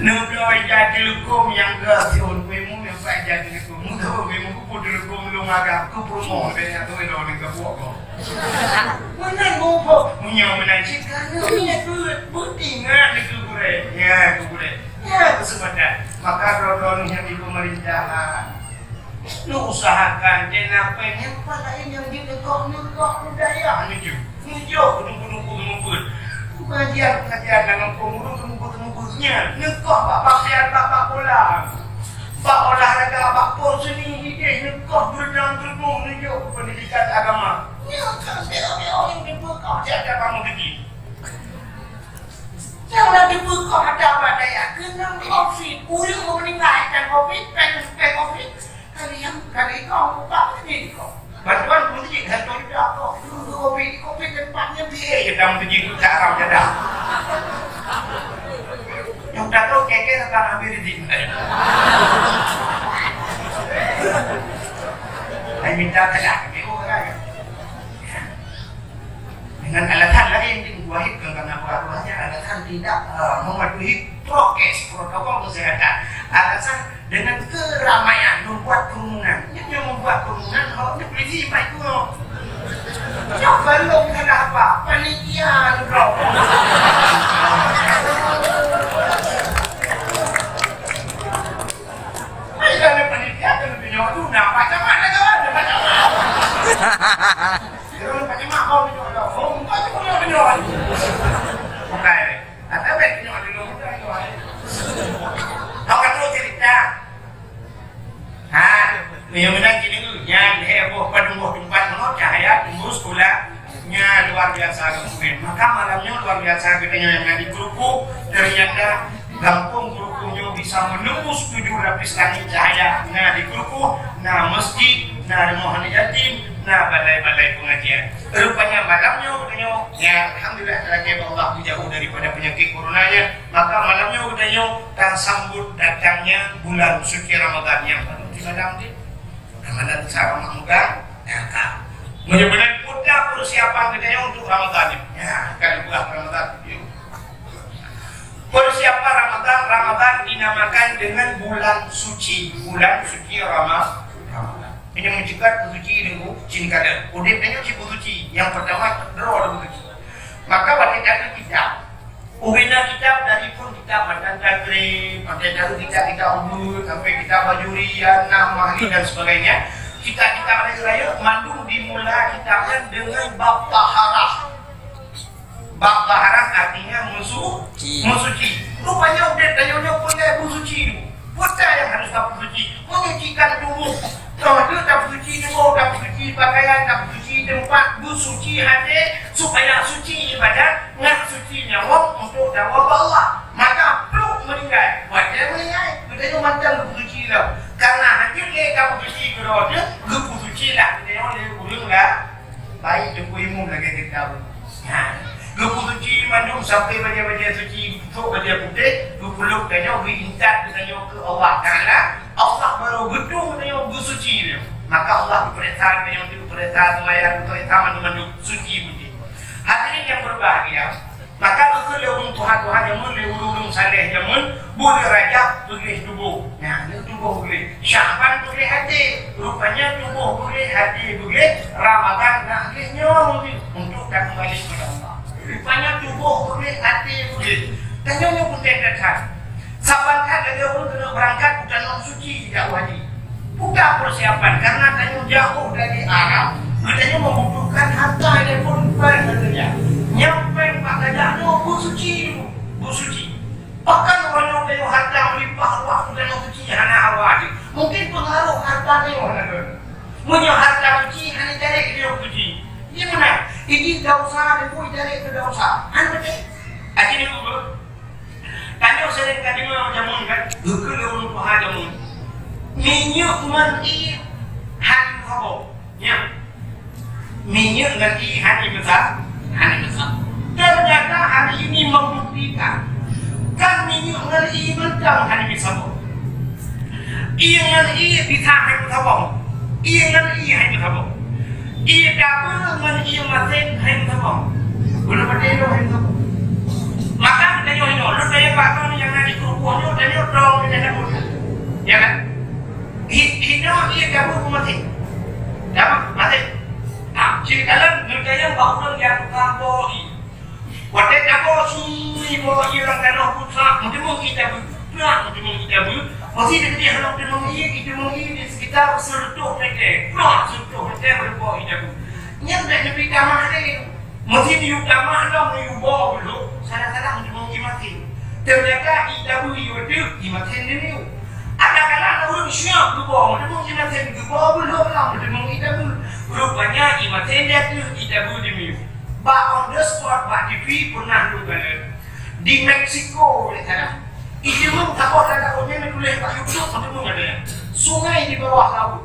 Neubloe ija teuleukom nyang geuh siôn Teungku Imum, nyang pat ija teuleukom. Neutôi Teungku Imum, keu teuleukom lôn agam, keu peurumoh, bèk atôi lôn ngon geubuek gob. Meunan muphom, meunyoe meunan cit ka lheueh beuet, beuingat keu gurèe. Ya, keu gurèe. Ya, keuseumpatan. Maka droe-droe nyang di pemerintahan, neuusahakan, dèh na péng nyang paléng nyang jeuet neukoh, neukoh budaya neujeuet. Neujok keu teungku-teungku meubeuet. Pengajian-pengajian lam gampông ureueng meubeuet-meubeuet nyan. Neukoh bak pakaian, bak, bak bola. Bak olahraga, bak peue seni idéh neukoh beureugang-beureugung neujok keu pendidikan agama. Nyoe ka seumayang nyang dibeukoh siat dara meuteuji. Nyang na dibeukoh atra bak dayah keunong covid. Ureueng meuninggai kan covid, péng, péng covid. Kali nyang, kali kong, bak meuteuji kong. Bantuan meuteuji satu juta kong. Dulu covid, covid teumpat nyan biaya je dalam meuteuji tu cara jadah. Nyang dak tu kèk-kèk teuntang Habib Rizieq. Hai minta keudah keu orang. Dengan alasan lain, wahid bukan karena buat-buatnya, alasan tidak, eh, mematuhi prokes, protokol kesehatan. Alasan dengan keramaian, membuat kerumunan. Nyoe nyang membuat kerumunan, awak nyoe polisi mai tu. Nyoe belum ada apa, panitia tu, bro. Ai, dah ada panitia, kalau nyoe tu, nampak camat lah, kawan, nampak camat. Kalau nampak camat, kau nyoe, oh, bukan tu, nyoe, nyoe. Bukan. Atau baik nyoe ada nombor dah nyoe. Awak tu cerita. Ha, meunyoe meunan kini nyan heboh padum boh teumpat nyoe cahaya tembus bola nya luar biasa kemudian. Maka malam nyoe luar biasa kita nyoe yang di Keruku, ternyata gampông Keruku nyoe bisa menembus tujuh lapis langit cahaya. Na di Keruku, na masjid, na rumah anak yatim, na balai-balai pengajian. Rupanya malam nyoe geutanyoe, ya, alhamdulillah, talakèe bak Allah, geujaweuh daripada penyakit corona nyan. Maka malam nyoe geutanyoe tasambut datangnya bulan suci Ramadan nyang baru di malam nyoe. Ramadan sama muka, ya, ka. Meunyoe meunan kota persiapan geutanyoe untuk Ramadan nyoe. Ya, kan buah Ramadan. Persiapan Ramadan, Ramadan dinamakan dengan bulan suci, bulan suci Rama-, Ramadan. Ini mencegah suci dulu, sini kada. Udép tanyoe cit suci. Yang pertama, droe suci. Maka watèe taeu kitab, ubena kitab dari pun kitab Matan Takrib, sampai taeu kitab-kitab Ubud, sampai kitab Bajuri, Anam, Mahli dan sebagainya. Kitab-kitab raya-raya mandum dimula kitabnya dengan bab taharah. Bab taharah artinya meusu-, Suci. Meusuci. Rupanya udép tanyoe nyoe peureulèe beusuci dulu. Peue nyang harus tapeusuci? Menyucikan tubuh. Toh tu tapeusuci tuboh, tapeusuci pakaian, tapeusuci teumpat, beusuci até, supaya suci ibadat, ngat suci nyawöng untuk dakwah bak Allah. Maka pluek meuninggai. Watèe meuninggai, geutanyoe mantong geupeusuci lom. Karena hanjeuet lé tapeusuci keudroe teuh, geupeusuci lah geutanyoe lé ureueng la-, Baik Teungku Imum lagèe geutanyoe. Nah, geupeusuci mandum sampai bajèe-bajèe suci, trôk bajèe putéh, geupeulhok tanyoe, geuintat tanyoe keu Allah Taala. Allah baru geutueng tanyoe beusuci nyoe. Maka Allah geupeuriksa tanyoe, geupeuriksa seumayang, geupeuriksa mandum-mandum suci beutôi. Hadirin yang berbahagia, Maka geukheun lé ureueng tuha-tuha jameun, lé ureueng-ureueng saleh jameun, buleuen Rajab beugléh tuboh. Nah, nyoe tuboh beugléh. Sya'ban beugléh até. Rupanya tuboh beugléh, até beugléh, Ramadan na gléh nyoe untuk takeumbali kepada Allah. Rupanya tuboh beugléh, até beugléh. Tanyoe nyoe peunteng that-that. Saban that lagèe ureueng keuneuk beurangkat u tanoh suci jak haji. Peue persiapan, karena tanyoe jauh dari Arab, geutanyoe membutuhkan harta yang pun péng geutanyoe. Nyang péng bak gajah nyoe beusuci, beusuci. Bahkan uroe nyoe tanyoe harta meulimpah ruah u tanoh suci hana hawa jih. Mungkin pengaruh harta tanyoe hana geuh. Meunyoe harta suci hana jarek tanyoe suci. Iya meunan, iji desya, debu jarek keu desya. Hana beutôi. Akhirnya apa? Tanyoe sering ka deungoe jameun kan, geukheun lé ureueng tuha jameun. Minyeuk ngon ié hana meusaboh. Nyan. Minyeuk ngon ié hana meusa-, hana meusaboh. Ternyata hari ini membuktikan, kan minyeuk ngon ié mantong hana meusaboh. Ié ngon ié bisa hai meusaboh. Ié ngon ié hai meusaboh. Ié dabeue ngon ié masen hai meusaboh. Guna maté nyoe hai meusaboh. Maka tanyoe inoe, lôn tanyong bak droeneuh nyang na di keruboh nyoe, tanyoe droe nyang na buet. Ya kan? Hi-, hinoe ié dabeue masen. Dabeue masen. Nah, cit kalon lôn tanyong bak ureueng nyang tukang boh ié. Watèe taboh sui boh ié lam tanoh prusak, meuteumeung ié dabeue. Prusak meuteumeung ié dabeue. Masih dikeudeh hana meuteumeung ié, meuteumeung ié di sekitar seureutôh meter. Prusak seureutôh meter beuboh ié dabeue. Nyan bèk neubri tamah lé. Masih neuyue tamah lom neuyue boh beulhôk, salah-salah meuteumeung ié maté. Ternyata ié dabeue ié ateueh, ié maté neuyue. Ada kalon ureueng siap geuboh, meuteumeung ié maté geuboh beulhôk lom meuteumeung ié dabeue. Rupanya ié maté di ateueh, ié dabeue di miyueb. Bak on the spot, bak T V pernah lôn kalon. Di Meksiko, di sana. Ijeumeung saboh tanda unyang tuléh bak YouTube, sampai pun ada. Sungai di bawah laut.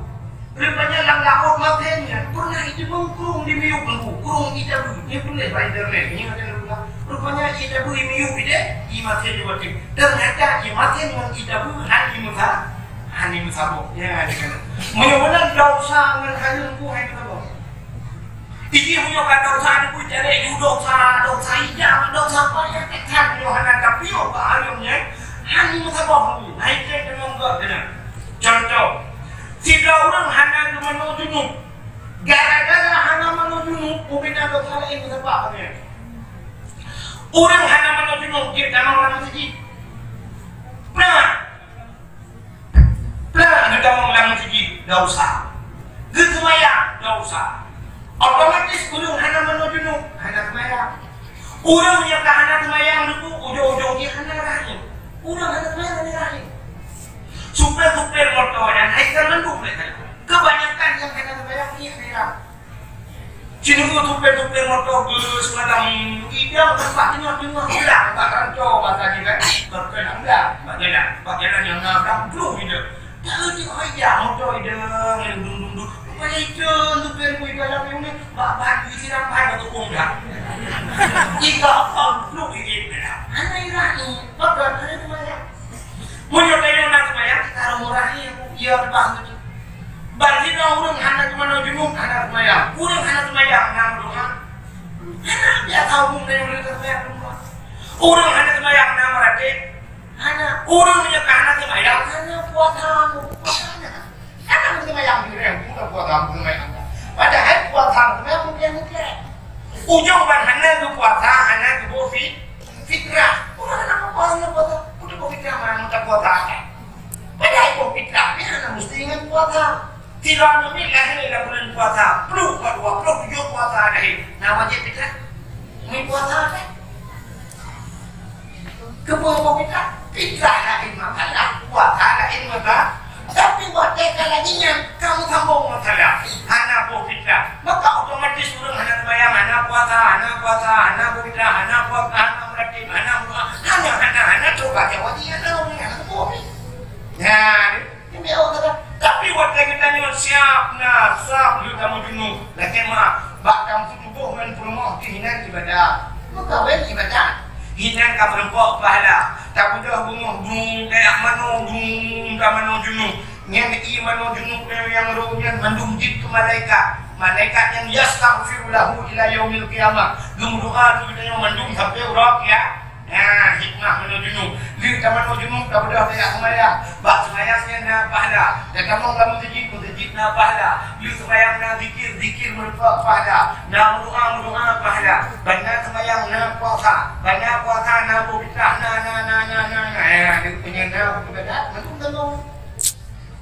Rupanya lam laut maté nyan, pernah ijeumeung krueng di miyueb lembu, krueng ié dabeue. Nyan tuléh bak internet, nyan ada lembu. Rupanya ié dabeue miyueb ideh, ié maté di watèe. Ternyata ié maté ngon ié dabeue hana meusa-, hana meusaboh. Ya, dia kata. Meunyoe meunan desya ngon kayeuh lembu hana meusaboh. Iji meunyoe ka desya, neupeucalek ju desya, desya ija, desya payah that-that meunyoe hana tapiôh bak ayong nyan, hana meusaboh lé, hai treb deungon gét keunan. Contoh, sidroe ureueng hana geumanoe junub. Gara-gara hana manoe junub, ubena desya laén meusapat nyan. Ureueng hana manoe junub, jeuet tamong lam meuseujid. Nah, Plah geutamong lam meuseujid, desya. Geuseumayang, desya. Otomatis ureueng hana manoe junub, hana seumayang. Ureueng nyang ka hana seumayang, ujong-ujong jih hana rahi. Ureueng hana seumayang, hana rahi. Supir-supir moto nyan hai ka mandum lé. Kebanyakan nyang hana seumayang, jih hana rahi. Sineuk supir-supir moto bus malam idang teumpat teungoh-teungoh blang bak ranco basa jih kan. Bak jalan blang, bak jalan, bak jalan nyang na blang bluh idang. Taeu jih hai jak moto idang, dung, dung, dung. Rupanya idang supir bus idang lam ni bak ban disiram hai bak tukong dah. Jika bang bluh idang dah. Hana irah ni, bak ban hana seumayang. Meunyoe tanyoe na seumayang, taroh murah ni, ya, reubah tu. Ban sidroe ureueng hana teumanoe junub, hana seumayang. Ureueng hana seumayang, na meudoa. Hana biasa umum tanyoe ureueng hana seumayang, meudoa. Ureueng hana seumayang, na meuratéb. Hana. Ureueng nyang ka hana seumayang, hana puasa, puasa hana. Hana seumayang, ureueng hana puasa, seumayang hana. Padahai puasa, seumayang mungkin-mungkin. Ujong ban hana geupuasa, hana geuboh fi-, fitrah. Ureueng hana puasa, hana puasa. Udah boh fitrah, mana minta puasa, kan? Padahai boh fitrah ni hana mesti ngon puasa. Sidroe aneuk miet lahé lam buleuen puasa, pluh ka dua ploh tujoh puasa lahé. Na wajéb fitrah? Meupuasa, kan? Keupeue boh fitrah? Fitrah laén masalah, puasa laén masalah. Tapi watèe ka lagèe nyan, ka meusambông masalah. Hana boh fitrah. Maka otomatis ureueng hana seumayang, hana puasa, hana puasa, hana boh fitrah, hana puasa, hana meuratéb, hana meudoa, hana, hana, hana, coba jawab dia, hana, hana boh fitrah. Nah, tapi watèe geutanyoe siap na, siap lheueh tamong junub, lakèe ma, bak tamong tuboh ngon peurumoh teuh hinan ibadah. Meukawen ibadah. Hinan ka meureumpok pahala. Tabeudôh beungoh, dung, kayak manoe, dung, ka manoe junub. Nyan ié manoe junub nyang roh nyan mandum jeuet keu malaikat. Malaikat nyan yastaghfiru lahu ila yaumil qiyamah. Geumeudoa keu geutanyoe mandum sampai uroe kia-, Nah, hikmah manoe junub. Lheueh Manoe junub ka beudôh tajak seumayang. Bak seumayang nyan na pahala. Tatamong lam meuseujid, meuseujid na pahala. Yue seumayang na zikir, zikir meurupa pahala. Na meudoa, meudoa pahala. Ban na seumayang na puasa. Ban na puasa na boh fitrah, na, na, na. Ya, nyan na ibadat, mandum tamong.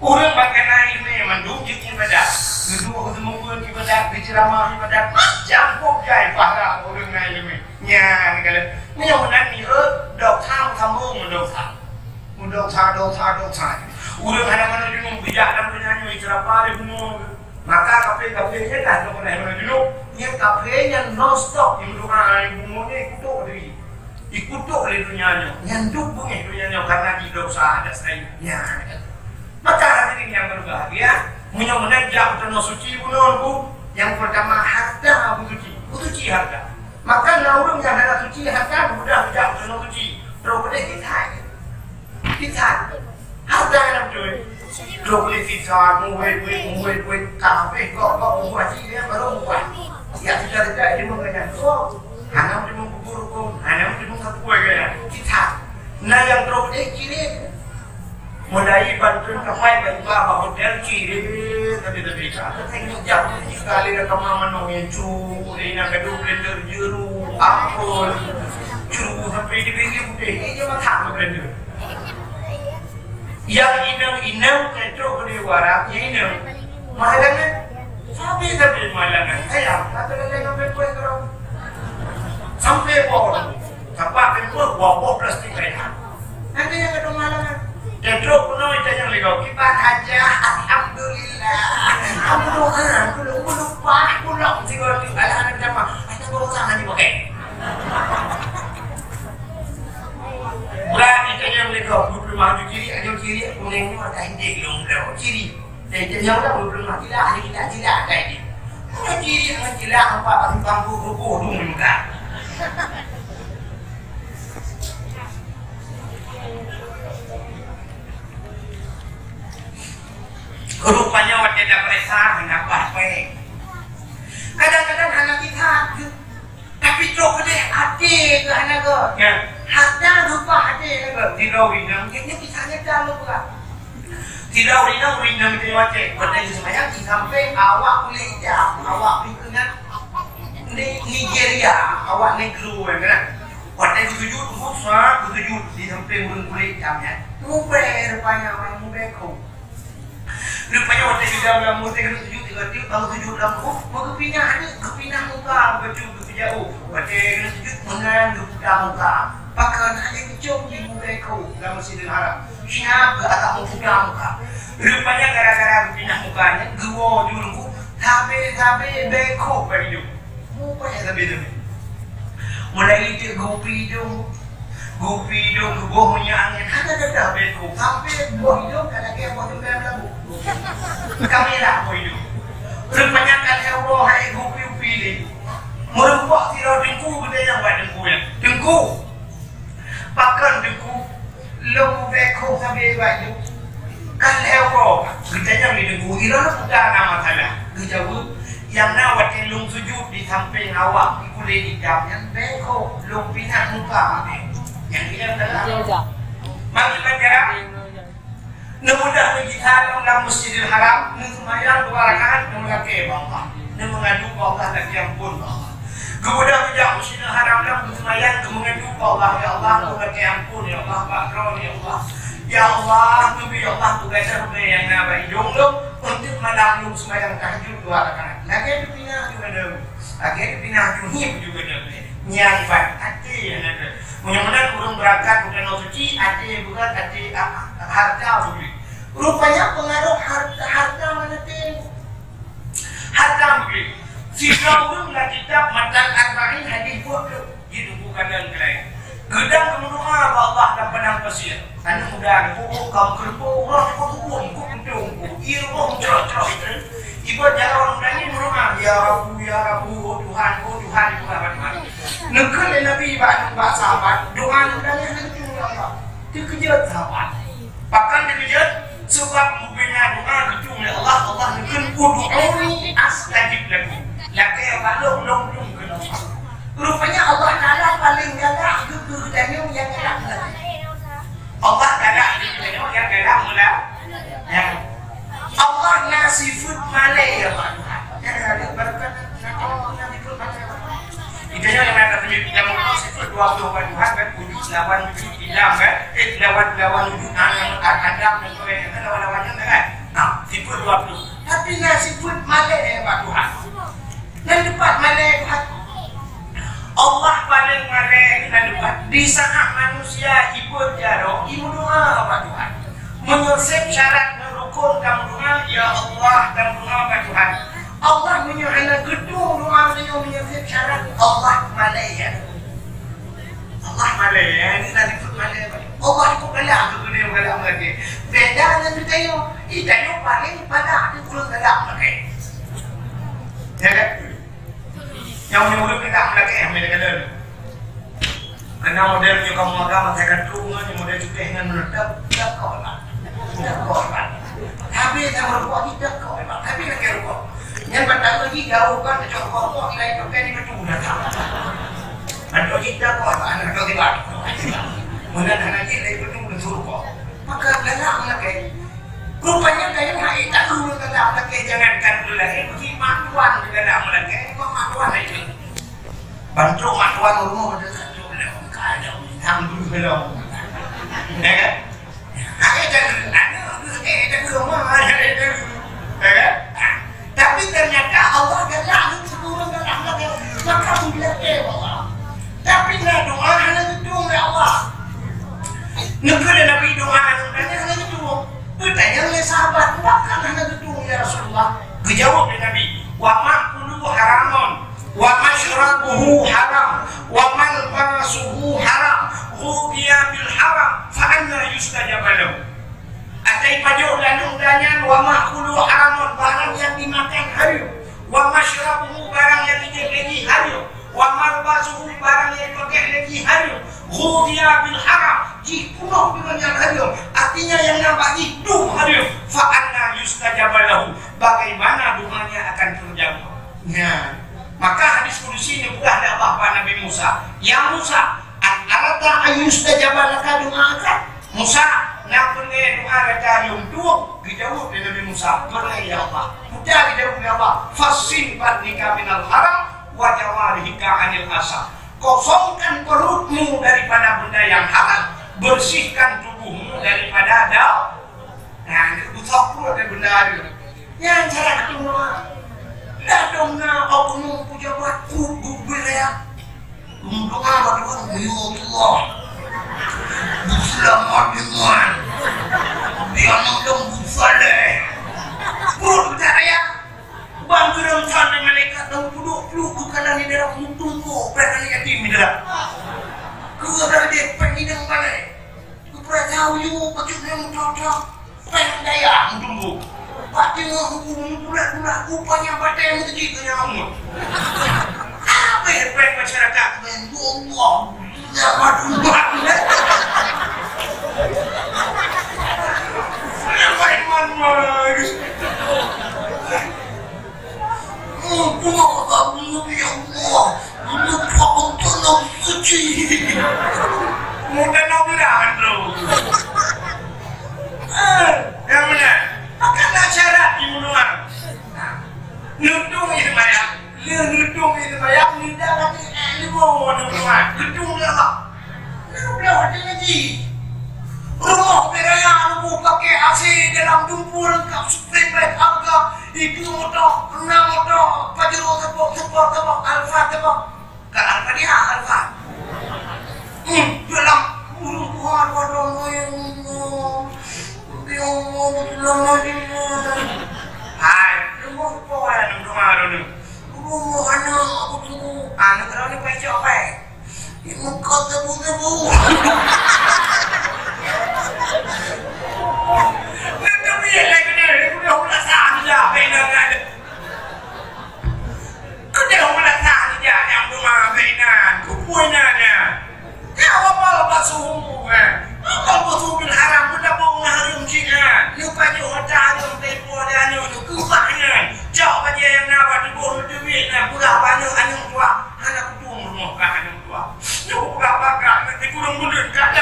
Ureueng bak na ileumèe mandum jeuet ibadat. Geuduek geuseumeubeuet ibadat, geuceuramah ibadat, macam pok jai pahala ureueng na ileumèe. Nyan kalon. Meunyoe meunan nyoe, dosa sambông meudosa. Meudosa, dosa, dosa. Ureueng hana manoe junub geujak lam donya nyoe, iceurapa lé bumoe. Maka kafé-kafé nyan dah hana manoe junub. Nyan kafé nyan non stop, imeudoa lé bumoe nyan ikutok diri. Ikutok lé donya nyoe. Nyan duek beungéh donya nyoe karena jidosa adat sayu. Nyan. Maka hadirin yang berbahagia, meunyoe meunan jak u tanoh suci bunoe, Bu, yang pertama harta beusuci. Beusuci harta. Maka na ureueng nyang hana suci harta, mudah jak u tanoh suci. Troh keudéh titah. Titah. Harta hana beutôi. Troh keudéh titah, muwét-wét, muwét-wét, ka habéh kok-kok, muwét cit, ya, baru muwét. Ya, titah-titah, dia mengenyang. Oh, hana meuteumé bubur rukon, hana meuteumé sapeue gaya. Titah. Na nyang troh keudéh cirét. Mulai bantuan kapai, bantuan bak hotel, cirét, tapi, tapi, tapi, tengok jam sekali dah kama manoe nyan, cu, eh, nak gaduh blender jeru, ampun. Cu, sampai di pinggir putih, ni je masak blender. Yang inong-inong, ketrok di warang, yang inong. Mahalangan. Sabi-sabi mahalangan. Sayang, kata-kata yang baik-baik terus. Sampai bawah. Sapat peuet boh, dua boh plastik lain. Nanti yang kedua malam kan. Dan trok peunoh ita nyang ligau. Kiban haja, alhamdulillah. Aku doa, aku lupa, aku lupa, aku lupa. Alah, anak jamaah. Ada baru tangan di pakai. Berani ita nyang ligau. Dua puluh lima kiri, ada kiri, kuning ni mata indik long dah. Kiri. Dan ita nyang dah dua puluh lima kilo, ada kilo, kilo, ada indik. Mana kiri, mana kilo, nampak batu bangku, rubuh, dum muka. Rupanya watèe tapeuriksa hana paih-paih. Kadang-kadang hana titah, tapi trok keudéh até keu hana gèt. Ya. Harta rupa até hana gèt. Sidroe inong, nyan kisah nyata lôn peugah. Sidroe inong, inong di watèe, watèe seumayang di sampéng awak kulit itam, awak kulit keunan. Ni-, Nigeria, awak Negro kan. Watèe geusujut, teungku sa geusujut di sampéng ureueng kulét itam nyan. Mubèe rupanya, awak mubèe kho. Rupanya watèe geudong lam mubèe geusujut, tiba-tiba baru sujut lam kho, meugeupinah ni, geupinah muka, baju geupijak. Watèe geusujut, meungan geuputa muka. Pakon hana geucom di mubèe kho lam Masjidil Haram. Siap geuatak meuputa muka. Rupanya gara-gara geupinah muka nyan, geuwoe ju teungku, sabe-sabe bèe kho bak idong. Mupèe sabe-sabe. Mulai jeuet geupi idong, geupi idong, geuboh minyeuk angén, hana teudah bèe kho. Sampoe boh idong ka lagèe boh teumbèe meulabu. Ka mirah boh idong. Rupanya ka lhèe uroe hai geupi-upi lé. Meurumpok sidroe teungku geutanyong bak teungku nyan, "Teungku, pakon teungku lôn mubèe kho sabe bak idong?" Kan lhèe uroe geutanyong lé teungku, "Droeneuh peue na masalah?" Geujaweueb, "Nyang na watèe lôn sujut di sampéng awak kulét itam nyan bèe kho, lôn pinah muka." Nyang kira salah. Mari baca. Neumudah neujitha lom lam Masjidil Haram, neuseumayang dua rakaat, neumeulakèe bak Allah, neumeungadu bak Allah lakèe amphon bak Allah. Geubeudôh geujak Masjidil Haram lom, neuseumayang, neumeungadu bak Allah, "Ya Allah, lôn lakèe amphon, ya Allah, bak droe, ya Allah. Ya Allah, neubri, ya Allah, tugaih sabe nyang na bak idong lôn, untuk malam lôn seumayang tahajud dua rakaat." Lagèe neupinah juga dong. Lagèe neupinah ju hiep juga dong. Nyang ban até hana gèt. Meunyoe meunan ureueng beurangkat u Tanoh Suci, até beugèt, até, a, a, harta beugèt. Rupanya peungaroh harta, harta mana teuh. Harta beugèt. Sidroe ureueng lam kitab Matan Arba'in hadis buet tu. Jiteupeue keuadaan keu laén. Geudong geumeudoa bak Allah lam padang pasir. Aneuk muda geupeugah, "Kamoe keureupok uroe nyoe keu bubông, keu puntông, keu ie roh meujroh-jroh." Iba jaroe ureueng nyan meudoa, "Ya Rabbu, ya Rabbu, oh Tuhan, oh Tuhan," ipeugah bak Tuhan. Neukheun lé Nabi bak, bak sahabat, doa aneuk muda nyan hana geudeungoe lé Allah. Teukeujot sahabat. Pakon teukeujot? Sabab bubena doa geutueng lé Allah, Allah neukheun, "Ud'uni astajib lakum." Lakèe bak lôn, lôn tueng keu Allah. Rupanya Allah Taala paléng galak keu geutanyoe nyang galak. Malèe ya Pak Tuhan. Nyang ada barokah nanti pun malèe. Itu yang ada dalam Nabi Muhammad sifat dua puluh Pak Tuhan kan, wujud lawan wujud, ilam kan, eh, lawan, lawan wujud, ah, ah, Adam dan sebagainya kan, lawan-lawannya kan. Nah, sifat dua puluh. Tapi na sifat malèe ya Pak Tuhan. Nan dipat malèe Tuhan. Allah paléng malèe nan dipat. Di saat manusia ibuet jaroe, imeudoa bak Tuhan. Meunyoe sép syarat ngon rukon tameudoa, ya Allah, tameudoa bak Tuhan. Allah meunyoe hana geutueng doa meunyoe, meunyoe sép syarat, Allah malèe. Allah malèe, ya, ini tadi pun malèe. Allah pun galak, aku kena galak lagi. Beda dengan kita yo. Kita yo paling pada aku kurang galak lagi. Ya kan? Nyang meunyoe ureueng galak meulakèe, meulakèe. Karena model nyoe kamoe agam, saya kan tu nyoe model cukai ngan meunetap, tak kok lah. Tak kok lah. Tapi saya meureumpok ni tak kok lah. Tapi lagi rukok. Nyan batang lagi jauh kan, kecok rukok, nilai cukai ni betul dah tak. Bantu kita kok lah, anak kau tiba. Mana dah nanti lagi betul, betul rukok. Maka galak meulakèe. Rupanya kayang hai tak guru galak meulakèe, jangankan meulakèe, bagi mak tuan galak meulakèe, mak tuan hai. Bantu mak tuan rumoh dekat tu lah, ka ada orang dulu belum. Ya kan? Hai tak guru, anak guru, eh, tak guru, mah, eh, tak guru. Ya kan? Tapi ternyata Allah galak untuk turun dalam hati. Maka bila eh Allah. Tapi na doa hana geutueng lé Allah. Neukeu lé Nabi doa hana geutueng. Geutanyong lé sahabat, "Pakon hana geutueng, ya Rasulullah?" Geujaweueb lé Nabi, "Wa ma'kuluhu haramun, wa masyrabuhu haram, wa malbasuhu haram, ghudhiya bil haram, fa anna yustajabu lahu." Asai pajoh lam donya nyan, wa ma'kuluhu haramun, barang nyang dimakan hareuem, wa masyrabuhu, barang nyang dijép lé jih hareuem, wa malbasuhu, barang nyang dipakai lé jih hareuem, ghudhiya bil haram, jih punoh deungon nyang hareuem, artinya nyang na bak jih dum hareuem, fa anna yustajabu lahu, bagaimana doanya akan terjawab? Nyan. Maka hadis kudusi neupeugah lé Allah bak Nabi Musa, "Ya Musa, a aradta an yustajaba laka du'aaka?" Musa, na peureulèe doa gata lôn tueng? Geujaweueb lé Nabi Musa, "Peureulèe, ya Allah." Peue geujaweueb lé Allah, "Fassil batnaka minal haram wa jawarihika anil adza." Kosongkan perutmu daripada benda yang haram, bersihkan tubuhmu daripada dau-, nah, ini beusok pruet dari benda tu. Nyan cara geutueng doa. Dah dong na oknum pejabat peuet bubé raya. Meudoa bak Tuhan, "Ya Allah, beuseulamat iman, di aneuk lôn beusaleh." Pruet raya. Ban geureuntang lé malaikat dan peuduek pluek geukalon di dalam, meutumpôk péng aneuk yatim di dalam. Keu tadi péng inong balai. Geupeurasa uyu bacut nyang meutok-tok, péng dayah meutumbok. Bak teungoh huköm meubulat-bulat, rupanya batèe meuteujih keu nyang anggôt. Habéh péng masyarakat, péng, ya Allah, ya Tuhan. Sulaiman, Mas. Muphom, ya Allah, meunyoe Pak Gubernur suci. Muda nong dah tu. Eh, yang mana? Akan ada syarat di menua. Nutung itu bayar. Nutung itu bayar. Muda lagi, eh, lima orang nutung. Nutung dia lah. Nah, udah ada lagi. Rumah beraya, rumah pakai A C dalam, dumpeue leungkap, spring bed, harga, itu motor, enam motor, Pajero tebok, Sport tebok, Alphard tebok. Ka Alphard dia, Alphard. Hmm, dalam burung Tuhan, waduh, ya Allah, ya Allah. Hai, rumah apa orang dalam rumah tu? Rumah anak aku tunggu. Anak orang ni payah cakap, eh. Di muka tebu-tebu. Tapi yang lain kena, dia punya ulah sah aja, beda kan. Kena ulah sah aja, yang rumah beda, kupunya nya. Kau apa basuh, eh? Apa basuh bil haram, benda bau na haram cina. Lupa jauh harta haram, tempo dan anu, kubahnya. Cok bajèe nyang na bak tuboh duit na, pula bak aneuk, aneuk tuha. Hana kutueng rumoh ka aneuk tuha. Nyoe buka pagar, nanti kurang buleuen ka ada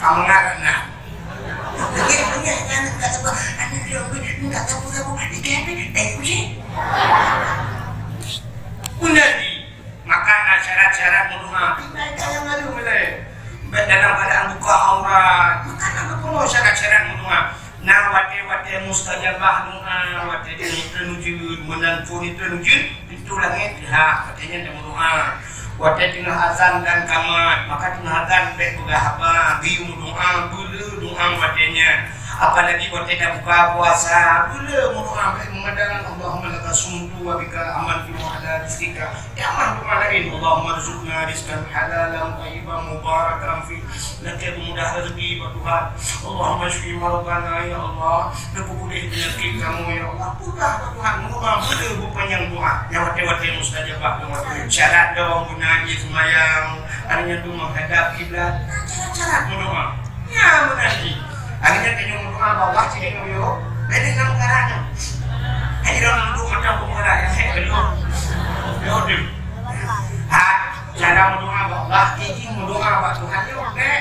Kamu nggak kena. Nggak tahu, nggak tahu, nggak tahu, nggak tahu, nggak tahu. Benar ni. Maka na syarat-syarat meudoa. Tinggai ka nyang lalu mulai. Baik dalam keadaan buka aurat. Maka na beutôi syarat-syarat meudoa. Na watée-watée mustajabah doa, watée teungoh teunujeuen, meunan phon teunujeuen, pintoe langét teuhah, watée nyan tameudoa. Watée teungoh azan dan kamat, maka teungoh azan bék peugah haba, geuyue meudoa, beule doa watée nyan. Apalagi watée tabuka puasa, beule meudoa bék meumadang, Allahumma laka sumtu wa bika amantu wa ala rizqika. Nyang mah doa laén, Allahumma rzuqna rizqan halalan thayyiban mubarakan fi. Lakée peumudah rezeki bak Tuhan. Allahumma syfi mardana, ya Allah. Neupeupulih peunyakét kamoe, ya Allah. Peugah bak Tuhan, meudoa, beule beupanyang doa. Nyang watée-watée mustajabah doa. Syarat dong guna jih seumayang, artinya tu menghadap kiblat. Syarat-syarat meudoa. Ya, meunan jih. Akhirnya tanyoe meudoa bak Allah, cit nyoe yo. Beda lam perkara nyoe. Hai, dalam duduk macam pemuda yang saya belum. Yo, tu. Ha, cara meudoa bak Allah, izin meudoa bak Tuhan nyoe, bék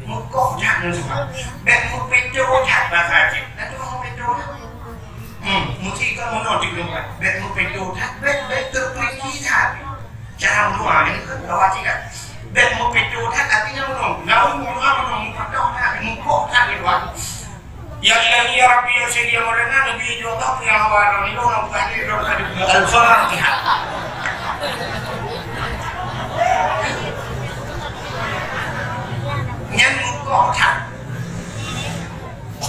meukoh that ngon Tuhan. Bék meupintoe that bahasa Aceh. Nah, tu meupintoe that. Hmm, mesti ka meunoe di luar. Bék meupintoe that, bék, bék teupeulinci that. Cara meudoa ni kan, awak cakap, bék meupintoe that, artinya meunoe. Lawan meudoa meunoe, meupadoh that, meukoh that di luar. Ya Ilahi, ya Rabbi, ya Sayyidi, ya Maulana, Nabi, ya Allah, ya Allah, ya Allah, ya Allah, ya Allah. Al-Fatihah. Nyan meukoh that.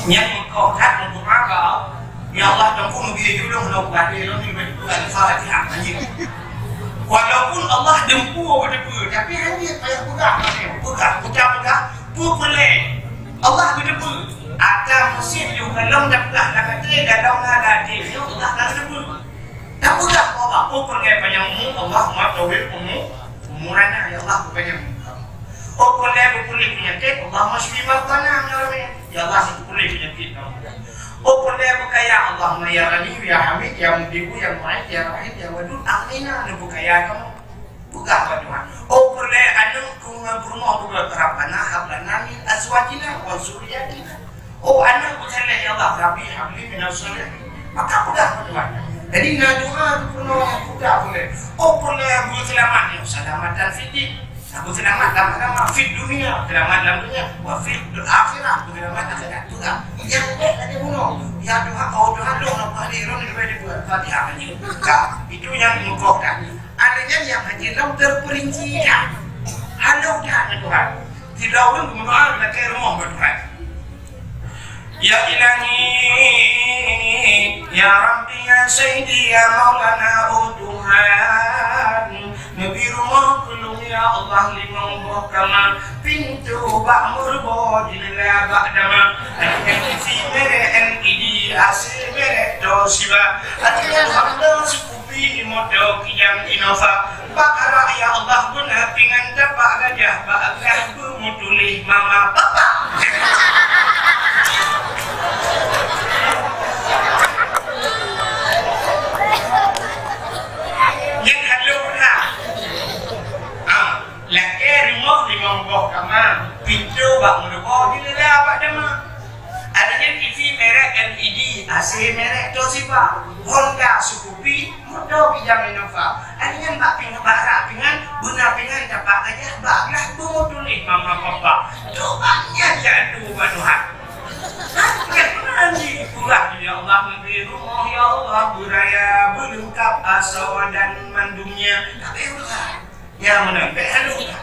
Nyan meukoh that meudoa bak, "Ya Allah, Teungku, neubi tulông lôn, bak lôn nibak Al-Fatihah." Hanjeuet. Walaupun Allah dumpeue beuteupeue, tapi hanjeuet payah peugah, peugah, peugah, peugah, peue peureulée. Allah beuteupeue. Ata musém yoh ka lôn tapeugah lam até, dan lôn na lam até, yoh Allah ka beuteupeue. Tapeugah bak Allah, "Oh, peureulée panyang umu, Allahumma tawwil umu-, umurana, ya Allah, panyang umu." Oh, peureulée beupulih peunyakét, "Allahumma syfi mardana, ya Rabbi." Ya Allah, beupulih peunyakét kamoe. Oh, peureulée beukaya, "Allahumma ya Ghani, ya Hamid, ya Mubdi'u, ya Mu'id, ya Rahim, ya Wadud, aghnina," neubeukaya kamoe. Peugah bak Tuhan. Oh, peureulée aneuk keu ngon peurumoh, peugah, "Rabbana hab lana min azwajina wa dzurriyyatina." Oh, aneuk peusaleh, ya Allah, Rabbi habli minas shalihin. Maka peugah bak Tuhan. Jadi, na doa geupeureunoe nyang peugah peureulée. Oh, peureulée beuseulamat, ya, salamatan fid din. Beuseulamat lam agama, fid dunya, seulamat lam dunia, wa fil akhirah, seulamat akhirat. Peugah. Nyang bék lagée bunoe. Ya Tuhan, oh Tuhan, lôn na peuhadé, lôn leubeh dibuat Fatihah nyoe. Ka, itu nyang meukoh that. Ada nyan nyang hana lom teupeurinci that. Hana that ngon Tuhan. Sidroe ureueng meudoa lakée rumoh bak Tuhan. Ya Ilahi, ya Rabbi, ya Sayyidi, ya Maulana, oh Tuhan, neubi rumoh keu lôn, ya Allah, limong boh kama, pintoe bak meuruboh, jendela bak dama, T V merek L E D, A C merek Toshiba, hati Tuhan dah Pi moto kijang Innova, bak arak ya Allah beuna pingan tapak gajah, bak gajah beumutuléh mama papa. Nyang halôh na. Ah, lakée rumoh limong boh kama, pintoe bak meuruboh, jendela bak dama. Ada nyan T V merek L E D, A C merek Toshiba, Honda, Scoopy, moto kijang Innova. Ada nyan bak ping-, bak rak pingan, beuna pingan tapak gajah, bak glah beumutuléh mama papa. Coba nyan jadu bak Tuhan. Kan nanti pulang, ya Allah, neubi rumoh, ya Allah, beuraya, beuleungkap asoe dan mandumnya. Tapi udah. Ya, meunan. Bék hana udah.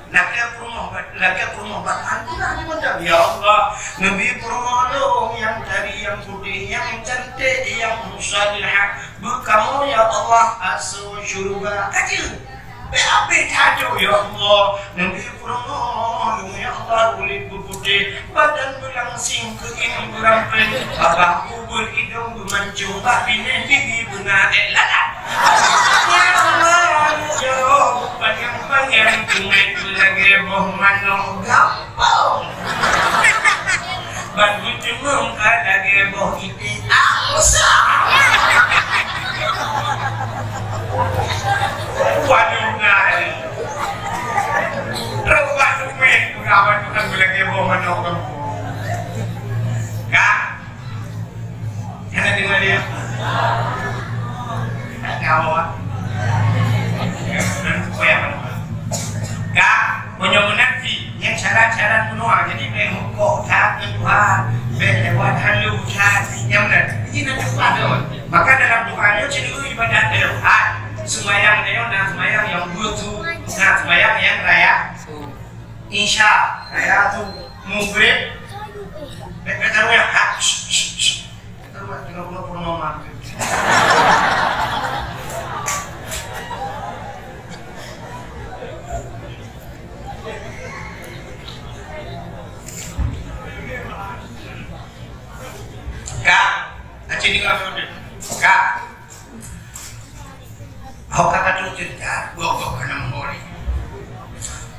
Lakée peurumoh bak, lakée peurumoh bak Tuhan, udah dimantong. Ya Allah, neubi peurumoh lôn nyang tari, nyang putéh, nyang cantik, nyang salihah. Beukamoe, ya Allah, asoe syeuruga. Ka jeuet. Bék habéh that, ya Allah, neubi peurumoh lôn, ya Allah. Kulit beuputéh, badan beulangsing, keuieng beurampé, babah ubeut, idong beumancung, bak binéh gigi beuna ék lalat. Ya Allah, ya Rabb, panyang-panyang, teumé lagèe boh manok gampông. Ban meuteumé ka lagèe boh iték angsa. Waduh, ngai. Reubat teumé peugah bak Tuhan lagèe boh manok gampông. Ka? Hana deungoe lé? Ka, awak. Ka, meunyoe meunan cit, nyang syarat-syarat meunoe, jadi bèk meukoh that ngon Tuhan, bèk lewat halu that, nyang meunan. Jadi na teumpat tu. Maka dalam doa nyoe, cit ibadat nyoe. Hai, seumayang nyoe na seumayang nyang beuet su, na seumayang nyang raya. Isya, raya su, Maghrib. Bèk, bèk taruh ya. Ha, shh, shh, shh. Taruh ya, tengok purnomo. Ka, aci ni ka. Ka. Ho ka katu cerita, gok-gok kana meuhôi.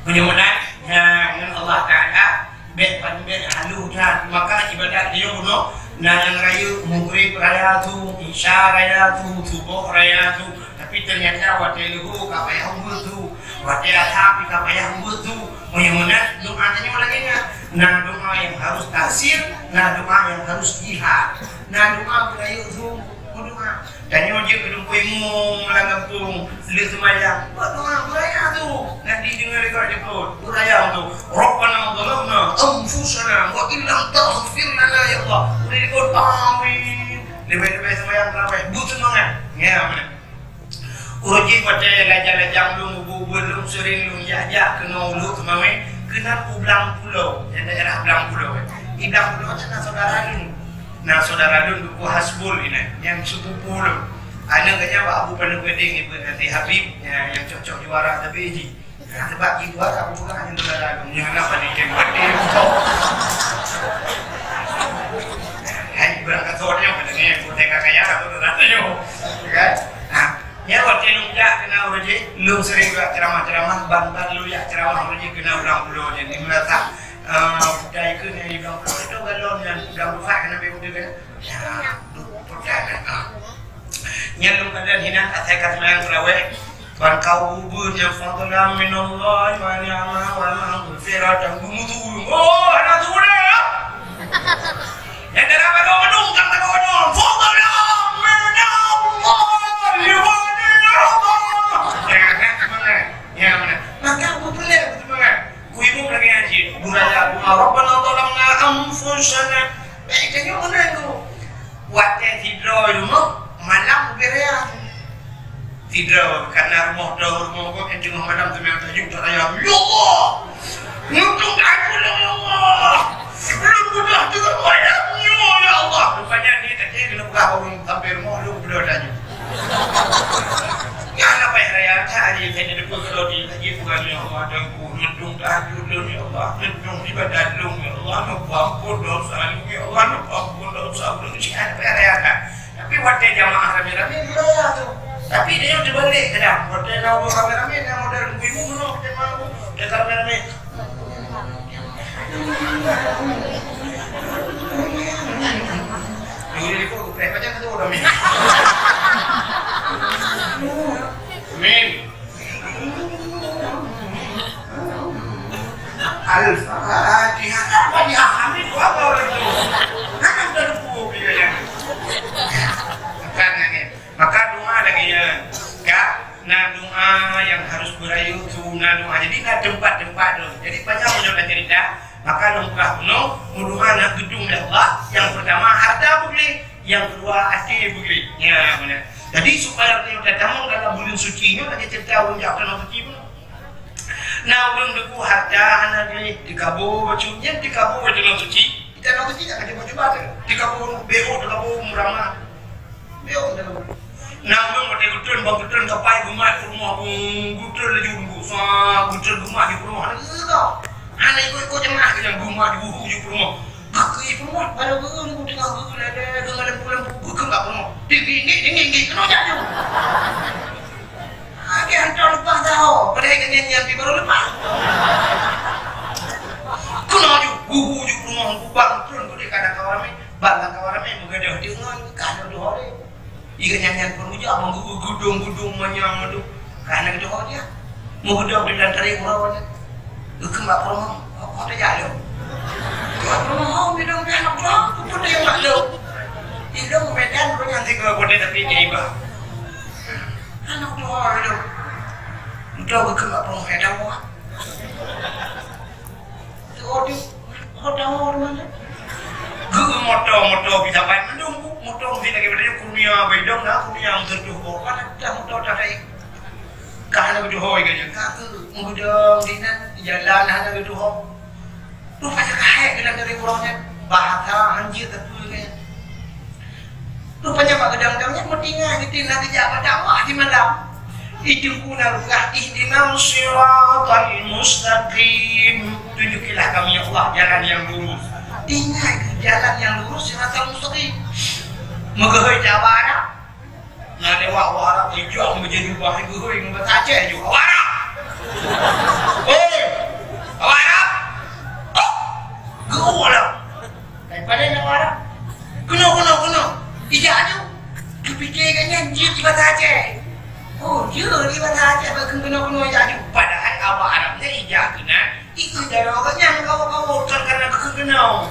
Meunyoe meunan, nyan ngon Allah Taala, bèk pan bèk halu that, maka ibadat dia bunoe, na nyang rayeuk Maghrib raya su, Isya raya su, Suboh raya su, tapi ternyata watèe Luhô ka payah ubeut su, watèe Asar pih ka payah ubeut su. Meunyoe meunan, doa tanyoe lagèe nyan. Na doa nyang harus taksir, na doa nyang harus jihar, na doa beurayeuk su, meudoa. Tanyoe jeuet keu teungku imum lam gampông, lheuh seumayang, buet doa beuraya su, na dideungoe lé gob jeuet, beuraya su. Rabbana zalamna anfusana wa illam taghfir lana ya Allah. Udah dikot, amin. Leubeh-leubeh seumayang tarawih, beuseumangat. Ya, beuna. Uroe jih watèe lajang-lajang lôn, ubeut-ubeut lôn, seuring lôn jak-jak keunoe u Lhokseumawe, keunan u Blang Pulo, di daerah Blang Pulo. Di Blang Pulo nyan na syedara lôn. Na syedara lôn Teungku Hasbul inan, nyang sepupu lôn. Aneuk geuh nyan Abu Paneuk Gadeng, ibu Nanti Habib, nyang, nyang cok-cok juara sabe jih. Nah, sabab jih juara, Abu Paneuk Gadeng, nyang na paling tinggi. Hai, berangkat soalnya, pada ni, bukan kaya, atau tak tahu, kan? Nah, nyan watèe lôn jak keunan uroe jih, lôn seuring jak ceuramah-ceuramah, ban-ban lôn jak ceuramah uroe jih keunan u Blang Pulo nyan, di Meulatak. Eh, budai keuh nyan di Blang Pulo, itu galon nyan, Blang Pulo keunan beu udeueng keunan. Ya, duek peugah, ah. Nyan lôn kalon hinan asai ka seumayang tarawih, ban ka ubeut nyang fadlan minallahi wa ni'mah wa maghfiratan. Geumusu, oh, hana su deh. Nyang dalam bagoe meunung, ka bagoe meunung. Fadlan minallahi wa ni'mah. Ya, kan, seumangat. Ya, beuna. Maka, beupeuleueh beuseumangat. Ku imum lagèe nyan cit, beuraya doa, "Rabbana zalamna anfusana." Bèk tanyoe meunan tu. Watèe sidroe rumoh, malam ubé raya. Sidroe, kana rumoh droe, rumoh gob, nyang teungoh malam seumayang tahajud, raya, "Ya Allah! Untung aku, ya Allah! Belum mudah dengan malam nyoe, ya Allah!" Rupanya ni tadi kena peugah ureueng sampai rumoh, lôn beudôh tahajud. Nyan na payah raya that, hari kena deungoe keudroe di lagèe peugah, "Ya Allah, dan Neudong tahajud lôn, ya Allah. Neudong ibadat lôn, ya Allah. Neupeuampôn desya lôn, ya Allah. Neupeuampôn desya lôn." Siat payah raya that. Tapi watèe jamaah ramé-ramé, beuraya tu. Tapi tanyoe teubalek kadang. Watèe na ureueng ramé-ramé, na model ibu-ibu, bunoe jamaah tu. Watèe ramé-ramé. Yuri, kok gepreh macam tu, ramé. Amin. Al-Fatihah. Al-Fatihah. Amin. Apa orang tu? Kan ada buku dia yang. Bukan angin. Maka doa lagi ya. Kak, na doa yang harus berayu tu, na doa. Jadi na tempat-tempat tu. Jadi banyak orang nak cerita. Maka lôn peugah bunoe, meudoa na geudong lé Allah, nyang peurtama harta beugléh, nyang keudua até beugléh. Nyan, beuna. Jadi, supaya tanyoe tatamong dalam buleuen suci nyoe, lagèe ceurita ureueng jak keunoe suci bunoe. Na ureueng teuku harta hana gléh, teukabô bacut, nyan teukabô teunoe suci. Di tanoh suci nyan ka cuba-cuba teuh. Teukabô beuôt, teukabô meurama. Beuôt teuh. Na ureueng watèe geutrön, ban geutrön kapai geumat peurumoh, geutrön laju nunggu. Sa geutrön geumat di peurumoh, hana geuteuka. Hana ikot-ikot jamaah Mak jibuhu ju peurumoh. Geukeu peurumoh, baru geu-, geu teungoh geu-, lé, lé, geu ngon lampu-lampu, geukeu bak peurumoh. Dik, dik, dik, dik, dik, keunoe jak ju. Lagèe hantom leupah taho, padahai nyan, nyan, nyan pih baru leupah. Keunoe ju, buhu ju peurumoh, bubang, trôn, kudeh, kadang kawan ramè, bang kawan ramè, meugadôh deungon, ka lheueh duhôi. Iga nyan-nyan pun ujak, meugu-, gudong-gudong manyang tu. Ka na geudoh dia. Meugudoh di dalam tarék uroe nyan. Geukheun bak peurumoh, "Ho tajak lom?" Bak peurumoh, "Ho, midong pih aneuk droe, peue teuh mak lôn?" Idong Medan, ureueng nyan tinggai kota tapi dia iba. Aneuk droe idong. Udah geukheun bak peurumoh, "Eh, dah muat." Teuh, teuh, ho tahu di mana? Geu moto, moto bisa ban mandum, bu. Moto mesti lagi pada kunia, bedong dah kunia, meututoh kok. Mana dah moto dah naik. Ka hana geutuho iga nyan. Ka keu mudong dinan, jalan hana geutuho. Rupanya ka hék geunan dari uroe nyan. Bahasa hanjeuet teupeu iga nyan. Rupanya bak geudang-dang nyan meutinggai geutem na geujak bak dakwah di malam. Itu pun na peugah, "Ihdinas siratal mustaqim." Tunjukilah kami, ya Allah, jalan yang lurus. Ingat, jalan yang lurus, siratal mustaqim. Meugeuhôi jak bak Arab. Na lewat awak Arab, ijok meujadi ubah, geuhôi ngon bahasa Aceh ju. Awak Arab! Hoi! Awak Arab! Oh! Geuhôi lah! Daripada na awak Arab. Keunoe, keunoe, keunoe. Ijak aju. Geupike gobnyan jeuet di bahasa Aceh. Oh, jeuet di bahasa Aceh, bak keunoe-keunoe ijak aju. Padahai awak Arab nyan ijak keunan. Ikeu jaroe gobnyan kawot-kawot, kon karena geukheun keunoe.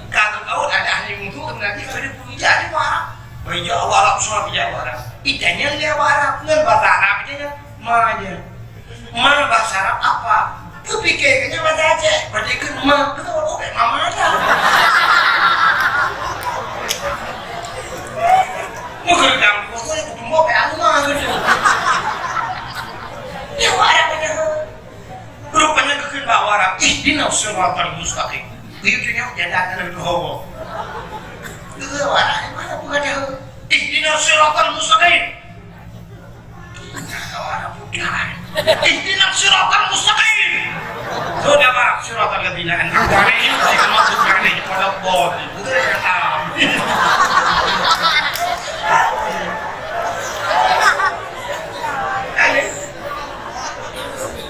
Ka geukawot, adak hana mutu, keunan jih ka geupeu ijak di Arab. Bak ijak awak Arab, soe ijak awak Arab. Itanyong lé awak Arab, ngon bahasa Arab itanyong, ma nyan. Ma bahasa Arab apa? Geupike gobnyan bahasa Aceh. Padahai kheun ma, kheun awak Arab, mama dah. Meukeudang, pokoknya kutumbok pih ma gitu. Ya, awak Arab aja. Rupanya geukheun bak awak Arab, "Ihdinas siratal mustaqim." Geuyue tunyok jalan nyang leueh hawa. Geukheun awak Arab, "Mana peugah dah?" "Ihdinas siratal mustaqim." Awak Arab bukan. "Ihdinas siratal mustaqim." Sudah, Arab, siratal ladzina an'amta 'alaihim ghairil maghdubi 'alaihim waladdallin. Betul ya, Arab?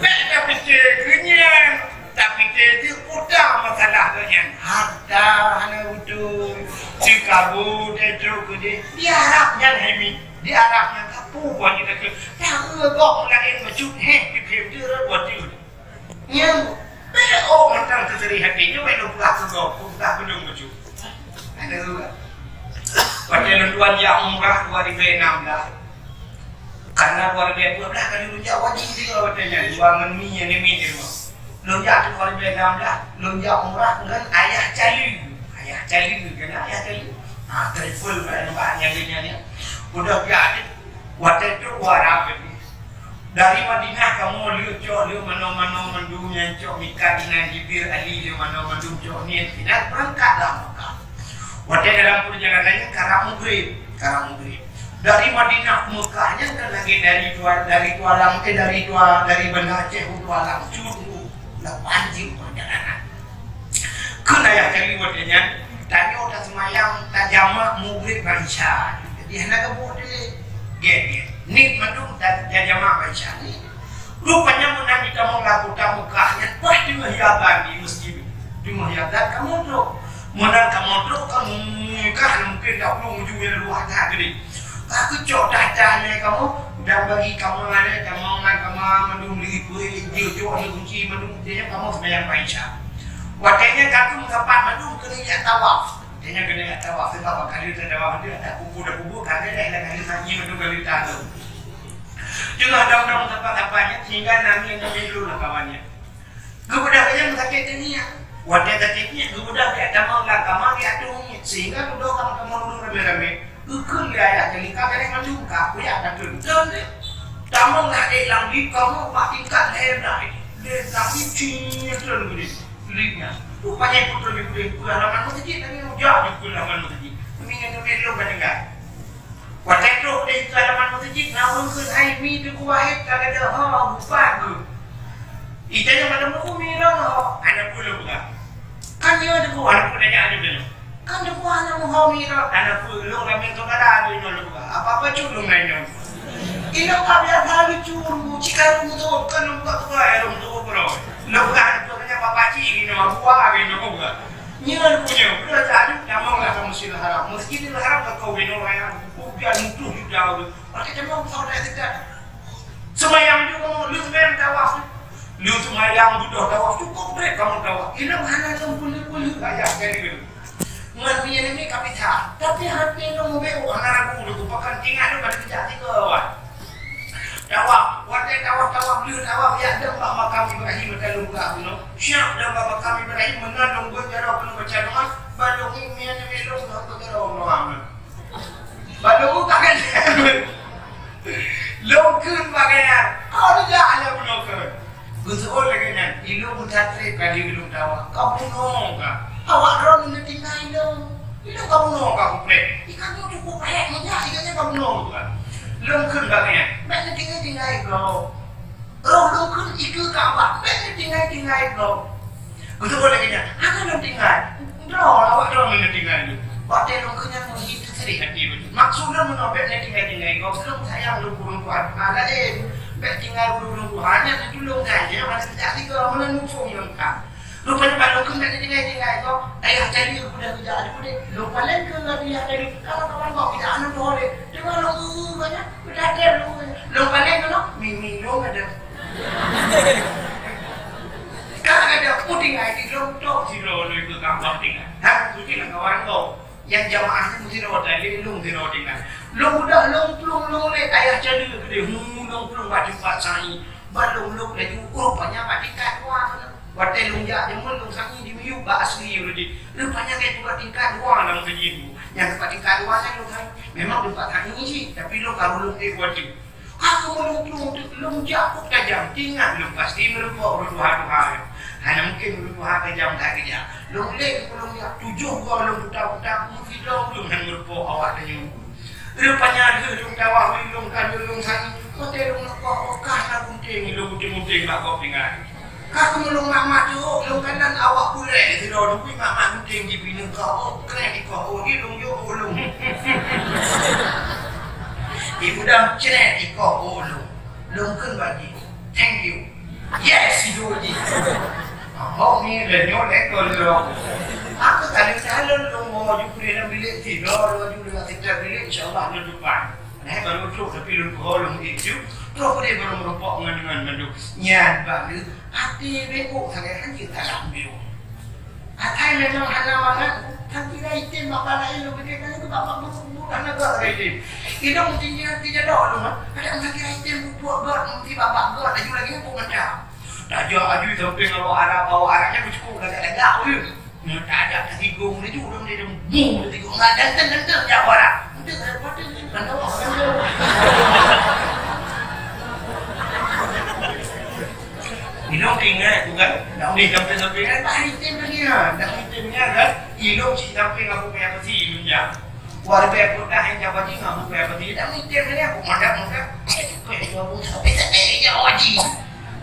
Bèk tapike keu nyan, tapike di utak masalah tu nyan. Harta hana beutôi, sikabut, itu keudeh. Di Arab nyan hai mi, di Arab nyan ka peue buah nyan takheun. Taeu gob meulaén bacut, heh, dikheun deuh buah jeuet. Nyan, bèk oh mantong teuseuri hati, nyoe bèk lôn peugah keu gob, peugah keu lôn bacut. Aduh. Watèe lôn tuan jak umrah dua ribu enam belas. Karena dua ribu dua belas kali lôn jak wajib juga watèe nyan, dua ngon mi nyang nimi di rumoh. Lôn jak dua ribu enam belas, lôn jak umrah ngon ayah Cali. Ayah Cali, kenal ayah Cali? Ha, travel kat tempat nyan, nyan, nyan. Udah jak, watèe tu dua ratus. Dari Madinah kamoe lheueh cok lheueh manoe-manoe mandum nyang cok mikat inan Jibril Ali lheueh manoe mandum cok niet inan beurangkat lam Mekah. Watèe dalam peurjalanan nyan karab mugreb, karab mugreb. Dari Madinah Mekah nyan kan lagèe dari dua, dari dua lam, eh, dari dua, dari Banda Aceh u dua lam cut u lapan jeuem peurjalanan. Kheun ayah Cali watèe nyan, tanyoe taseumayang, tajamak mugreb ngon isya. Jadi hana gabuk teuh lé. Gèt, gèt. Niet mandum ta-, tajamak ngon isya niet. Rupanya meunan di tamong lam kota Mekah nyan, bah teungoh azan di meuseujid. Teungoh azan kamoe trok. Meunan kamoe trok ka Mekah mungken dahulu menuju nyang luwah that keudeh. Ka geucok that-that lé kamoe, dan bagi kamoe ngalèe, kamoe ngon kamoe mandum lé peue, jeuet jok lé kunci mandum, jadi kamoe seumayang bak isya. Watèe nyan ka keuh meusapat mandum keuneuk jak tawaf. Watèe nyan keuneuk jak tawaf, sebab bak kali tawaf tu ada kubu, ada kubu, kali dah ada kali saji mandum kali tatu. Teungoh dong-dong sapat-sapat nyan, sehingga nangis-nangis dulu lah kawan nyan. Geubeudôh lé nyan sakét teungieng. Watèe sakét nyan geubeudôh geujak tamong lam kama geujak tueng nyan. Sehingga geubeudôh lam kama dulu ramé-ramé. Geukheun lé ayah Cali ka gadôh mandum ka, kujak takheun. Kheun lé. Tamong lam ék lam lift kamoe bak tingkat lhèe blah. Lé lam lift cing nyan treun geudeh. Lift nyan. Rupanya putôh di geudeh, peuhalaman meuseujid lagèe nyan. Jak di peuhalaman meuseujid. Kami nyan geumè lôn ka tinggai. Watèe trôh di halaman meuseujid, na ureueng kheun, "Hai, mi Teungku Wahid ka gadôh ho, bupat geuh." Ita nyang mandum, "Teungku, mi lôn ho." Hana peue lôn peugah. Tuhan pun tanya ada benar. Kan debu anak muhami dah. Anak pun lu ramai saudara ada yang lu. Apa-apa culung lain. Ino ka biasa lucu, cika lucu, kan lu buka buka ya, lu buka buka. Lu buka anak tu tanya papa cik ini, buah ini, buka. Nyan punya, udah jadi, nyamong lah kamu sila harap. Masjidil Haram ke kau bino raya, bukan mutu juga. Pakai cemong kau dah dekat. Sembahyang juga mau, lu sembahyang tawaf. Lu sembahyang butuh tawaf, cukup deh kamu tawaf. Ini mana yang boleh-boleh ayah jadi dulu. Ngerti ini kapita. Tapi hati lu mau beu, anak aku lu pakai tinggal lu pada kerja tiga wan. Tawaf, watèe tawaf, tawaf, lheueh tawaf, ya dong bak makam Ibrahim, ada lom ka bunoe. Siap dong bak makam Ibrahim, meunan lôn buet jaroe keuneuk baca doa, ban lôn ngieng mian nibak lôn, lôn baca doa, Allahumma. Ban lôn buka kan. Lôn kheun bak gobnyan, "Kau tidak ada bunoe kheun." Geuseuôt lagèe nyan, ilôn meusatrép ka lheueh lôn tawaf. Ka bunoe ka. Awak droeneuh neutinggai lôn. Ilôn ka bunoe ka kupreh. Ikan nyoe cukup hék meujak, ikan nyoe ka bunoe ka. Lôn kheun bak gobnyan, "Bèk neutinggai-tinggai gob." Roh lôn kheun ikeue Ka'bah, "Bèk neutinggai-tinggai gob." Beutôi lagèe nyan, hana lôn tinggai. Droe awak droeneuh neutinggai lôn. Watèe lôn kheun nyan meuhi teuseudeh até lôn. Maksud lôn meunoe bèk neutinggai-tinggai gob, lôn sayang lôn ureueng tuha laén. Bèk tinggai ureueng tuha nyan, itu lôn sayang, hana sejati gob, meunan muphom lôn ka. Rupanya ban lôn kheun bèk neutinggai-tinggai gob, ayah cari udah kerja ada pun deh. Lôn paléng keu ayah cari, kalau kawan gob tidak anu boleh. Tengok lôn ureueng banyak, udah ada lôn. Lôn paléng keu lôn, mimi lôn ada. Ka ada pun tinggai di lôn tok sidroe lôn ikut kampung tinggai. Ha, tu tinggal kawan gob. Nyang jamaah nyan meusidroe tadi, lôn sidroe tinggai. Lôn udah lôn plueng lôn lé ayah cari keudeh, hu, lôn plueng bak teumpat sa'i. Ban lôn lôn laju, oh, rupanya bak tingkat dua sana. Watèe lôn jak jameun lôn sa'i di miyueb bak asri lôn jih. Rupanya ka itu bak tingkat dua lam masjid tu. Nyang bak tingkat dua nyan lôn sa'i. Memang teumpat sa'i cit, tapi lôn ka lôn ék watèe. Ka keumeuleueng plueng teuk lôn jak kok tajam, teuingat lôn pasti meurumpok ureueng tuha-tuha nyoe. Hana mungken ureueng tuha tajam that keujak. Lôn lé keu lôn jak tujoh goe lôn puta-puta, meusidroe ureueng hana meurumpok awak tanyoe. Rupanya lheueh lôn tawaf lôn ka lôn sa'i, watèe lôn leupah, oh, ka na gunting lôn gunting-gunting bak gob tinggai. Ka keumeuleueng mak-mak tu, lôn kanan awak bulèe sidroe dukui mak-mak gunting di pineung ka, oh, krek ikoh, oh, di lôn jok, oh, lôn. Ibu dam krek ikoh, oh, lôn. Lôn kheun bak jih, "Thank you." Yes, sidroe jih. Oh, ni lé nyoe lé kon lôn. Aku tadi calon lôn mau ju keu dalam bilik sidroe, laju dalam setiap bilik, insya Allah lôn depan. Nah, baru trok, tapi lôn peugah lôn ék ju. Trok deh baru meurumpok ngon, ngon mandum. Nyan bak lheueh, até beuôt sagai hanjeuet salah beuôt. Atai memang hana mangat, tapi dah item bak laén lôn pikir kan itu bak buku-buku hana gak sagai item. Idong tinggi nanti jadok lôn, ada yang lagi item buat gak, nanti bak gak laju lagi buat mantap. Tajak aju samping awak Arab, awak Arabnya bercukup lagak-lagak tu. Nyoe tajak tatigong laju dong dia dong. Bung tatigong. Enggak ganteng-ganteng jak orang. Ganteng, ganteng, ganteng. Minong ingat bukan? Nak boleh sampai-sampai kan? Tak item lagi ha. Tak item ni kan? Ilong cik sampai ngaku payah besi dunia. Warga pun dah yang jabat ni ngaku payah besi. Tak item lagi aku madak muka. Kau yang jawab tak item ni jawab haji.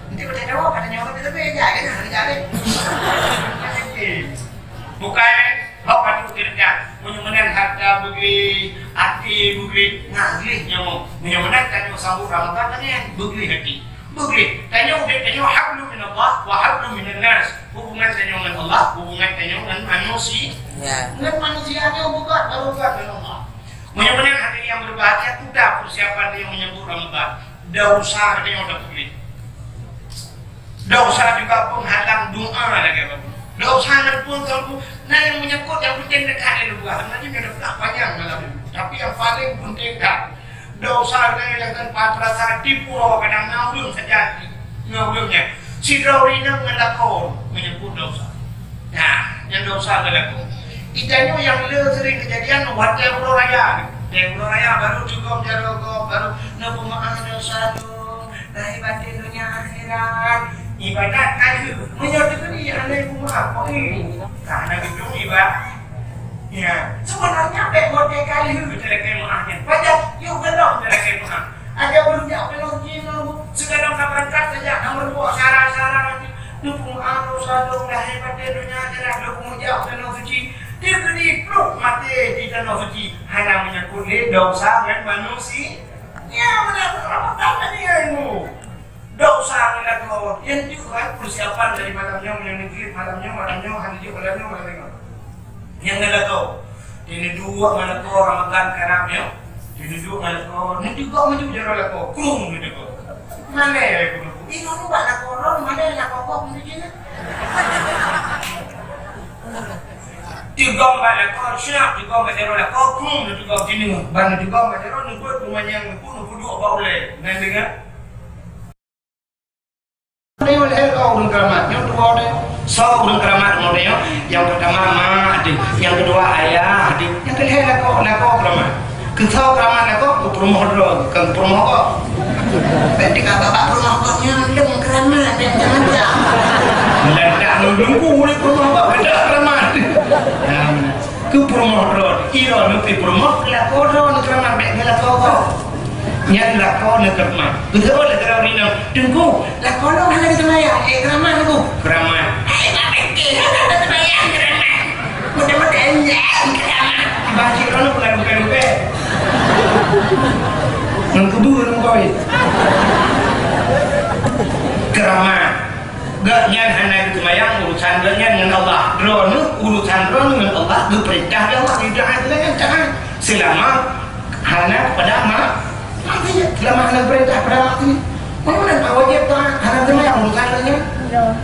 Nanti pada jawab pada nyawa kita beda kan? Hari jalan. Bukan, eh? Hok patut teuredak. Meunyoe meunan harta beugléh, até beugléh, na gléh nyawöng. Meunyoe meunan tanyoe sambot Ramadhan, tanyoe beugléh até. Beugléh. Tanyoe udép tanyoe hablum minallah wa hablum minannas. Hubungan tanyoe ngon Allah, hubungan tanyoe ngon manusia. Ya. Ngon manusia nyoe beugat, baru beugat ngon Allah. Meunyoe meunan hadirin yang berbahagia, sudah persiapan tanyoe menyambut Ramadhan. Desya tanyoe tapeugléh. Desya juga penghalang doa lagèe bagoe. Desya ngon pun teungku, nah yang menyangkut yang penting dekat di luar. Nanti dia dah panjang malam ini. Tapi yang paling penting kan, desya lagèe yang tempat rasa di pulau kadang nang ureueng saja. Nang ureueng nyan. Sidroe inong ngon lakoe menyangkut desya. Nah, nyang desya ngon lakoe. Itanyoe nyang le sering kejadian watèe uroe raya. Watèe uroe raya baru cugom jaroe gob, baru neupeumeu'ah desya lôn. Lahé batén donya akhirat. Ibadat ka lheueh. Meunyoe teukeudi hana ibu maaf, oh, eh. Ka hana geutong ibadat. Ya, sebenarnya bèk watèe ka lheueh talakèe meu'ah nyan. Pajan, yôh gohlom talakèe meu'ah. Aja ureueng jak peulom jih ngon sigohlom ka beurangkat saja, ka meurumpok sara-sara nanti. Teupeu arus sadong lahé maté donya, jalan lôn meujak tanoh suci, teukeudi pluek maté di tanoh suci, hana meunyaköt lé desya ngon manusia. Nyan meunan Ramadan tadi ilmu. Desya ngon lakoe, nyan deuh kan persiapan dari malam nyoe, nyang neujeuet malam nyoe, malam nyoe, hana jeuet malam nyoe, malam nyoe. Nyang ngon lakoe, di neuduek ngon lakoe Ramadan karab nyoe. Di neuduek ngon lakoe, neuduek maju jaroe lakoe, krueng neuduek. Malèe lé krueng. Inoe nibak lakoe droe, malèe lakoe kok meunan jih. Teugom bak lakoe, siap teugom bak jaroe lakoe, krueng neuteugom sineuk. Ban neuteugom bak jaroe, neubeuet peumanyang neupeuduek bak ulèe. Nyan deungon. Nyoe lhèe droe ureueng keuramat, nyoe dua droe. Soe ureueng keuramat nyoe? Nyang peurtama ma deuh, nyang keudua ayah deuh, nyang keulhèe lakoe, lakoe keuramat. Keu soe keuramat lakoe? Keu peurumoh droe, kon peurumoh gob. Bèk tika bak peurumoh gob nyan lôn keuramat, bèk macam-macam. Meulantak ngon dungku ureueng peurumoh gob, beda keuramat. Nah, keu peurumoh droe, ira neupeurumoh, lakoe droe keuramat, bèk ngon lakoe gob. Nyan lakoe neukeuramat. Beutôi lé keudroe inong, "Teungku, lakoe lôn hana geuseumayang." "Eh, keuramat, Teungku." "Keuramat." "Hai, tak pike, hana geuseumayang, keuramat." Mudah-mudahan nyan keuramat. Bah cit droeneuh bukan, bukan, bukan. Ngon kubu ngon koi. Keuramat. Gobnyan hana geuseumayang, urusan gobnyan ngon Allah. Droeneuh, urusan droeneuh ngon Allah, geupeurintah lé Allah, geuidang lé gobnyan, taát. Seulama hana kepada ma-, maksiat, seulama hana geupeurintah pada maksiat. Meunan wajéb taát, hana geumayang urusan gobnyan.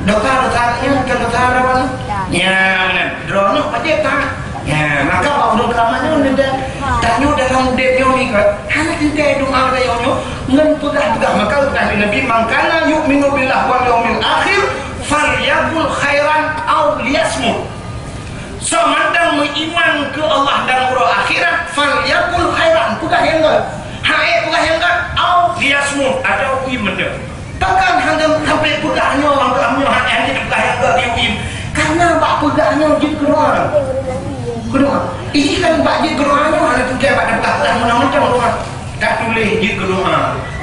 Dosa, dosa gobnyan, bukan dosa droeneuh. Ya. Nyan, droeneuh wajéb taát. Ya, maka bak ureueng keuramat nyoe neuda, tanyoe dalam udép nyoe ni kan, hana teuntèe doa tanyoe nyoe ngon peugah-peugah. Maka peugah lé Nabi, "Man kana yu'minu billahi wal yaumil akhir, falyaqul khairan aw liyasmut." Soe mantong meuiman keu Allah dan uroe akhirat, falyaqul khairan, peugah nyang gèt. Hai peugah nyang gèt, aw liyasmut, atawa ui mantong. Pakon hana sampai peugah nyoe, nyoe hana jeuet peugah nyang gèt, ui. Karena bak peugah nyoe jeuet keu doa. Keu doa. Ini kan bak jeuet keu doa nyoe hana teuntèe bak peugah-peugah meunan mantong doa. Tatuléh jeuet keu doa.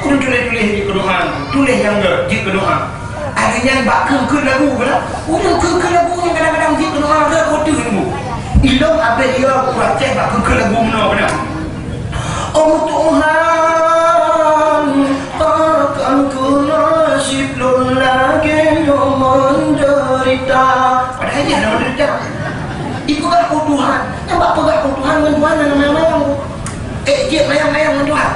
Ureueng tuléh-tuléh jeuet keu doa. Tuléh nyang gèt jeuet keu doa. Artinya bak keu-keu lagu kan? Ureueng keu-keu lagu nyang kadang-kadang jeuet keu doa gèt keu Teungku. Ilôn abéh ia ureueng Aceh bak keu-keu lagu meunoe kan? Oh Tuhan, pakon keu nasib lôn lagèe nyoe meudeurita. Padahai jih hana meudeurita. Ipeugah, "Oh Tuhan," nyang bak peugah, "Oh Tuhan," ngon Tuhan hana mayang-mayang. Eh, jeuet mayang-mayang ngon Tuhan?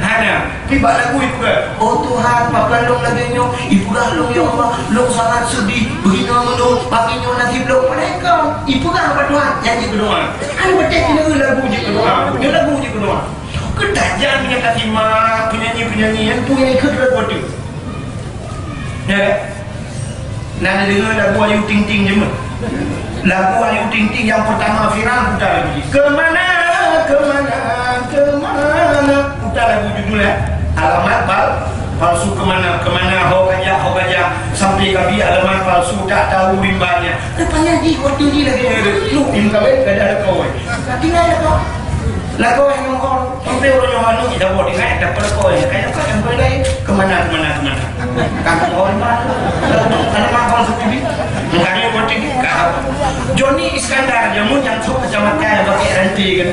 Hana. Pi bak lagu ipeugah, "Oh Tuhan, pakon lôn lagèe nyoe?" Ipeugah lôn, "Ya Allah, lôn sangat seudih, beugitu meunoe, bagi nyoe nasib lôn." Padahai kon ipeugah bak Tuhan, nyan jeuet keu doa. Hana patéh keuneuk lagu jeuet keu doa. Nyoe lagu jeuet keu doa. Keutajan nyang ka simak penyanyi-penyanyi nyan, peue nyang ikheun lagu ateueh. Ya kan? Na neudeungoe lagu Ayu Ting Ting jameun? Lagu Ayu Ting Ting nyang peurtama viral, putar lagu jih. Kemana, kemana, kemana? Putar lagu judul, eh. Alamat pal-, palsu kemana, kemana, ho gajah, ho gajah, sampai kabi alamat palsu, tak tahu rimbanya. Rupanya jih, waktu jih lagi, lu, im kawin, gajah lekoi. Tinggai lekoi. Lakoe nyang ngon, sampai ureueng nyoe anu, kita buat dengan, dapat lakoe, kayak apa yang boleh, kemana, kemana, kemana. Kan orang mana, kalau mak kau sepi, mengkali buat ini, kau. Joni Iskandar, jamu yang sok kecamatan yang pakai rantai kan.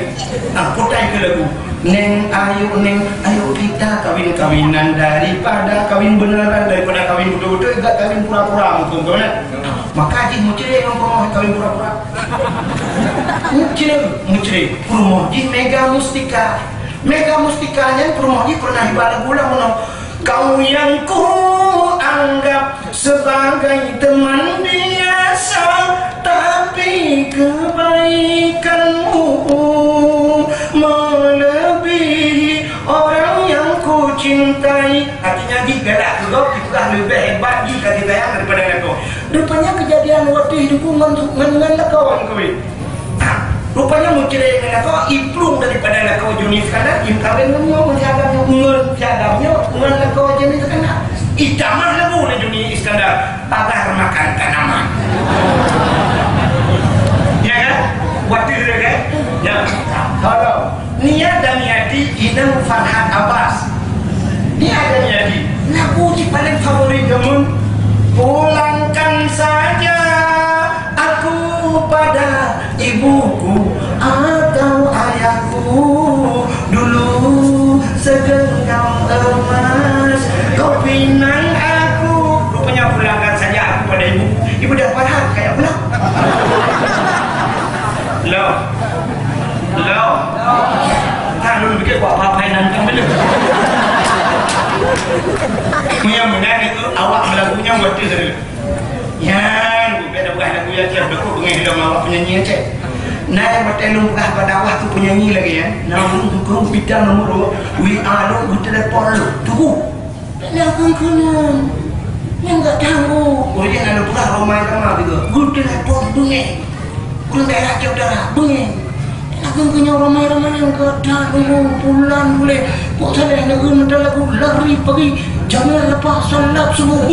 Ah, putar ke lagu. Neng, ayo, Neng, ayo kita kawin-kawinan daripada kawin beneran, daripada kawin betul-betul, enggak kawin pura-pura, betul, betul, kan? Maka jih mucilek yang pura kawin pura-pura. Mucilek, mucilek. Peurumoh jih Mega Mustika. Mega Mustika nyan peurumoh jih pernah iba lagu lah meunoe. Kau yang ku anggap sebagai teman biasa, tapi kebaikanmu melebihi orang yang ku cintai. Artinya jih galak keu gob, jipeugah leubeh hebat jih kasih sayang daripada lakoe. Rupanya kejadian watèe hidup ngon, ngon, ngon lakoe nyan kawin. Ha, rupanya mucilek ngon lakoe, iplueng daripada lakoe Joni Iskandar, imeukawen ngon nyoe, ngon si Adam nyoe, ngon si Adam nyoe, ngon lakoe Joni Iskandar. Itamah lagu lé Joni Iskandar, pagar makan tanaman. Ya kan? Watèe dia kan? Ya. Halo. Nia Daniati, inong Farhad Abbas. Nia Daniati, lagu jih paléng favorit jameun. Pulangkan Pada ibuku atau ayahku dulu segenggam emas, kau pinang aku. Rupanya pulangkan saja aku pada ibu. Ibu dah faham kayak pulang. Lo. Lo. Tak, lu pikir buat apa-apa yang nantang benda. Punya menang itu awak melakunya buat tu saja. Nyan, bèk na peugah lagu nyan, cit, beukôt beungèh lom awak penyanyi, cit. Na watèe lôn peugah bak dakwah keu penyanyi lagèe nyan, na ureueng keu bidang nomor dua, W A lôn, geutelepon lôn, "Teungku, bèk na keunan, nyan gak tanggung." Ureueng nyan na lôn peugah Rhoma Irama juga, geutelepon beungèh. Ureueng daerah Aceh Utara, beungèh. Lagu keu nyoe ramai-ramai nyang gata dulu bulan ulèe. Kok salah lagu, meunan lagu lari pagi, jangan lepas salat subuh.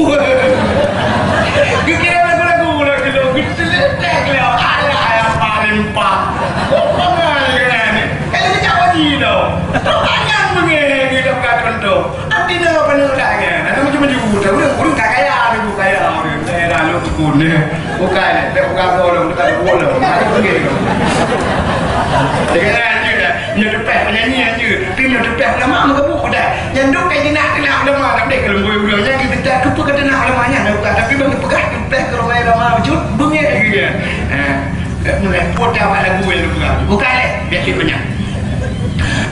Geukira lagu-lagu, lagu-lagu, geuteuleudek lé. Alah, ayah paling pah. Kok pengal keunan? Kalau kita wajib tau. Pertanyaan beungèh, kita bukan contoh. Artinya apa nak ulang ya? Ada macam-macam buta. Ureueng, ureueng tak kaya, ada bukan kaya. Ureueng, saya dah lu tukun ni. Bukan, tak bukan golong, tak ada golong. Ada pergi tu. Dia kata, "Anjir dah. Nyoe teupeue penyanyi anjir. Tapi nyoe teupeue ulama meukeubuk dah. Nyang dok kai jinak keunak ulama, tak boleh kalau boy ureueng. Nyang kita tak keupeu kata nak ulama nyan, bukan. Tapi bang peugah teupeue keu ramai ulama, cut, beungèh lagi dia." Ha. Mulai putar bak lagu yang lu peugah. Bukan leh, biar cit banyak.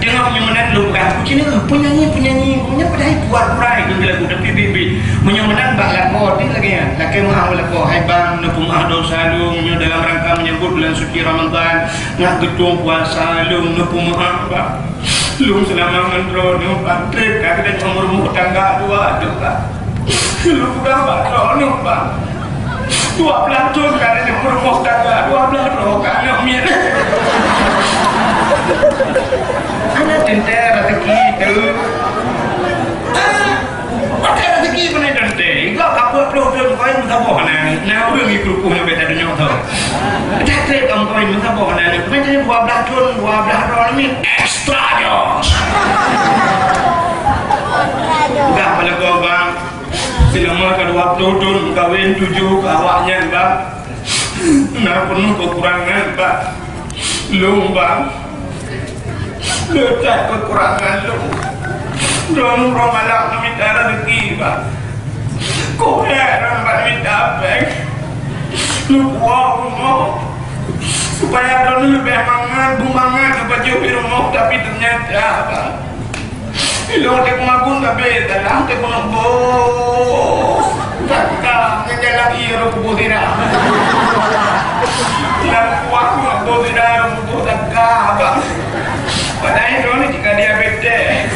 Tengok meunyoe meunan lôn peugah, kucing ni, penyanyi-penyanyi, meunyoe padahai puat purai keu lagu, tapi bit-bit. Meunyoe meunan bak lakoe, dia lagèe nyan. Lakèe meu'ah bak lakoe, "Hai bang, neupeumeu'ah dosa lôn, meunyoe dalam rangka menyambut bulan suci Ramadan, nak geutueng puasa lôn, neupeumeu'ah, bang. Lôn seulama ngon droeneuh, bang, trép ka keudeh meureumoh tangga dua teuh, bang." Lôn peugah bak droeneuh, bang. Dua blah thôn ka lheueh peurumoh tangga, dua blah droe ka aneuk miet. Hana teuntèe raseuki teuh. Watèe raseuki beunai teuntèe. Igoe ka peuet ploh thôn kawin meusaboh aneuk. Na ureueng jipeurukoh nyoe bèk tadeungoe tho. Dah trép kawin meusaboh aneuk. Meunan dua blah thôn, dua blah droe aneuk miet. Extra joss. Dah pada gobang. Seulama ka dua ploh thôn kawin tujoh keu awaknyan, bang. Na peunoh keukurangan, bang. Lôn, bang. Leucah keukurangan lôn. Droeneuh uroe malam neumita raseuki, bang. Kok lhèe droeneuh bak neumita péng. Lôn puwoe rumoh. Supaya droeneuh leubeh mangat, beumangat, leubeh jeuet rumoh, tapi teunyata, bang. Ilôn teuk magun, tapi dalam teuk meuboh. Saka ngejalan ié rôh kubu sira. Lam kuah meuboh sira rôh kubu saka, bang. Padahai droeneuh jika diabetes.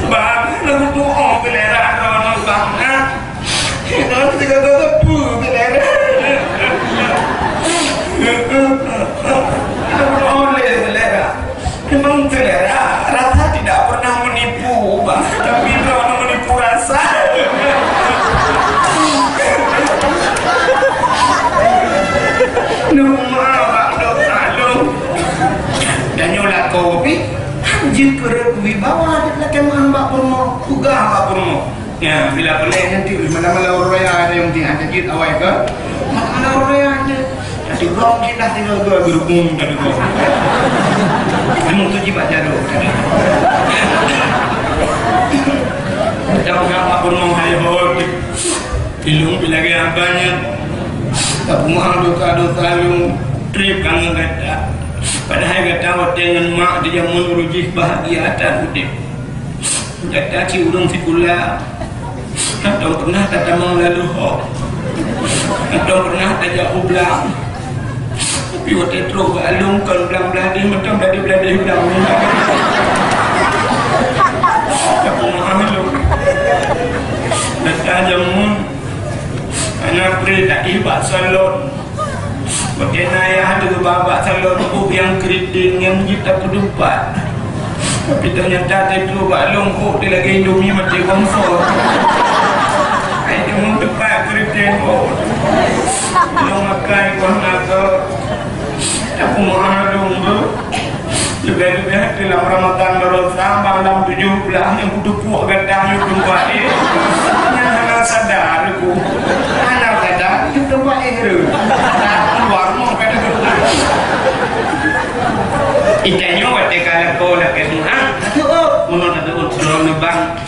Bang, lagu tu'oh keuneura droeneuh, bang. Nah, Itu tiga kata pu, saudara. Itu boleh, saudara. Memang, saudara, rasa tidak pernah menipu, Bang. Tapi kalau menipu rasa. Nama, Bang, dok, aduh. Dan nyoe lakoe pih, han jeuet keu rot wibawa, lakèe meu'ah bak peurumoh, peugah bak peurumoh. Ya, bila peulèh nyan ti, malam-malam raya ada nyang ti, ada jeuet awai ke? Malam-malam raya ada. Tadi gong kita tinggal dua guru umum tadi gong. Namun tu jibat jaduh. Dah peugah bak peurumoh hai hot. Ilung bila gaya abang nyan. Tak peumaha dosa-dosa lôn. Trép kangen gata. Padahai gata watèe ngon mak di jameun ureueng jih bahagia that udép. Gata cit ureueng sikula, hantom pernah tatamong lalu hok, hantom pernah tajak u blang. Tapi watèe trok bak lôn kon blang bladeh, mantong bladeh-bladeh blang. Tapi maaf lôn. Gata jameun, aneuk pré taéh bak salon. Watèe na yah teugeubak bak salon, ôk nyang keriting nyang jeuet tapeudumpat. Tapi teunyata teutrok bak lôn, ôk di lagèe Indomie maté kompor. Hai, deungon teupat keriting ôk. Lôn makai kuah naga. Tapi meu'ah lôn beuh. Leubeh-leubeh dalam Ramadan baroesa, malam tujoh blah nyang kuteupok gata yue teumpat éh. Nyan hana sadar ku. Hana sadar yue teumpat éh reuh. Itanyoe watée ka lakoe lakée meu'ah, ka teuôt. Meunoe ka teuôt, droeneuh bang,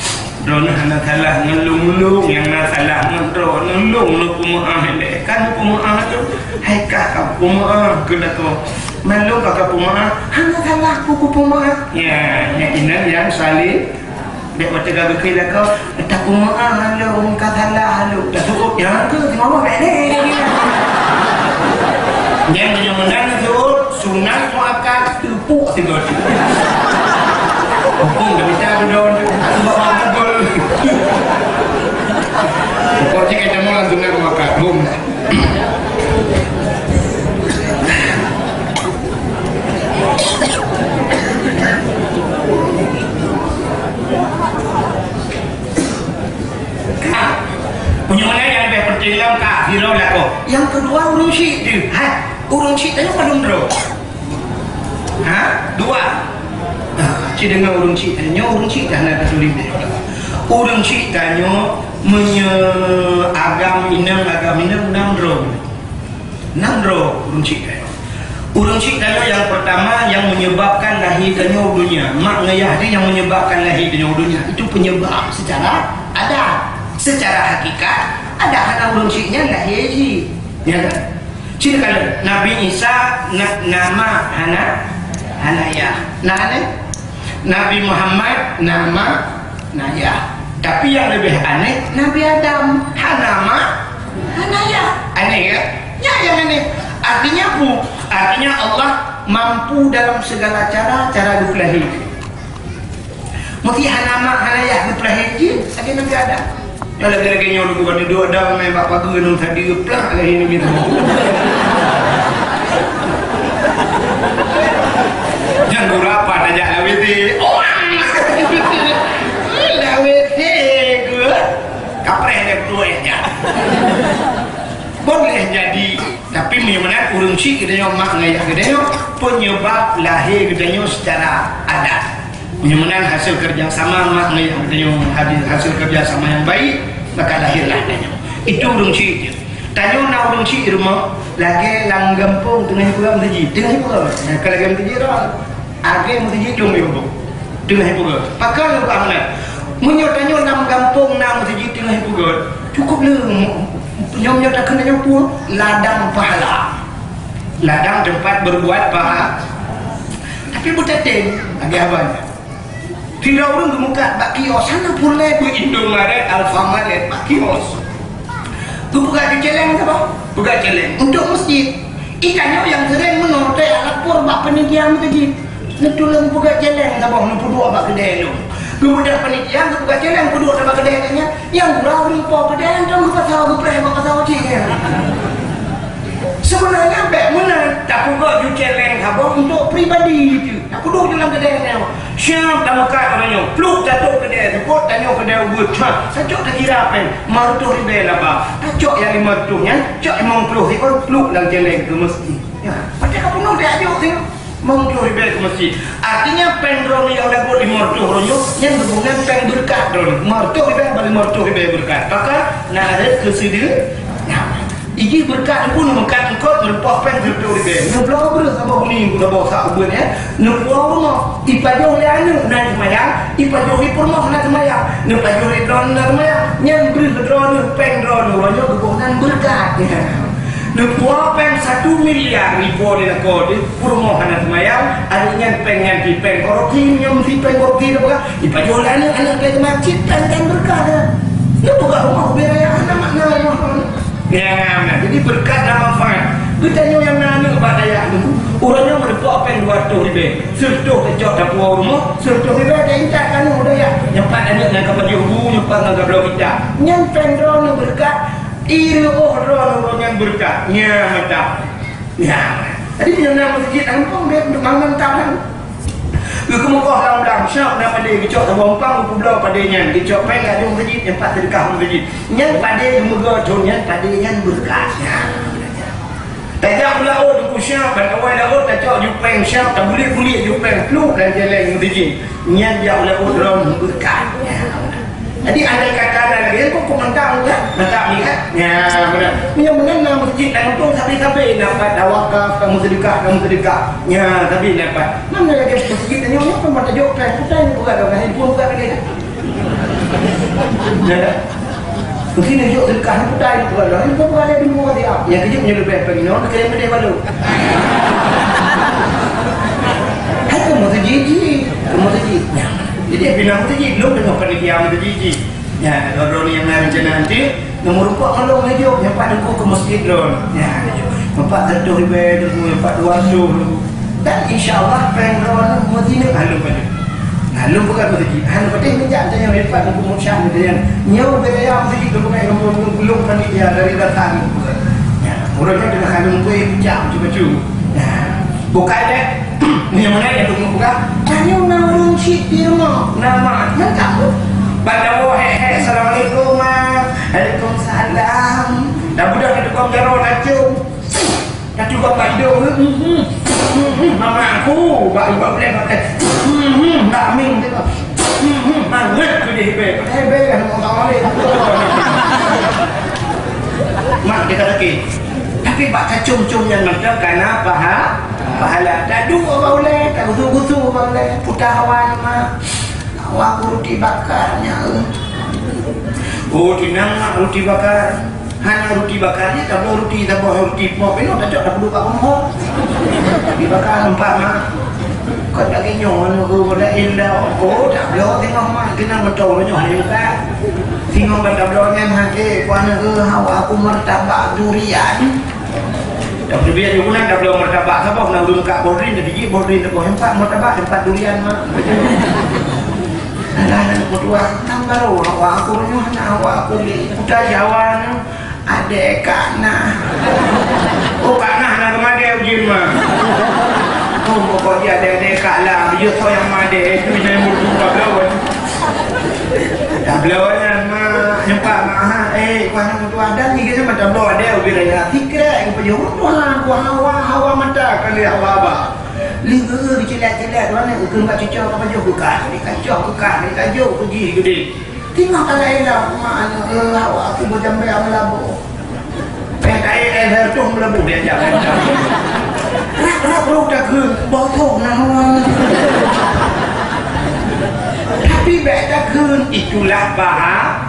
droeneuh hana salah ngon lôn-lôn, nyang na salah ngon droeneuh, lôn neupeumeu'ah ilée. Ka neupeumeu'ah tu, hai kah ka peumeu'ah keu lakoe. Man lôn ka kapeumeu'ah, hana salah ku kupeumeu'ah. Ya, nyan inong nyang saleh. Bék watée ka geukheun lakoe, "Tapeumeu'ah lôn, ka salah lôn." Taseuôt nyang keu teungoh bék lé. Nyan meunyoe meunan seuôt, sunat muakat teupuk sigoe. Hukôm dah mita beudon, sebab beugol. Pokok jih ka teumeu'ah sunat muakat, hom. Ka. Meunyoe na nyang leubeh peunteng lom ka, sidroe lakoe. Nyang keudua ureueng syik teuh. Hai, ureueng syik tanyoe padum droe? Ha? Dua. Ha, ci deungoe ureueng syik tanyoe, ureueng syik dah na tatuléh. Ureueng syik tanyoe meunyoe agam inong, agam inong nam droe. Nam droe ureueng syik tanyoe. Ureueng syik tanyoe nyang peurtama nyang menyebabkan lahé tanyoe u donya. Mak ngon yah teuh nyang menyebabkan lahé tanyoe u donya. Itu penyebab secara adat. Secara hakikat, adat hana ureueng syik nyan lahé jih. Ya kan? Cit ka lheueh, Nabi Isa na, na mak hana, hana yah. Na aneh? Nabi Muhammad na mak, na yah. Tapi nyang leubeh aneh, Nabi Adam hana mak, hana yah. Aneh kan? Nyan nyang aneh. Artinya apa? Artinya Allah mampu dalam segala cara, cara geupeulahé. Meusti hana mak, hana yah geupeulahé jih, lagèe Nabi Adam. Nyoe lagèe-lagèe nyoe, Teungku, bak dudoe Adam, main bak pageue, ngon sadeue, plah, lahé Nabi Adam. Nyan gura apa tajak lam W C? Oang! Lam W C, gua. Kapreh deh, tuh, eh, nyan. Boleh jadi, tapi meunyoe meunan ureueng syik geutanyoe, mak ngon yah geutanyoe, penyebab lahé geutanyoe secara adat. Meunyoe meunan hasil kerjasama mak ngon yah geutanyoe, hasil, hasil kerjasama yang baik, maka lahirlah tanyoe. Itu ureueng syik jih. Tanyoe na ureueng syik di rumoh, lagèe lam gampông teungoh peugah meuseujid, teungoh peugah. Nah, ka lagèe meuseujid dah. Lagèe meuseujid dong di rumoh. Teungoh peugah. Pakon lôn peugah meunan? Meunyoe tanyoe lam gampông na meuseujid teungoh peugah, cukup le. Nyoe, nyoe takheun tanyoe peue? Ladang pahala. Ladang tempat berbuat paha-, tapi beutatém lagèe haba nyan. Sidroe ureueng geumeukat bak kios, hana peureulèe beu Indomaret, Alfamaret bak kios. Geupeugah di céléng saboh, peugah céléng untuk meuseujid. Itanyoe nyang seuréng meunoe teuka lapor bak panitia meuseujid. Neutulông peugah céléng saboh, neupeuduek bak keudè lôn. Geubeudôh panitia, geupeugah céléng, peuduek bak keudè nyan. Nyang gura ureueng po keudè, nyan geupasoe, geupreh bak pasoe cit nyan. Seubeunajih bèk meunan, tapeugah ju céléng saboh untuk pribadi teuh. Tapeuduek ju lam keudè nyan. Siap tameukat uroe nyoe. Pluek tatôp keudè, seupôt tanyoe keudè ubeut. Cuma, tacok takira péng, lima reutôh ribèe laba. Tacok nyang lima reutôh nyan, cok limong ploh sikon, pluek lam céléng keu meuseujid. Ya, patéh ka peunoh tajok singoh. Limong ploh ribèe keu meuseujid. Artinya, péng droeneuh nyang lagot limong reutôh uroe nyoe, nyan geuboh ngon péng beureukat droeneuh. Limong reutôh ribèe bak limong reutôh ribèe beureukat. Maka, na rhot keu sidroe. Nah, ijih beureukat pun meukat eungkôt, meureumpok péng sireutôh ribèe. Neubloe breuh saboh buni, neubloe sak ubeut, ya. Neupuwoe rumoh, ipajoh lé aneuk na seumayang, ipajoh lé peurumoh na seumayang, neupajoh lé droeneuh na seumayang. Nyan breuh keu droeneuh, péng droeneuh, uroe nyoe geuboh nan beureukat. Neupuwoe péng satu miliar, ipuwoe lé lakoe teuh, peurumoh hana seumayang, aneuk nyan péng nyan pih péng korupsi, nyoe meusti péng korupsi teuh peugah, ipajoh lé aneuk, aneuk lé seumayang, cit péng-péng beureukat. Neupeugah rumoh ubé raya hana makna rumoh. Ya, nah, jadi beureukat na manfaat. Geutanyoe nyang na aneuk bak dayah nyoe, uroe nyoe meureumpok péng dua reutôh ribèe. Sireutôh tacok tapuwoe rumoh, sireutôh ribèe taintat keu aneuk dayah. Nyoe pat aneuk nyan ka pajoh bu, nyoe pat ngon ka bloe kitab. Nyan péng droeneuh beureukat, i reuôh droeneuh uroe nyan beureukat. Nyan mantap. Ya. Jadi, meunyoe na meuseujid lam gampông, bèk untuk mangan tam. Geukeumeukoh lam blang, siap na padé, geucok saboh umpang, geupeubloe padé nyan, geucok péng lam meuseujid, nyan pat seudeukah meuseujid. Nyan padé geumeugo thon nyan, padé nyan beureukat. Nyan. Tajak u laôt, Teungku, siap, ban awai laôt, tacok ju péng, siap, tabulék-bulék ju péng, pluek lam céléng meuseujid. Nyan jak u laôt droeneuh beureukat. Nyan. Jadi, andai kata ada lagi, kok, kok mantap, kan? Mantap ni, kan? Ya, benar. Yang benar, nama masjid dan untung, tapi, tapi, nampak dah wakaf, kamu sedekah, kamu sedekah. Ya, tapi, nampak. Mana lagi masjid, tanya, apa mata jawab, kan? Bukan, bukan, bukan, bukan, bukan, bukan. Ya, kan? Mungkin dia jawab sedekah, bukan, bukan, bukan, bukan, bukan, bukan, bukan, ya. Yang kejut, menyuruh, beh, pergi, no, kena, kena, baru. Hai, kamu tu jiji, kamu tu jiji. Ya. Jadi, bina masjid, lôn deungoe panitia masjid. Ya, droeneuh nyang na rencana nanti, nomor empat kalau ngejok, nyang pat duku ke masjid droeneuh. Ya, empat ratus ribu duku, empat dua ratus ribu. Dan insya Allah, peng droeneuh masjid ni, lalu pada. Lalu bukan masjid, lalu pada minjak tanya lepas duku musyam dia. Nyau beraya masjid tu bukan ilmu belum panitia dari datang. Ya, urangnya dengan lalu pun jam cuba-cuba. Ya. Bukai deh. Nyang mana nyang tunggu buka? Tanyoe na ureueng chik di rumoh. Nama? Mantap tu. Banda woe, hek, hek, assalamualaikum, ma. Waalaikumsalam. Dah budak di tukang jaroe lacung. Dah tukang bak idong. Hmm, hmm, hmm, hmm. Mama aku, bak, bak, bak, bak. Hmm, hmm, bak ming tengok. Hmm, hmm, mangat tu dia hebe. Hebe kan mau tahu ni. Mak kita lagi. Tapi bak kacung-cung nyan mantap kana paha. Pahala. Tadu bak ulèe, tagusu-gusu bak ulèe. Puta hawa ni, Mak. Hawa aku roti bakar nyan, eh. Oh, tenang, Mak, roti bakar. Hana roti bakar nyan, tabloe roti, tabloe roti pop. Inoe tacok, tapeuduek bak rumoh. Roti bakar empat, Mak. Kon lagèe nyoe, anu, oh, dak indah. Oh, tabloe tengok, Mak. Kena beutôi nyoe, ayo, Kak. Tengok ban tabloe nyan, hati, ku anu, eh, hawa aku martabak durian. Tapi biar juga nak dah belum martabak saboh, nak ulun kak bodrin, dah biji bodrin, dah boh empat martabak, empat durian, Mak. Alah, anak ketua, tambah roh, awak aku nyoh, anak awak aku di Kuta Jawa ni, ada kak nah. Oh, kak nah, nak kemana ujin, Mak? Oh, pokok dia ada, ada kak lah, dia tahu yang mana, itu yang berjumpa lawan. Tabloe nyan, Mak, nyempak, Mak, ha. Eh, kuah nyan tuan dan ni kena tabloe ada ubit raya. Sikrek yang pejoh tuan, kuah hawa, hawa mata kan dia hawa abah. Lingga dicilek-cilek tuan ni, ukeun bak cucok apa joh bukan. Dikacok bukan, dikacok uji gede. Tinggal kalau elah, Mak, anu, eh, hawa aku berjambai sama labu. P K I L R tu meuleubeh dia jangan. Rap-rap rôh takheun, botong nah. Tapi bèk takheun, itulah bahaya.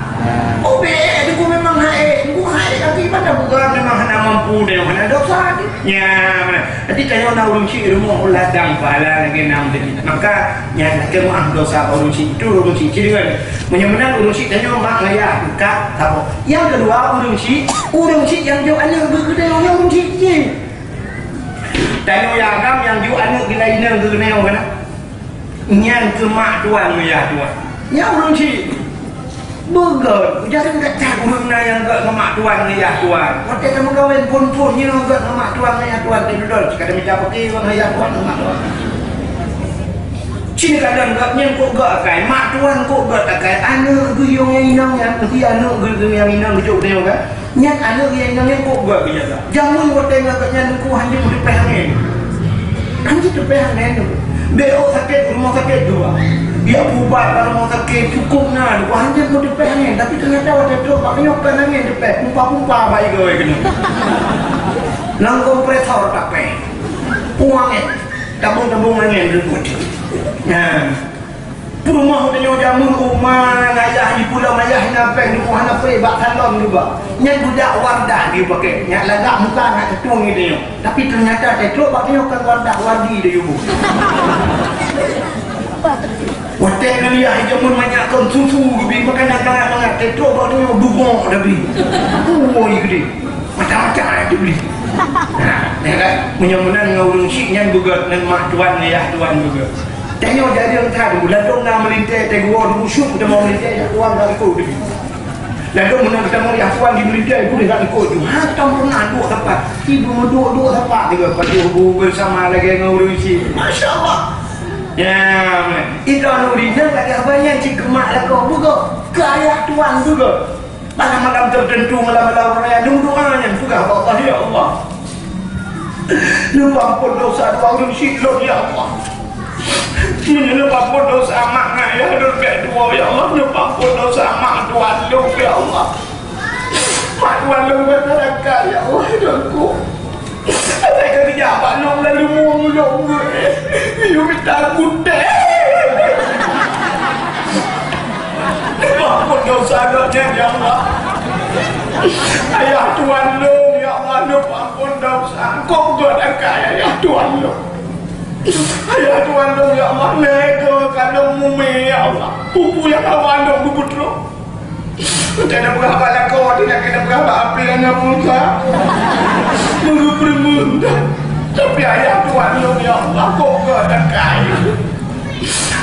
Oh, bèk, aku memang hai, aku hai, tapi pada bukan memang hana mampu dia, hana dosa dia. Ya, mana? Jadi, tanyoe na ureueng chik rumoh ladang pahala lagèe nam tadi. Maka, nyan lakèe meu'ah dosa ureueng chik. Itu ureueng chik. Jadi, kan, meunyoe meunan ureueng chik tanyoe mak ngayah, kak, saboh. Nyang keudua, ureueng chik, ureueng chik nyang jok aneuk geukeudeh nyoe ureueng chik jih. Tanyoe ya agam nyang jok aneuk gila inong geukeudeh nyoe kana. Nyan keu mak tuan ngayah tuan. Nyan ureueng chik. Beugöt, jangan kacak ureueng na nyang gèt ngon mak tuan ngayah tuan. Watèe tameukawen phôn-phôn nyoe gèt ngon mak tuan ngayah tuan teuh dudol. Cit ka tamita peuke ngon ngayah tuan ngon mak tuan. Cit kadang gèt nyan kok gèt akai, mak tuan kok gèt akai, aneuk geuyue nyang inong nyan, meusti aneuk geuyue nyang inong geujok nyoe kan. Nyan aneuk nyang inong nyan kok geujaga. Jameun watèe ngon gobnyan teungku hanjeuet meuteupeh angèn. Hanjeuet teupeh angèn teungku. Bèk ôk sakét, rumoh sakét dua. Biar ubat bak rumoh sakét cukôp na, teungku hanjeuet meuteupeh angèn. Tapi teunyata watèe trôk bak meunyoe kon angèn teupeh, pumpa-pumpa bak igoe keunoe. Lam kompresor tapeh. Puang angèn. Tabung-tabung angèn teungku. Nah. Peurumoh tanyoe jameun uma, ayah di pulo ayah hina péng, di hana pré bak salon juga. Nyan budak Wardah di pakai. Nyan lagak muka nak ketung gitu nyoe. Tapi ternyata tetrok bak nyoe kan Wardah, Wardi dia yubu. Watèe nang ayah jameun banyak kon susu geubri makanan mangat-mangat, tetrok bak nyoe dugok dah bi. Ui gede. Macam-macam lah dia beli. Nah, ya kan? Meunyoe meunan ngon ureueng chik nyan beugöt, ngon mak tuan, ngon ayah tuan beugöt. Tanyoe jadi reutha dulu, ladôm na meulintèe, teuguwoe dulu syuk, teuma meulintèe, jak tuan bak likôt teuh. Ladôm meunan geutanyoe yah tuan di meulintèe, geutanyoe bak likôt teuh. Ha, geutanyoe pernah duek sapat. Ibu duek-duek sapat juga, pajoh bu beusama lagèe ngon ureueng chik. Masya Allah. Ya, itu anu rinda lagèe abang nyan cit keu mak lakoe beugöt, keu ayah tuan beugöt. Malam-malam tertentu, malam-malam raya, dum doa nyan peugah bak Allah, "Ya Allah, neupeuampôn dosa dua ureueng chik lôn, ya Allah. Meunyoe neupeuamphon desya mak ngon ayah lôn bèk tuwoe, ya Allah, neupeuamphon desya mak tuan lôn, ya Allah. Mak tuan lôn bèk teuka, ya Allah, Tuhanku. Asai ka geujak bak lôn lalu mueng lôn, eh. Yue mita kutéh. Neupeuamphon desya gobnyan, ya Allah. Ayah tuan lôn, ya Allah, neupeuamphon desya. Kok gèt akai ayah tuan lôn. Ayah tuan lôn, ya Allah, lé keu kandông mumè, ya Allah. Peue-peue nyang awak lôn geupeutrok. Teuka peugah bak lakoe, teuka peugah bak apui aneuk muda. Meungeupeurumun. Tapi ayah tuan lôn, ya Allah, kok gèt akai.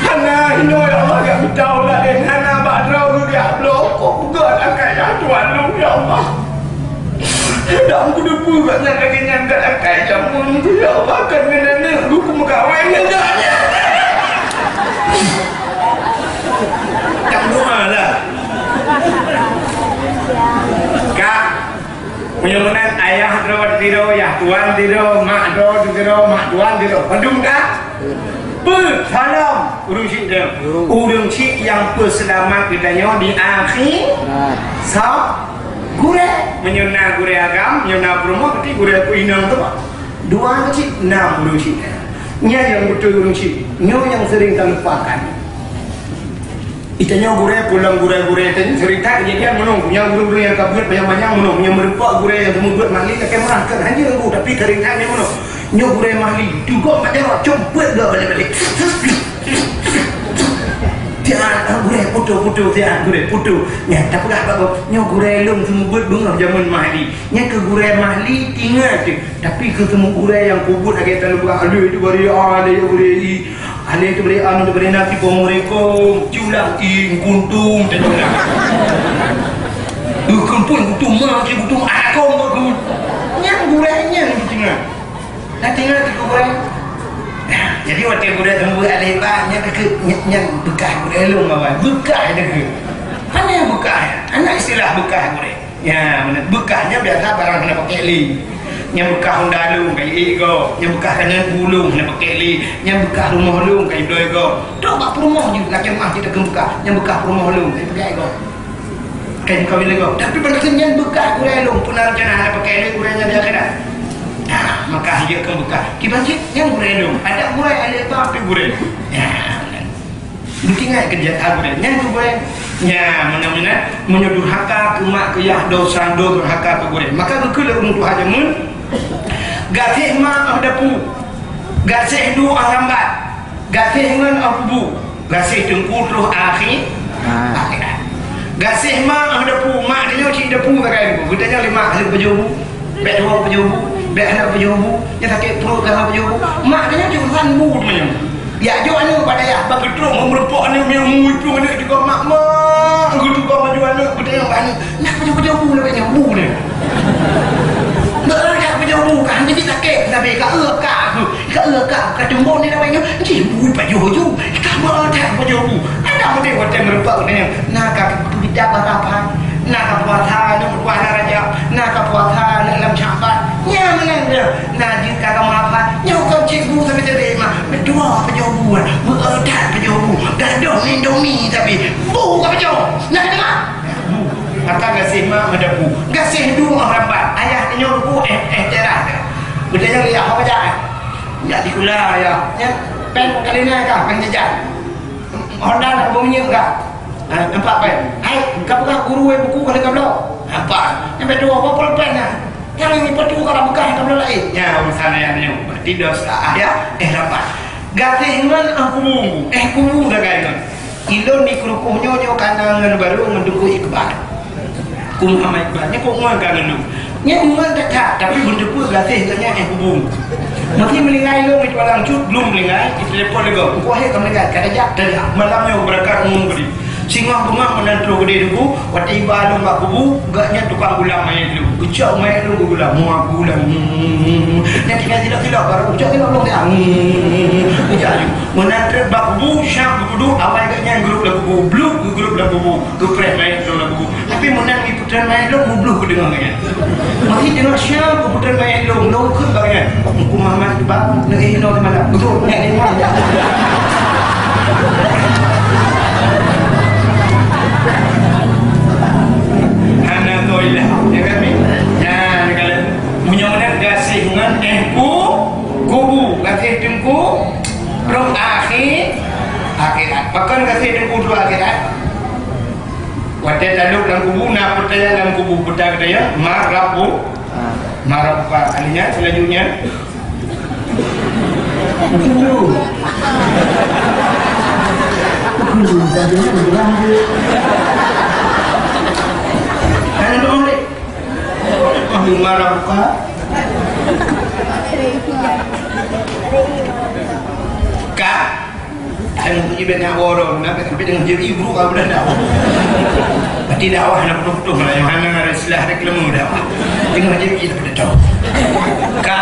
Hana inoe, ya Allah, jak mita laén, hana bak droe geujak bloe, kok gèt akai ayah tuan lôn, ya Allah. Dan kuteupeu gobnyan lagèe nyan gèt akai jameun, ya Allah, kan ngon aneuk lôn kumeukawen ngon gobnyan. Cang dua lah. Ka, meunyoe meunan ayah droe sidroe, yah tuan sidroe, mak droe sidroe, mak tuan sidroe. Padum ka? Peue? Salam. Ureueng chik nyan. Ureueng chik nyang peuseulamat geutanyoe di akhirat. Sa-, gurèe. Meunyoe na gurèe agam, meunyoe na peurumoh, berarti gurèe peuinong tu. Dua cit, nam ureueng chik. Nyan nyang beutôi ureueng chik. Nyoe nyang sering talupakan. Geutanyoe gurèe, pulang gurèe-gurèe tanyoe cerita kejadian meunoe. Nyang ureueng-ureueng nyang ka beuet manyang-manyang meunoe, nyang meurumpok gurèe nyang seumeubeuet mahli lakèe meuah, kan hana gurèe, tapi cerita nyan meunoe. Nyoe gurèe mahli, tugok mat jaroe, com beuet geuh balek-balek. Tian, ah, gurèe putoh-putoh, tian, gurèe putoh. Nyan, tapeugah bak gob, nyoe gurèe lôn seumeubeuet beungoh jameun mahli. Nyan keuh gurèe mahli, ingat teuh. Tapi keu seumeubeuet gurèe nyang kubeuet lagèe talupakan, alèh tu bari, ah, alèh tu bari, i. Alèh tu bari anu tu bari nasi, assalamualaikum. Culang in kuntum, teuculang. Beukeumpueng kutum ma, ci kutum akong bak ku. Nyang gurèe nyan geutinggai. Na tinggai keu gurèe. Nah, jadi watèe gurèe teumeubeuet alèh ba, nyan keu, nyan, nyan beukah gurèe lôn awai. Beukah teuh keu. Hana beukah. Hana istilah beukah gurèe. Nya, meunan. Beukah nyan biasa barang hana pakèk lé. Nyang beukah honda lôn ka iék gob, nyang beukah keuneuk bu lôn hana pakèk lé, nyang beukah rumoh lôn ka ibloe gob. Trok bak peurumoh jih, lakèe meuah jih takheun beukah, nyang beukah peurumoh lôn ka ipakèk gob. Ka imeukawen lé gob. Tapi bak nyan beukah gurèe lôn, peue na rencana hana pakèk lé gurèe nyan di akhirat. Nah, maka jeuet keu beukah. Kiban cit nyang gurèe lôn, adak gurèe alèh ba pih gurèe. Nah, meunan. Beutingat keu jasa gurèe. Nyan keuh gurèe. Nyan, meunan-meunan, meunyoe durhaka keu mak keu yah, desya, durhaka keu gurèe. Maka geukheun lé ureueng tuha jameun, gaséh ma 'oh dapu, gaséh du 'oh rambat, gaséh ngon 'oh kubu, gaséh teungku troh akhi-, Ah. akhirat. Gaséh ma 'oh dapu, mak tanyoe cit dapu sagai. Geutanyoe lé mak, lheueh pajoh bu. Bèk tuwoe pajoh bu, bèk hana pajoh bu, nyang sakét pruet ka hana pajoh bu. Mak tanyoe cit urusan bu teuma nyoe. Jak jok aneuk bak dayah, ban geutrok meurumpok aneuk, meunyoe mui plueng aneuk jukon mak, mak, geutukang baju aneuk, geutanyong bak aneuk, "Na pajoh-pajoh bu lagèe nyoe, bu nyoe?" Bèk that pajoh bu, ka hana jeuet sakét, tapi ka eu ka, ka eu ka, ka teumbon nyoe lagèe nyoe, cit bu pajoh ju, ka bèk that pajoh bu. Adak meudeh watèe meurumpok geutanyong, na ka peugita bak Arafah. Na ka puasa aneuk bulan Rajab, na ka puasa aneuk lam Sya'ban. Nyan meunan dia. Na jeuet ka kamoe hafal. Nyoe kon cit bu sabe-sabe mah. Meutuah pajoh bu, meueudat pajoh bu. Gadôh Indomie tapi bu ka pajoh. Na deungoe? Bu. Maka gaséh ma 'oh dapu. Gaséh du 'oh rambat. Ayah tanyoe bu eh, eh, teras. Beutanyong lé yah, "Apa jak, eh?" "Jak sikula, yah." Nyan, pen ka lheuh na ka, pen jajan. Honda na boh minyeuk ka. Ha, nampak pen. Hai, ka peugah guru, eh, buku ka lheuh ka bloe. Nampak. Nyang beutôi apa pulpen na? Nyang ini beutôi ka beukah ka bloe laén. Nya, urusan ayah nyoe. Berarti desya ayah, eh, rapat. Gaséh ngon, eh, kubu. Eh, kubu sagai ngon. Ilôn di Krukoh nyoe, nyoe ka na ngon barô ngon Teungku Iqbal. Teungku Muhammad Iqbal. Nyoe kok ngon ka ngon lôn. Nyan ngon that-that, tapi beutôi gaséh geuh nyan, eh, hubung. Meusé meuninggai lôn, itu alang cut, belum meuninggai, ditelepon lé gob. Teungku, akhé ka meuninggai, ka tajak, tajak. Malam nyoe beurangkat umum geude. Singoh beungoh meunan troh geude Teungku, watèe iba lôn bak kubu, gobnyan tukang gulam manyèt lôn. Geucok manyèt lôn geugulam, muah gulam. Nyan tinggai silap-silap, barô geucok silap lôn, ya. Geucok laju. Meunan trép bak kubu, syam geuduek, awai gobnyan geurup lam kubu, bluk geurup lam kubu, geupreh manyèt lôn lam kubu. Tapi meunan Putran manyèt lôn meubloh keu deungoe nyan. Mari deungoe siapa putran manyèt lôn, lôn kheun bak nyan. Teungku Muhammad Iqbal, neuéh inoe di malam. Beutôi, nyan di malam. Akhirat. Pakon ka sép teungku dua akhirat? Watèe talhôk lam kubu, na peutanyaan lam kubu, peutanyaan geutanyoe, "Man rabbu-, man rabbuka?" Akhirnya, selanjutnya. Hana dong deh. Man rabbuka? Ka? Hana mungkin bèk na woro, na bèk sampai deungon jeuet ibu ka bulan dakwah. Berarti dakwah hana putôh-putôh malah, hana ada istilah reklame dakwah. Deungon jeuet ibu dah tahu. Ka?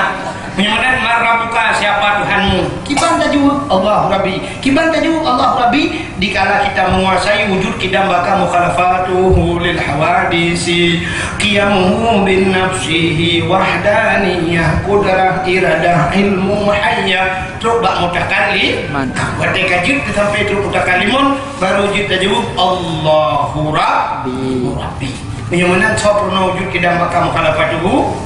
Meunyoe man rabbuka, siapa Tuhanmu? Kiban tajaweueb, "Allahu Rabbi." Kiban tajaweueb, "Allahu Rabbi", dikala kita menguasai wujud, qidam, baqa, mukhalafatuhu lil hawadisi, qiyamuhu bin nafsihi wahdaniyah, qudrah, iradah, ilmu, hayah, trok bak mutakallim. Man. Watèe ka jeuet sampai trok mutakallimun, baru jeuet tajaweueb, "Allahu Rabbi." Rabbi. Meunyoe meunan, soe peurunoe wujud, qidam, baqa, mukhalafatuhu?